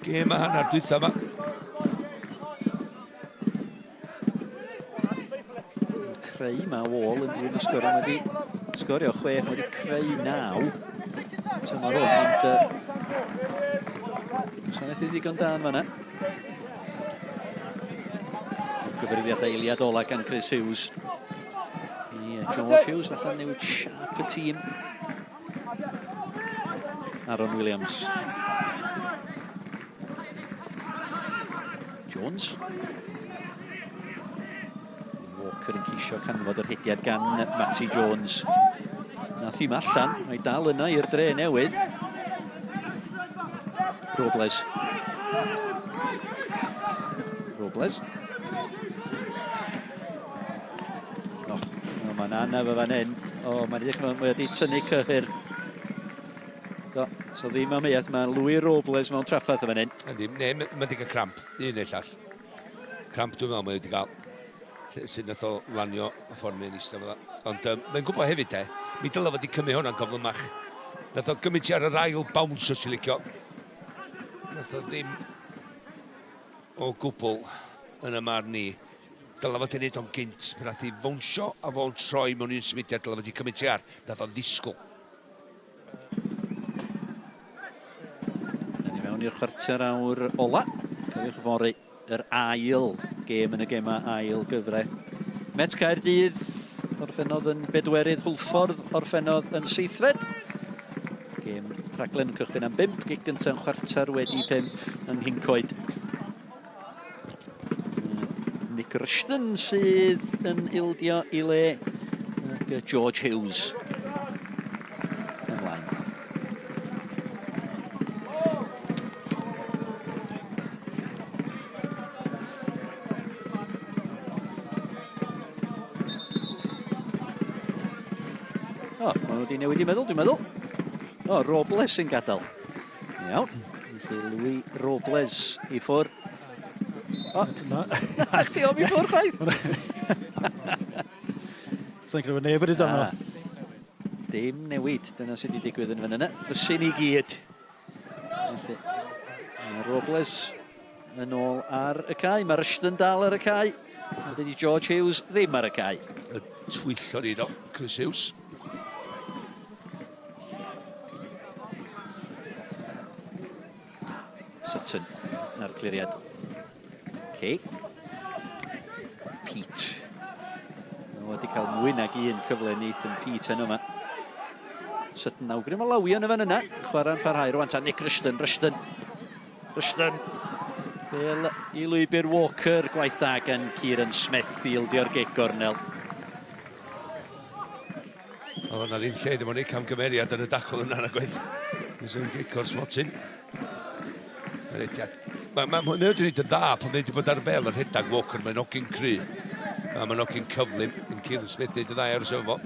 gêm a hanner dwytha yma. Creu mae Wall yn dilyn y sgorio. Mae wedi sgorio 6, mae wedi creu 9. Tymor hwn, ond gwasanaeth i ddigon da yn fanna. Gyfrifiad eiliad ola gan Chris Hughes. George Hughes, fatha newid siap y tîm. Aaron Williams. Jones. Walker yn ceisio canfod yr hediad gan Matty Jones. Nath hi'm allan, mae dal yna i'r Dre Newydd. Robles. Robles. O, oh, mae'n anaf y fan hyn. O, oh, mae'n edrych mae wedi tynnu cyhyr. Do, so ddim am eiath, mae Louis Robles mewn trafferth y fan hyn. Yndi, ne, mae wedi cael cramp, un neu llall. Cramp dwi'n meddwl mae wedi cael. Sut nath o lanio y ffordd mae'n eistedd fel Ond um, mae'n gwybod hefyd de, mi dylai fod wedi cymryd hwnna'n gyflymach. Nath o gymryd ti ar yr ail bounce os ti'n licio. Nath o ddim o gwbl yn y marn ni. Dylai fod wedi gwneud o'n gynt. Pan nath i fownsio a fo'n troi mewn un symudiad, dylai fod wedi cymryd ti ar. Nath o ddisgwyl. Da ni mewn i'r chwarter awr ola. Cofiwch fory yr ail gêm yn y gemau ail gyfre. Met Caerdydd orffennodd yn bedwerydd, Hwlffordd orffennodd yn seithfed. Gêm rhaglen yn cychwyn am 5, gig gyntaf yn chwarter wedi 5 yng Nghyncoed. Nick Rushton sydd yn ildio i le ac George Hughes ymlaen. O, maen nhw wedi newid i meddwl, dwi'n meddwl. O, Robles sy'n gadael. Iawn. Felly Louis Robles i ffwr. O, na. Na chdi o'm i ffwr chwaith. Sa'n credu bod neb wedi dano. Dim newid, dyna sydd wedi digwydd yn fan yna. Drysyn i gyd. Felly, mae Robles yn ôl ar y cae. Mae Rushton dal ar y cae. A dydy George Hughes ddim ar y cae. Y twyllo ni do, Chris Hughes. Sutton ar cliriad. Okay. Pete. Mae wedi cael mwy nag un cyfle Nathan Pete heno yma. Sutton awgrym o lawion y fan yna. Chwarae'n parhau rwan ta Nick Rushton. Rushton. Rushton. Bel i lwybr Walker. Gwaith da gan Kieran Smith i ildio'r gig gornel. Oedd yna ddim lle, dim ond ei camgymeriad yn y dacl yna na gwaith. Nes o'n gic o'r smotyn. Mae ma, ma, ma wedi gwneud yn dda pan wedi bod ar bel yn rhedeg Walker, mae'n ogyn cry. A mae'n ogyn cyflym yn Kieran Smith wneud y dda ar y sefo.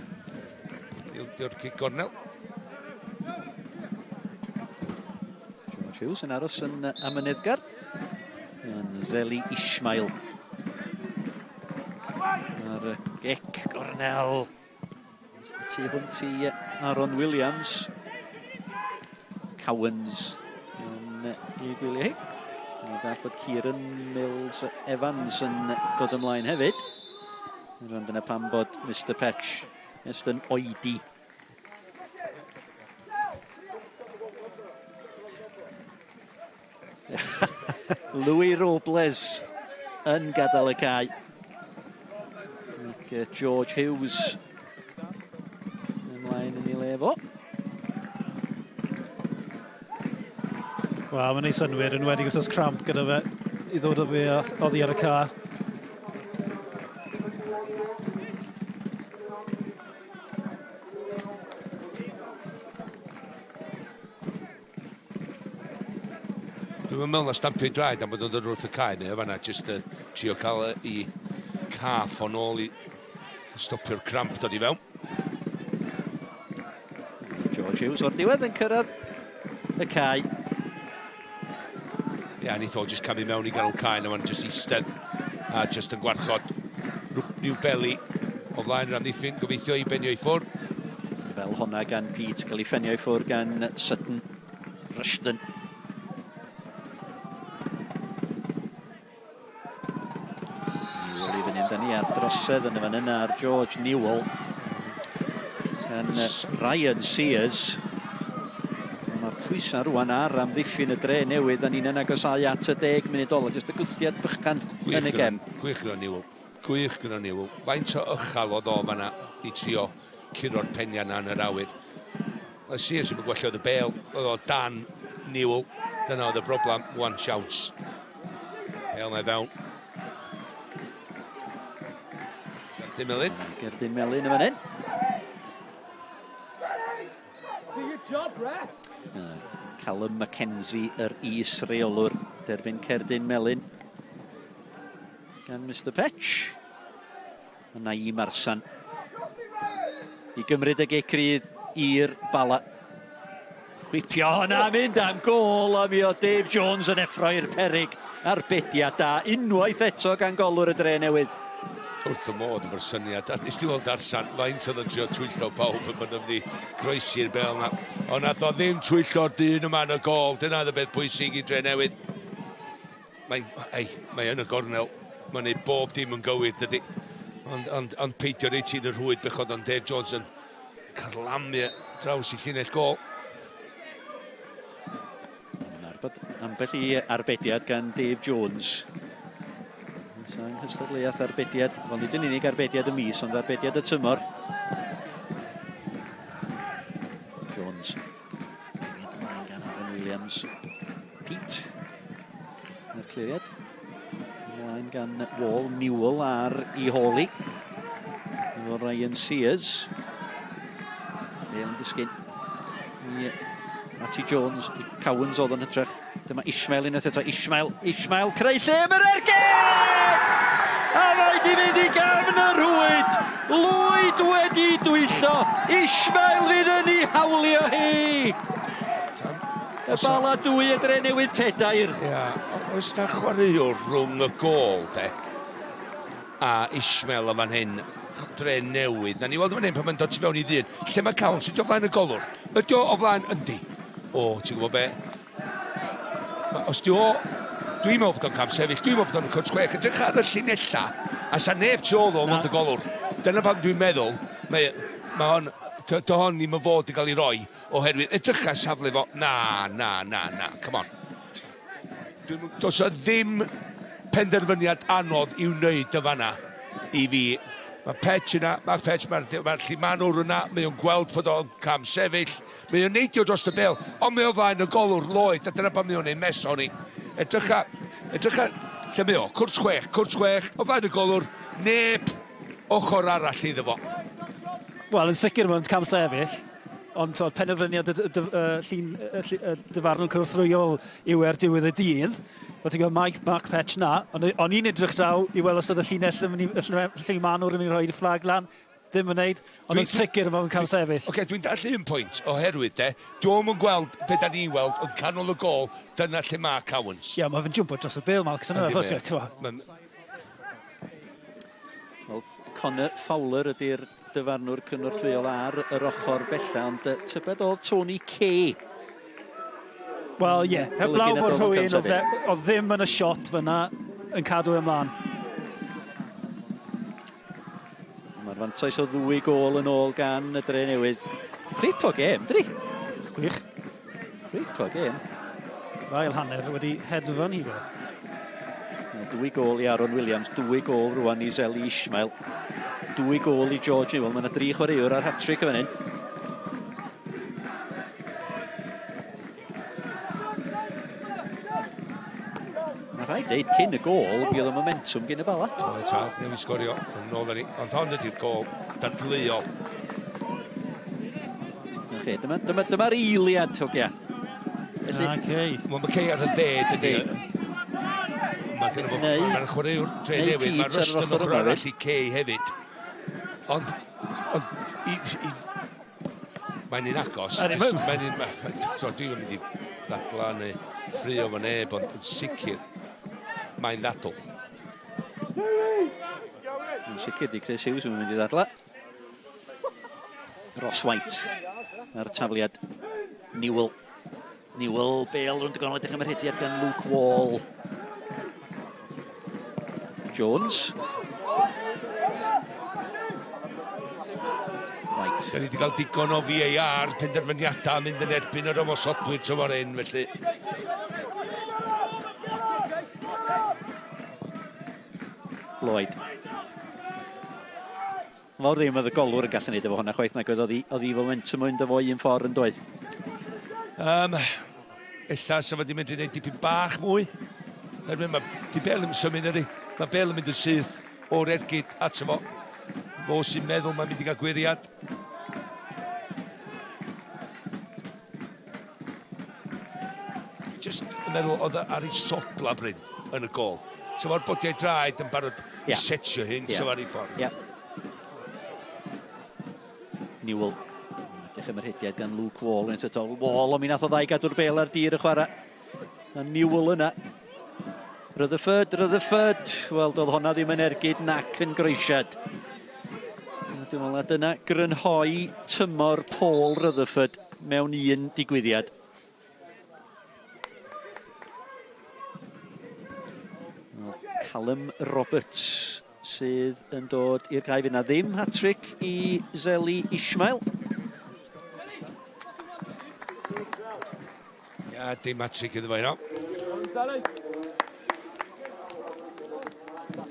Ildio'r cic gornel. George Hughes yn aros yn amyneddgar. Yn Zeli Ismail. Ar y gic gornel. Tu hwnt i Aaron Williams. Cowans yn ei gwylio hi. Ni'n dall bod Kieran Mills Evans yn dod ymlaen hefyd. Rwan dyna pam bod Mr Petch est yn oedi. Louis Robles yn gadael y cae. Ac George Hughes ymlaen yn ei le fo. Wel, mae'n neud synnwyr, yn wedi os oes cramp gyda fe i ddod o fe oddi ar y ca. Dwi'n meddwl na stampio i draed am bod o'n dod wrth y cae neu fanna, jyst uh, trio cael i caff o'n ôl i stopio'r cramp dod i fewn. George Hughes o'r diwedd yn cyrraedd y cae. Ie, yeah, neith o jyst camu mewn i ganol cae na ma'n jyst eistedd a jyst yn gwarchod rhyw beli o flaen yr amddiffyn, gobeithio i benio i ffwrdd. Fel honna gan Pete, cael ei ffenio i ffwrdd gan Sutton Rushton. Newell i fyny amdani ar drosedd yn y fan yna ar George Newell. Gan Ryan Sears. Mae'r pwysau rwan ar amddiffyn y dre newydd a ni'n yn agosáu at y 10 munud ola. Jyst y gwthiad bychan yn y gem. Gwych gyda Newell. Gwych gyda Newell. Faint o ychal oedd o fanna i trio curo'r peniau na yn yr awyr. Mae Sears yn gwella oedd y bel. Oedd o dan Newell. Dyna oedd y broblem. One chance. Bel mae fewn. Gerdyn Melyn. Gerdyn Melyn yn fan hyn. Callum McKenzie, yr is-reolwr, derbyn cerdyn melyn. Gan Mr Petch. Yna i Marsan. I gymryd y gic rydd i'r Bala. Chwipio hwnna, mynd am gôl, a mi o Dave Jones yn effro i'r perig. Arbediad da, unwaith eto gan golwr y Dre Newydd. Wrth y modd efo'r syniad. A nes ti weld Arsan, faint oedd yn trio twyllo pawb yn mynd ymddi croesi'r bel yna. Ond nath o ddim twyllo'r dyn yma yn y gôl. Dyna oedd y beth pwysig i Dre Newydd. Mae, ei, mae yn y gornel. Mae'n neud bob dim yn gywir, dydy. Ond, ond, ond peidio reit ti'n y rhwyd bechod, ond Dave Jones yn carlamu draws i llinell gôl. Ambell i arbediad gan Dave Jones. Sa'n nghystadleuaeth arbediad, wel nid yn unig arbediad y mis, ond arbediad y tymor. Jones. Cliriad ymlaen gan Aaron Williams. Pete. Mae'r cliriad. Ymlaen gan Wall, Newell ar i holi. Efo Ryan Sears. Bale yn disgyn. I Matty Jones, i Cowans oedd yn hytrach. Dyma Ishmael unwaith eto. Ishmael, Ishmael, creu lle am yr ergyd! A mae di mynd i gefn y rhwyd! Lwyd wedi dwyllo! Ishmael fydd yn ei hawlio hi! Y Bala 2, y Dre Newydd 4. Ia, oes na chwaraewr rhwng y gôl, de? A Ishmael yn fan hyn, Dre Newydd. Na ni weld yn fan hyn pan mae'n dod tu fewn i ddyn. Lle mae Cowans? Ydy o flaen y golwr? Ydy o o flaen? Yndi. O, ti'n gwybod be? Os di o... Dwi'n meddwl bod o'n cam sefyll, dwi'n meddwl bod o'n cwrt chwech. Edrych ar y llinella, a sa neb tu ôl o mond y golwr. Dyna pam dwi'n meddwl, mae, mae hon, dy hon ddim yn fod i gael ei roi, oherwydd edrych ar safle fo, na, na, na, na, come on. Dwi'n, does o ddim penderfyniad anodd i'w wneud y fanna i fi. Mae Petch yna, mae Petch, mae'r ma llimanwr yna, mae o'n gweld fod o'n cam sefyll, mae o'n neidio dros y bel, ond mae o flaen y golwr Lloyd, a dyna pam mae o'n ei mes o'n i. Edrycha, edrycha, lle mae o, cwrt chwech, cwrt chwech, o flaen y golwr, neb ochr arall iddo fo. Wel, yn sicr mae'n cam sefyll, ond to, penderfyniad y, y, y, llun, y, y dyfarnwr cynorthwyol yw er diwedd y dydd. Wel, ti'n gwybod, Mike, Mark Petch na, ond o'n i'n edrych draw i weld os oedd y llinell yn mynd i, y lleimanwr yn mynd i roi'r fflag lan, ddim yn neud, ond yn sicr mae'n cael sefyll. Oce, okay, dwi'n dallu un pwynt, oherwydd de, dwi'n yn gweld be da ni'n weld yn canol y gôl, dyna lle mae Cowans. Ie, yeah, mae fe'n jwmpo dros y bêl, Mark, dyna Wel, Connor Fowler ydy'r dyfarnwr cynorthwyol ar yr ochr bella, ond tybed oedd Tony Kay. Wel, ie, yeah. Heblaw bod rhywun oedd ddim yn y shot fyna yn cadw ymlaen. Mae'r fantais o ddwy gôl yn ôl gan y Dre Newydd. Chwip o gêm, dydi? Gwych. Chwip o gêm. Ail hanner wedi hedfan i fo. Dwy gôl i Aaron Williams, dwy gôl rwan i Zeli Ishmael, dwy gôl i George Newell. Mae yna dri chwaraewr ar hat-trick yn fan hyn. Mae rhaid deud cyn y gôl, mi oedd y momentum gyn y Bala. Oedd tad, newydd sgorio, yn ôl ni. Ond hon ydy'r gôl dadleuol. Okay, dyma'r dyma, dyma eiliad, hogia. Felly, okay. Mae McKay ar y dde, dydy. Mae gen fo, mae'r chwaraewr Dre Newydd, mae Ruston ochr arall i Kay hefyd. Ond, ond i, i, mae'n un agos. Mae'n un, so, dwi'n mynd i ddadla neu ffrio fo neb, ond yn sicr, mae'n ddadl. Yn sicr di Chris Hughes yn mynd i ddadla. Ross White ar tafliad Newell. Newell, Bale rownd y gornel, edrych am yr hediad gan Luke Wall. Jones. White. Da ni wedi cael digon o VAR penderfyniadau mynd yn erbyn yr ymosodwyr tymor hyn, felly. Lloyd. Fawr ddim oedd y golwr yn gallu neud efo hwnna chwaith, nag oedd oedd i momentum yn fo un ffordd yn doedd. Ella sa fo di mynd i wneud dipyn bach mwy. Oherwydd mae di Bale yn symud ydi. Mae Bale yn mynd yn syth o'r ergyd ato fo. Fo sy'n meddwl mae'n mynd i gael gwiriad. Just yn meddwl oedd ar ei sodla Bryn yn y gôl. So mae'r bodiau draed yn barod i setio hyn, so ar ei ffordd. Yeah. Newell. Edrych am yr hediad gan Luke Wall yn eto. Wall, ond mi nath o ddau gadw'r bel ar dir y chwarae. A Newell yna. Rutherford, Rutherford. Wel, doedd honna ddim yn ergyd nac yn groesiad. Dwi'n meddwl na dyna grynhoi tymor Paul Rutherford mewn un digwyddiad. Callum Roberts sydd yn dod i'r cae. Fydd na ddim hat-trick i Zeli Ismail. Ia, dim hat-trick iddo fo heno.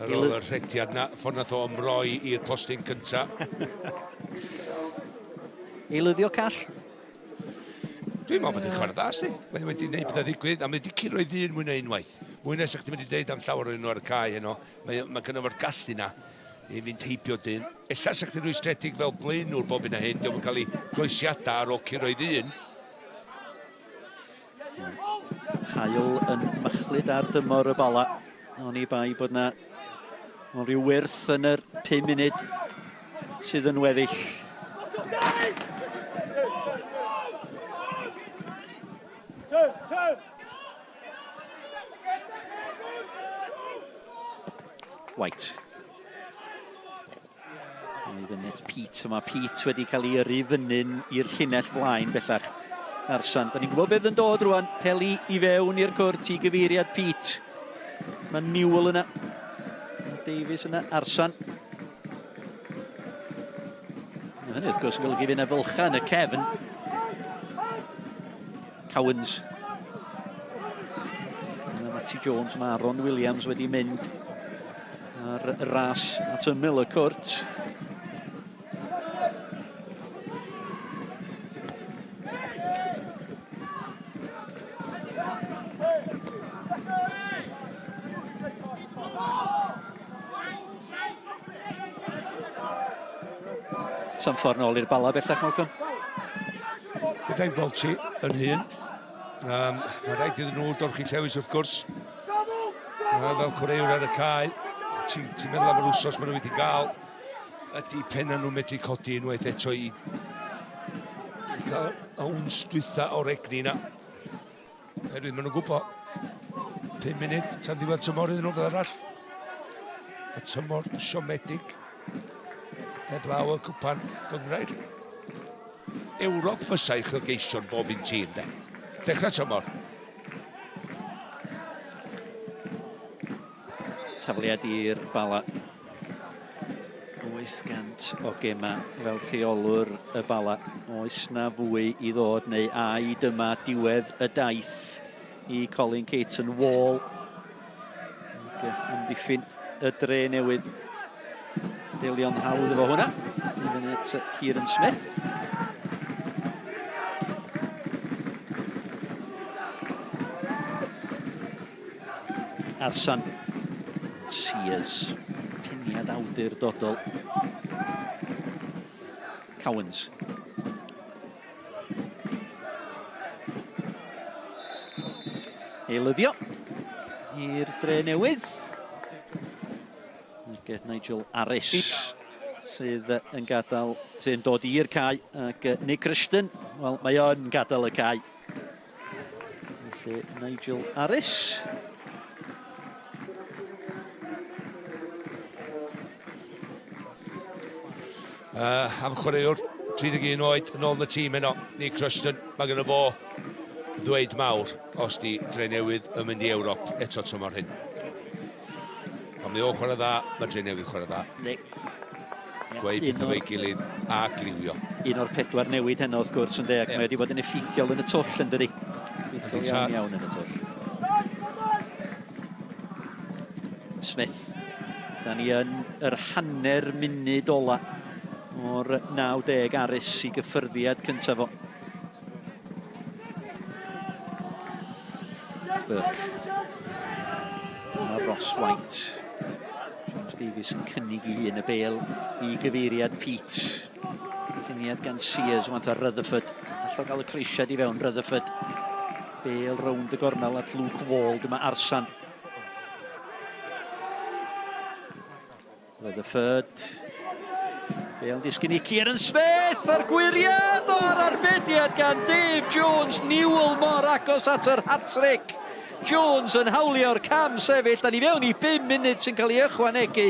Ar ôl y rhediad na, ffordd nath o ymroi i'r postyn cynta. Eilyddio call. Dwi'n meddwl bod yn chwarae dda, sti. Mae wedi gwneud pethau ddigwydd, a mae wedi curo i ddyn mwy na unwaith. Mwy na sa'ch ti'n mynd i ddeud am llawer o'n nhw ar y cae heno. Mae, mae gynno fo'r gallu na i fynd heibio dyn. Ella sa'ch ti'n rwystredig fel blaenwr bob un a hyn, diolch yn cael ei goesiadau ar ôl curo i ddyn. Haul yn machlud ar dymor y Bala. Oni bai bod na o ryw wyrth yn yr 5 munud sydd yn weddill. White. I fyny at Pete. Mae Pete wedi cael ei yrru fyny'n i'r llinell flaen bellach. Arsan. Da ni'n gwybod beth yn dod rwan. Peli i fewn i'r cwrt i gyfeiriad Pete. Mae Newell yna. Mae Davies yna. Arsan. Mae hynny wrth gwrs yn golygu fydd yna fylcha yn y cefn. Cowans. Yna Matty Jones, mae Aaron Williams wedi mynd ar ras at ymyl y cwrt. Sam ffordd nôl i'r Bala bellach, Malcolm. Gyda'i gweld ti yn hun. Mae rhaid iddyn nhw dorchi llewis wrth gwrs. Fel chwaraewr ar y cae, ti'n ti meddwl am yr wsos maen nhw wedi gael, ydy penna nhw'n medru codi unwaith eto i gael owns dwytha o'r egni na. Oherwydd maen nhw'n gwybod 5 munud tan ddiwedd tymor iddyn nhw fel arall. Y tymor siomedig heblaw y cwpan gynghrair. Ewrop fysa uchelgeision bob un tîm, de. Dechrau tymor. Tafliad i'r Bala. 800 o gema fel rheolwr y Bala. Oes na fwy i ddod neu ai dyma diwedd y daith i Colin Caton Wall. Amddiffyn y dre newydd. Delio'n hawdd efo hwnna. I fyny at Kieran Smith. Arsan. Sears. Peniad awdurdodol. Cowans. Eilyddio i'r dre newydd. Ac Nigel Harris sydd yn gadael, sydd yn dod i'r cae, ac Nick Rushton, wel, mae o'n gadael y cae. Felly Nigel Harris. Am chwaraewr 31 oed yn ôl yn y tîm heno, Nick Rushton, mae gynno fo ddweud mawr os di Drenewydd yn mynd i Ewrop eto tymor hyn. Pan mae o'n chwarae dda, mae Drenewydd chwarae dda. Ne. Gweud pethau efo'i gilydd a gliwio. Un o'r pedwar newid heno wrth gwrs yn de, ac mae wedi bod yn effeithiol yn y twll yn dydi. Effeithiol iawn iawn yn y twll. Smith. Da ni yn yr hanner munud ola o'r 90 Aris i gyffyrddiad cyntaf fo. Burke. Mae Ross White. James Davies yn cynnig i un y bel i gyfeiriad Pete. Cyniad gan Sears, want ar Rutherford. Allo gael y croesiad i fewn Rutherford. Bel rownd y gornel at Luke Wall, dyma Arsan. Rutherford. Bale yn disgyn i Kieran Smith a'r gwyriad o'r arbediad gan Dave Jones. Newell mor agos at yr hat-trick. Jones yn hawlio'r cam sefyll. Da ni fewn i 5 munud sy'n cael ei ychwanegu.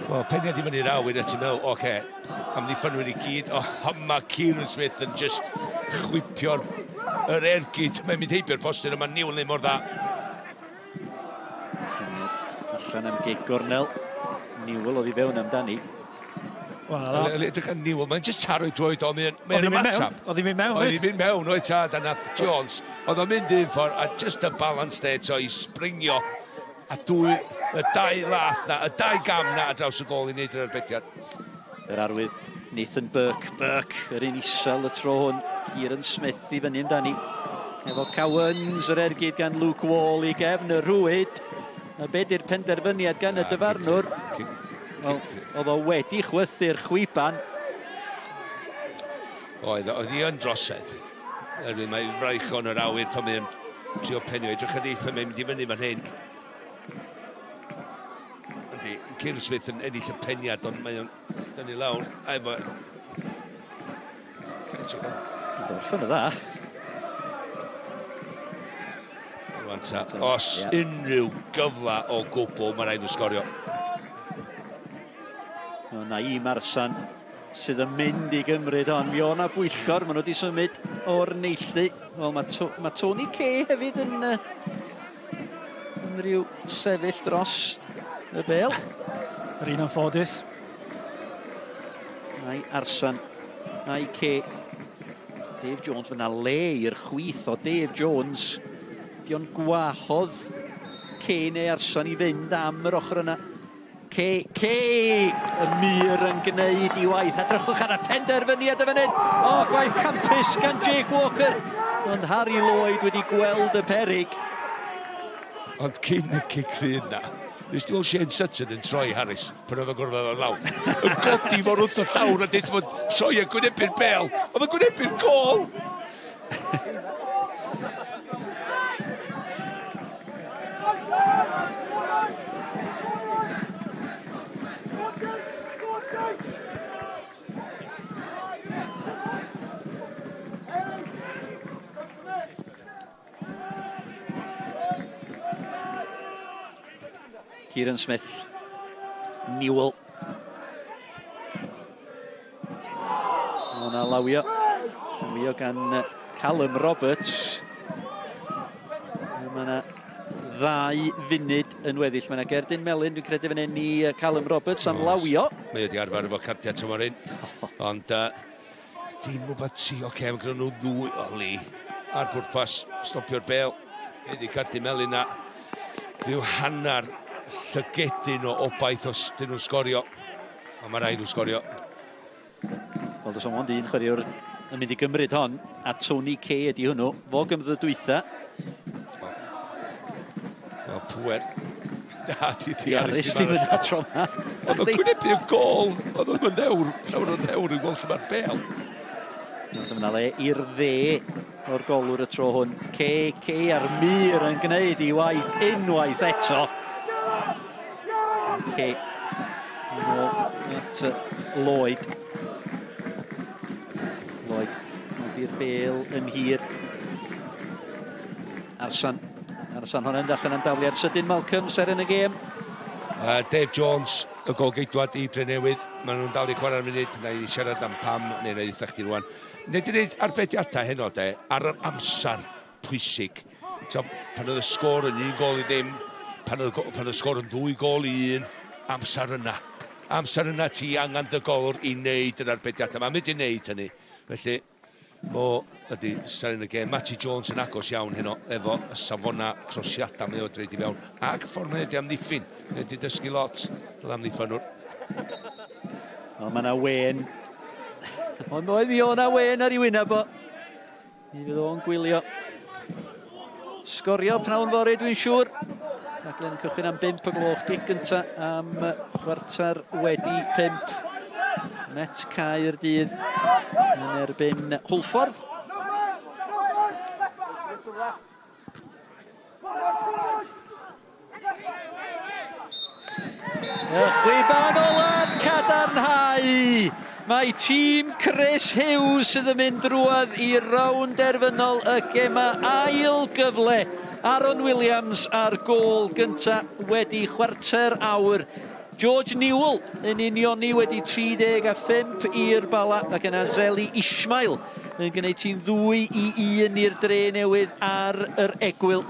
Wel, peniad i fyny'r awyr a ti'n meddwl, oce, okay, amddiffynwyr i gyd, o, oh, mae Kieran Smith yn just chwipio'r yr ergyd. Mae'n mynd heibio'r postyn, ond mae Newell yn mor dda. Allan am gig gornel. Newell oedd i fewn amdani. Wel, edrych ar Newell, mae'n just taro i droed o, mae'n ymateb. Oedd hi'n mynd mewn, Oedd hi'n mynd mewn, oedd tad, a nath Jones. Oedd o'n mynd un ffordd, a just y balance there, to i springio. A dwy, y dau lath na, y dau gam na ar draws y gol i wneud yr arbediad. Yr arwydd, Nathan Burke, Burke, yr un isel y tro hwn. Kieran Smith i fyny amdani. Efo Cowans, yr ergyd gan Luke Wall i gefn y rwyd. A be di'r penderfyniad gan y dyfarnwr? Wel, oedd o wedi chwythu'r chwiban. Oedd, oedd hi yn drosedd. Erwydd mae fraich o'n yr awyr pan mae'n trio penio. Edrych ar pan mae'n mynd i fyny fan hyn. Yndi, Kieran Smith yn ennill y peniad, ond mae'n dynnu lawr. A efo... Gorffen y dda. Rwan ta, os unrhyw gyfle o gwbl, mae rhaid nhw sgorio. Naïm Arsan sydd yn mynd i gymryd hon. Mi o'na bwyllgor, maen nhw wedi symud o'r neilltu. Wel, mae, to, mae Tony Kay hefyd yn, yn rhyw sefyll dros y bel. Yr un anffodus. Nai Arsan, Nai Kay. Dave Jones, fyna le i'r chwith o Dave Jones. Dio'n gwahodd Kay neu Arsan i fynd am yr ochr yna. Kay, Kay, y mur yn gwneud i waith. Edrychwch ar y penderfyniad y fan hyn. O, gwaith campus gan Jake Walker. Ond Harry Lloyd wedi gweld y perig. Ond cyn y cic rhydd na, nes ti weld Shane Sutton yn troi Harris pan oedd o'n gorfod o'r lawr. Yn codi mor wrth y llawr a deud fod troi yn gwynebu'r bel. Oedd yn gwynebu'r gol. Kieran Smith, Newell. O na lawio. Lawio gan Callum Roberts. Mae yna 2 funud yn weddill. Mae yna gerdyn melyn, dwi'n credu fan hyn i Callum Roberts am lawio. Mae wedi arfer efo cardiau tymor un. Ond dim rhywbeth ti, oce, mae gyda nhw ddwy o li. Ar pwrpas, stopio'r bel. Wedi cardyn melyn na. Rhyw hanner llygedyn o obaith os dyn nhw'n sgorio. Ond mae rhaid nhw'n sgorio. Wel, does ond un chwaraewr yn mynd i gymryd hon, a Tony Kay ydi hwnnw. Fo gymryd y dwytha. O, pwer. Na, ti di Harris ddim yn tro yma. Oedd o'n gwynebu'r gol. Oedd o'n ddewr, llawer o ddewr yn gweld lle mae'r bel. Ond yna le i'r dde o'r golwr y tro hwn. Kay, Kay a'r mur yn gwneud i waith unwaith eto. Kay. Nôl at Lloyd. Lloyd. Nodi'r bel yn hir. Arsan. Arsan hwnna'n allan am dafliad sydyn Malcolm, seren y gêm. Dave Jones, y golgeidwad i Drenewydd. Maen nhw'n dal i chwarae'r munud. Na i siarad am pam, neu na i ddeutha chdi rwan. Neu di wneud arbediadau heno de, ar yr amser pwysig. So, pan oedd y sgôr yn 1-0, pan oedd y sgôr yn 2-1, amser yna. Amser yna ti angen dy golwr i wneud yr arbediadau. Mae'n mynd i wneud hynny. Felly, o ydy seren y gêm. Matty Jones yn agos iawn heno efo y safona crosiadau mae o dreid i fewn. Ac ffordd mae wedi amddiffyn. Mae wedi dysgu lot fel amddiffynwr. O, mae yna wen. Ond oedd mi o'na wen ar ei wyneb o. Mi fydd o'n gwylio. Sgorio pnawn fory, dwi'n siŵr. Rhaglen yn cychwyn am 5 o gloch, gic gynta am 5:15. Met Caerdydd yn erbyn Hwlffordd. Y chwiban ola'n cadarnhau. Mae tîm Chris Hughes sydd yn mynd drwodd i rownd derfynol y gema ail gyfle. Aaron Williams ar gôl gynta wedi chwarter awr. George Newell yn unioni wedi 35 i'r Bala ac yna Zeli Ismail yn gwneud ti'n 2-1 i'r Dre Newydd ar yr egwyl.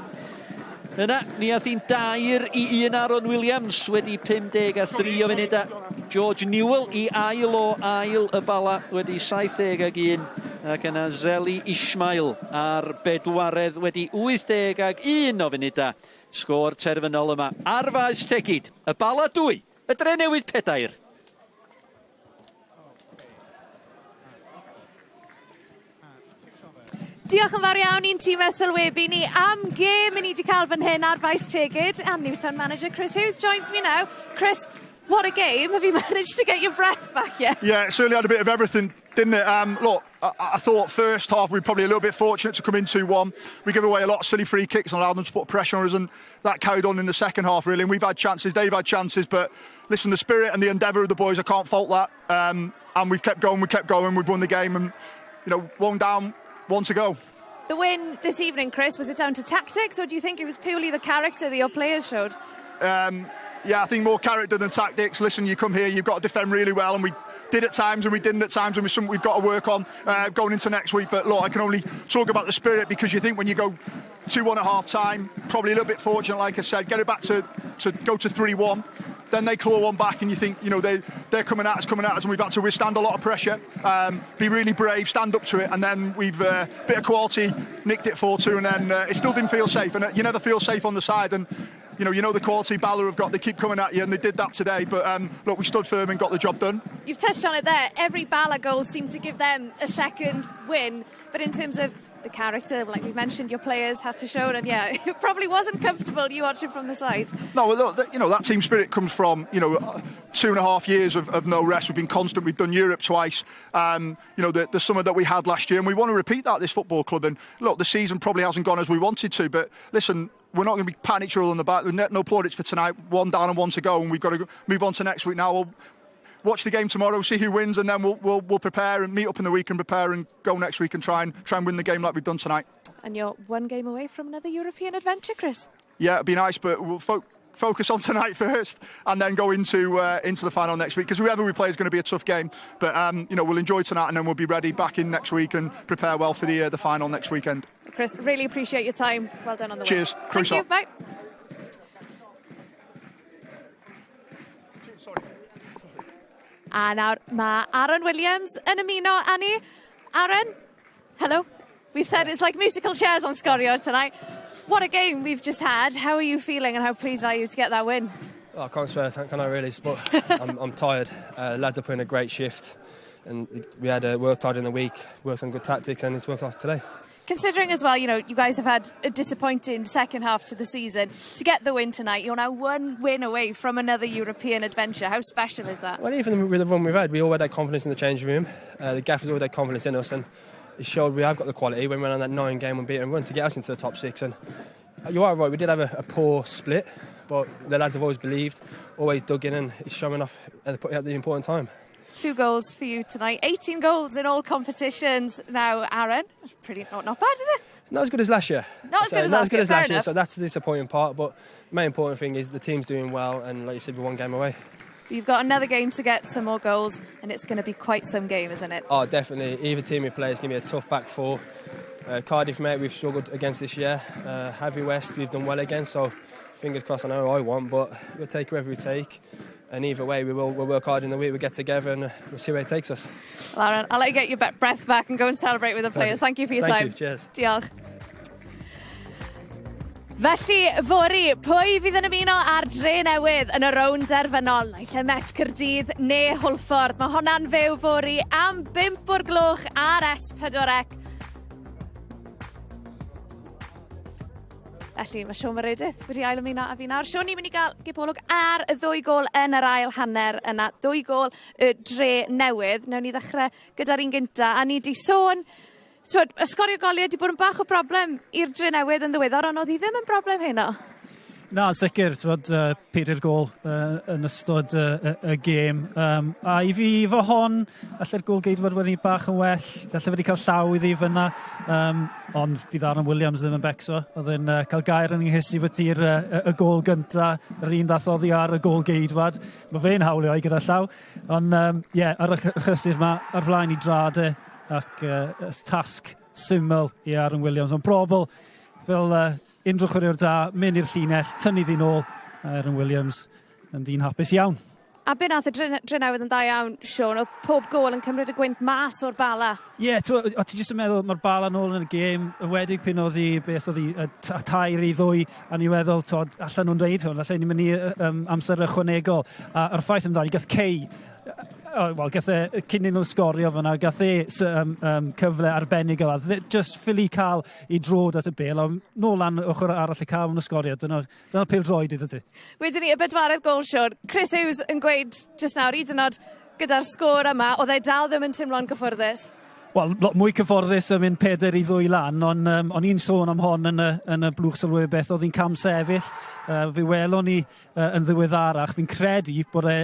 Yna, mi ath hi'n 4-1 Aaron Williams wedi 53 o funudau. George Newell i ail o ail y Bala wedi 71 ac yna Zeli Ismail ar bedwaredd wedi 81 o funudau. Sgôr terfynol yma ar faes Tegid, y Bala 2, y Dre Newydd 4. Diolch yn fawr iawn i'n tîm sylwebu ni am gêm i ni wedi cael fan hyn ar faes Tegid. And Newtown manager Chris Hughes joins me now. Chris, what a game. Have you managed to get your breath back yet? Yeah, it certainly had a bit of everything, didn't it? Look, I thought first half we were probably a little bit fortunate to come in 2-1. We gave away a lot of silly free kicks and allowed them to put pressure on us, and that carried on in the second half, really. And we've had chances, they've had chances, but listen, the spirit and the endeavour of the boys, I can't fault that. And we've kept going, we've won the game, and, you know, one down, one to go. The win this evening, Chris, was it down to tactics, or do you think it was purely the character that your players showed? Yeah, I think more character than tactics. Listen, you come here, you've got to defend really well, and we did at times and we didn't at times, and it's something we've got to work on going into next week. But look, I can only talk about the spirit, because you think when you go 2-1 at half time, probably a little bit fortunate, like I said, get it back to go to 3-1. Then they claw one back, and you think, you know, they're coming at us, and we've had to withstand a lot of pressure, be really brave, stand up to it, and then we've a bit of quality, nicked it 4-2, and then it still didn't feel safe, and you never feel safe on the side, and you know the quality Bala have got, they keep coming at you, and they did that today, but look, we stood firm and got the job done. You've touched on it there, every Bala goal seemed to give them a second win, but in terms of the character, like we mentioned, your players had to show it, and yeah, it probably wasn't comfortable you watching from the side. No, well, look, you know, that team spirit comes from, you know, 2.5 years of no rest. We've been constant. We've done Europe twice. You know, the summer that we had last year, and we want to repeat that, this football club. And look, the season probably hasn't gone as we wanted to, but listen, we're not going to be patting each other on the back. No plaudits for tonight. One down and one to go, and we've got to move on to next week now. We'll watch the game tomorrow, see who wins, and then we'll prepare and meet up in the week and prepare and go next week and try and win the game like we've done tonight. And you're one game away from another European adventure, Chris. Yeah, it'd be nice, but we'll focus on tonight first, and then go into the final next week, because whoever we play is going to be a tough game. But you know, we'll enjoy tonight, and then we'll be ready back in next week and prepare well for the final next weekend. Chris, really appreciate your time. Well done on the win. Cheers. Thank you. Bye. A nawr mae Aaron Williams yn ymuno â ni. Aaron, hello. We've said it's like musical chairs on Sgorio tonight. What a game we've just had. How are you feeling, and how pleased are you to get that win? Oh, I can't swear, can I really? But I'm tired. Lads are putting a great shift, and we had worked hard in the week, worked on good tactics, and it's worked off today. Considering as well, you know, you guys have had a disappointing second half to the season. To get the win tonight, you're now one win away from another European adventure. How special is that? Well, even with the run we've had, we all had that confidence in the changing room. The gaffer's all had confidence in us, and it showed we have got the quality when we went on that 9-game unbeaten run to get us into the top 6. And you are right, we did have a poor split, but the lads have always believed, always dug in, and it's showing off at the important time. 2 goals for you tonight, 18 goals in all competitions now, Aaron. Pretty not bad, is it? Not as good as last year. Not as good as last year, fair enough. So that's the disappointing part, but the main important thing is the team's doing well, and like you said, we're one game away. You've got another game to get some more goals, and it's going to be quite some game, isn't it? Oh, definitely. Either team we play is going to be a tough back four. Cardiff, mate, we've struggled against this year. Harry West, we've done well against, so fingers crossed. I know I want, but we'll take whoever we take. And either way, we'll work hard in the week. We'll get together and we'll see where it takes us. Well, Aaron, I'll let you get your breath back and go and celebrate with the players. Thank you for your time. Thank you. Cheers. Diolch. Felly, fory, pwy fydd yn ymuno ar Dre Newydd yn y rownd derfynol? Naill ai Met Caerdydd neu Hwlffordd. Mae honna'n fyw fory am 5 o'r gloch ar S4C. Felly, mae Siôn Meredith wedi ail ymuno â fi nawr. Siôn, ni'n mynd i gael gipolwg ar y ddwy gôl yn yr ail hanner yna. Ddwy gôl y Dre Newydd. Newn ni ddechrau gyda'r un gynta. A ni di sôn, twyd, y sgorio goliau di bod yn bach o broblem i'r Dre Newydd yn ddiweddar, ond oedd hi ddim yn broblem heno. Na, yn sicr, t'mod pedair gôl yn ystod y gêm. A i fi efo hon, alle'r gôl-geidwad wedi bach yn well, alle fe wedi cael llaw iddi fyna, ond fydd Aaron Williams ddim yn becso. Oedd e'n cael gair yn ynghysu beth i'r y gôl gynta, yr un ddath oddi ar y gôl-geidwad. Mae fe'n hawlio i gyda llaw. Ond ie, yeah, ar y achlysur yma, ar flaen i drad e, ac tasg syml i Aaron Williams. Ond probl, fel unrhyw chwaraewr da, mynd i'r llinell, tynnu ddi nôl, Aaron Williams yn dyn hapus iawn. A be nath y Drenewydd yn dda iawn, Siôn, oedd pob gôl yn cymryd y gwynt mas o'r Bala. Ie, yeah, o ti jyst yn meddwl, mae'r Bala nôl yn y gêm, enwedig pan oedd hi, beth oedd hi, 3-2, a ni'n meddwl, t'od, allan nhw'n dweud hwn, allan ni'n mynd i amser ychwanegol. A a'r ffaith amdani, gath Kay, wel, gath e, cyn iddyn nhw sgorio fyna, gath e cyfle arbennig o dda. Just ffili cael i drod at y bêl, ond nôl lan ochr arall y cael nhw sgorio. Dyna pêl-droed iddo ti. Wedyn ni, y bedwaredd gôl, Siôn, Chris Hughes yn gweud just nawr, hyd yn oed gyda'r sgôr yma, oedd e dal ddim yn teimlo'n gyfforddus. Wel, lot mwy cyfforddus yn mynd 4-2 lan, ond o'n i'n sôn am hon yn y blwch sylwebeth, oedd hi'n cam sefyll. Fe welon ni yn ddiweddarach, fi'n credu bod e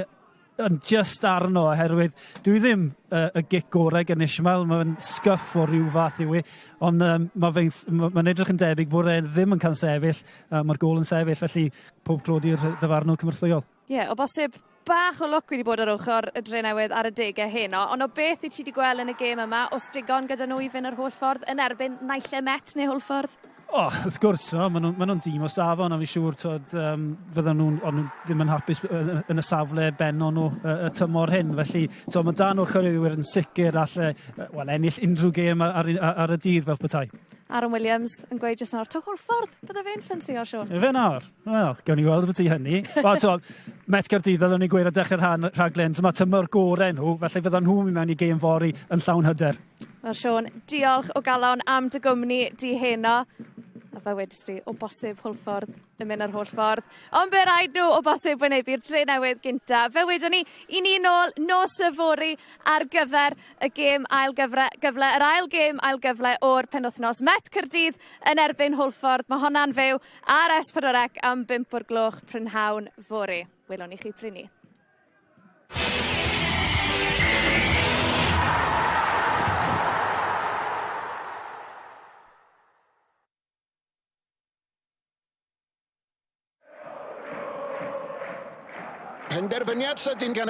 yn just arno, oherwydd dwi ddim y gic gorau gan Ishmael, mae'n scuff o ryw fath yw e, ond mae'n ma edrych yn debyg bod e ddim yn cael sefyll, mae'r gôl yn sefyll, felly pob clod i'r dyfarnwr cynorthwyol. Ie, yeah, o bosib bach o lwc wedi bod ar ochr y Drenewydd ar y degau heno, ond o beth i ti wedi gweld yn y gêm yma, os digon gyda nhw i fynd yr holl ffordd yn erbyn naill y Met neu Hwlffordd? O, oh, wrth gwrs, no, maen nhw'n ma nhw dîm o safon, a fi'n siŵr twod, fydden nhw'n nhw ddim yn hapus yn y safle bennon nhw y tymor hyn. Felly, twod, mae dan o'r chwaraewyr yn sicr alle, wel, ennill unrhyw gêm ar y dydd fel petai. Aaron Williams yn gweud jyst nawr, to Hwlffordd, bydde fe'n ffansio, Siôn? Efe nawr? Wel, gawn ni weld beth i hynny. Wel, twod, Met Caerdydd, fel o'n i'n gweud ar dechrau'r rhaglen, dyma tymor gorau nhw, felly fyddan nhw'n mynd mewn i gêm fory yn llawn hyder. Wel, Siôn, diolch o galon am dy gwmni di heno. A fel wedys ti, o bosib Hwlffordd yn mynd ar holl ffordd. Ond be rhaid nhw o bosib wynebu'r Drenewydd gynta. Fe wedwn ni, i ni nôl nos yfory ar gyfer y gêm ail gyfle, yr ail gêm ail gyfle o'r penwythnos. Met Caerdydd yn erbyn Hwlffordd. Mae honna'n fyw ar S4C am 5 o'r gloch prynhawn fory. Welwn ni chi pryd 'ny. Penderfyniad sydyn gan y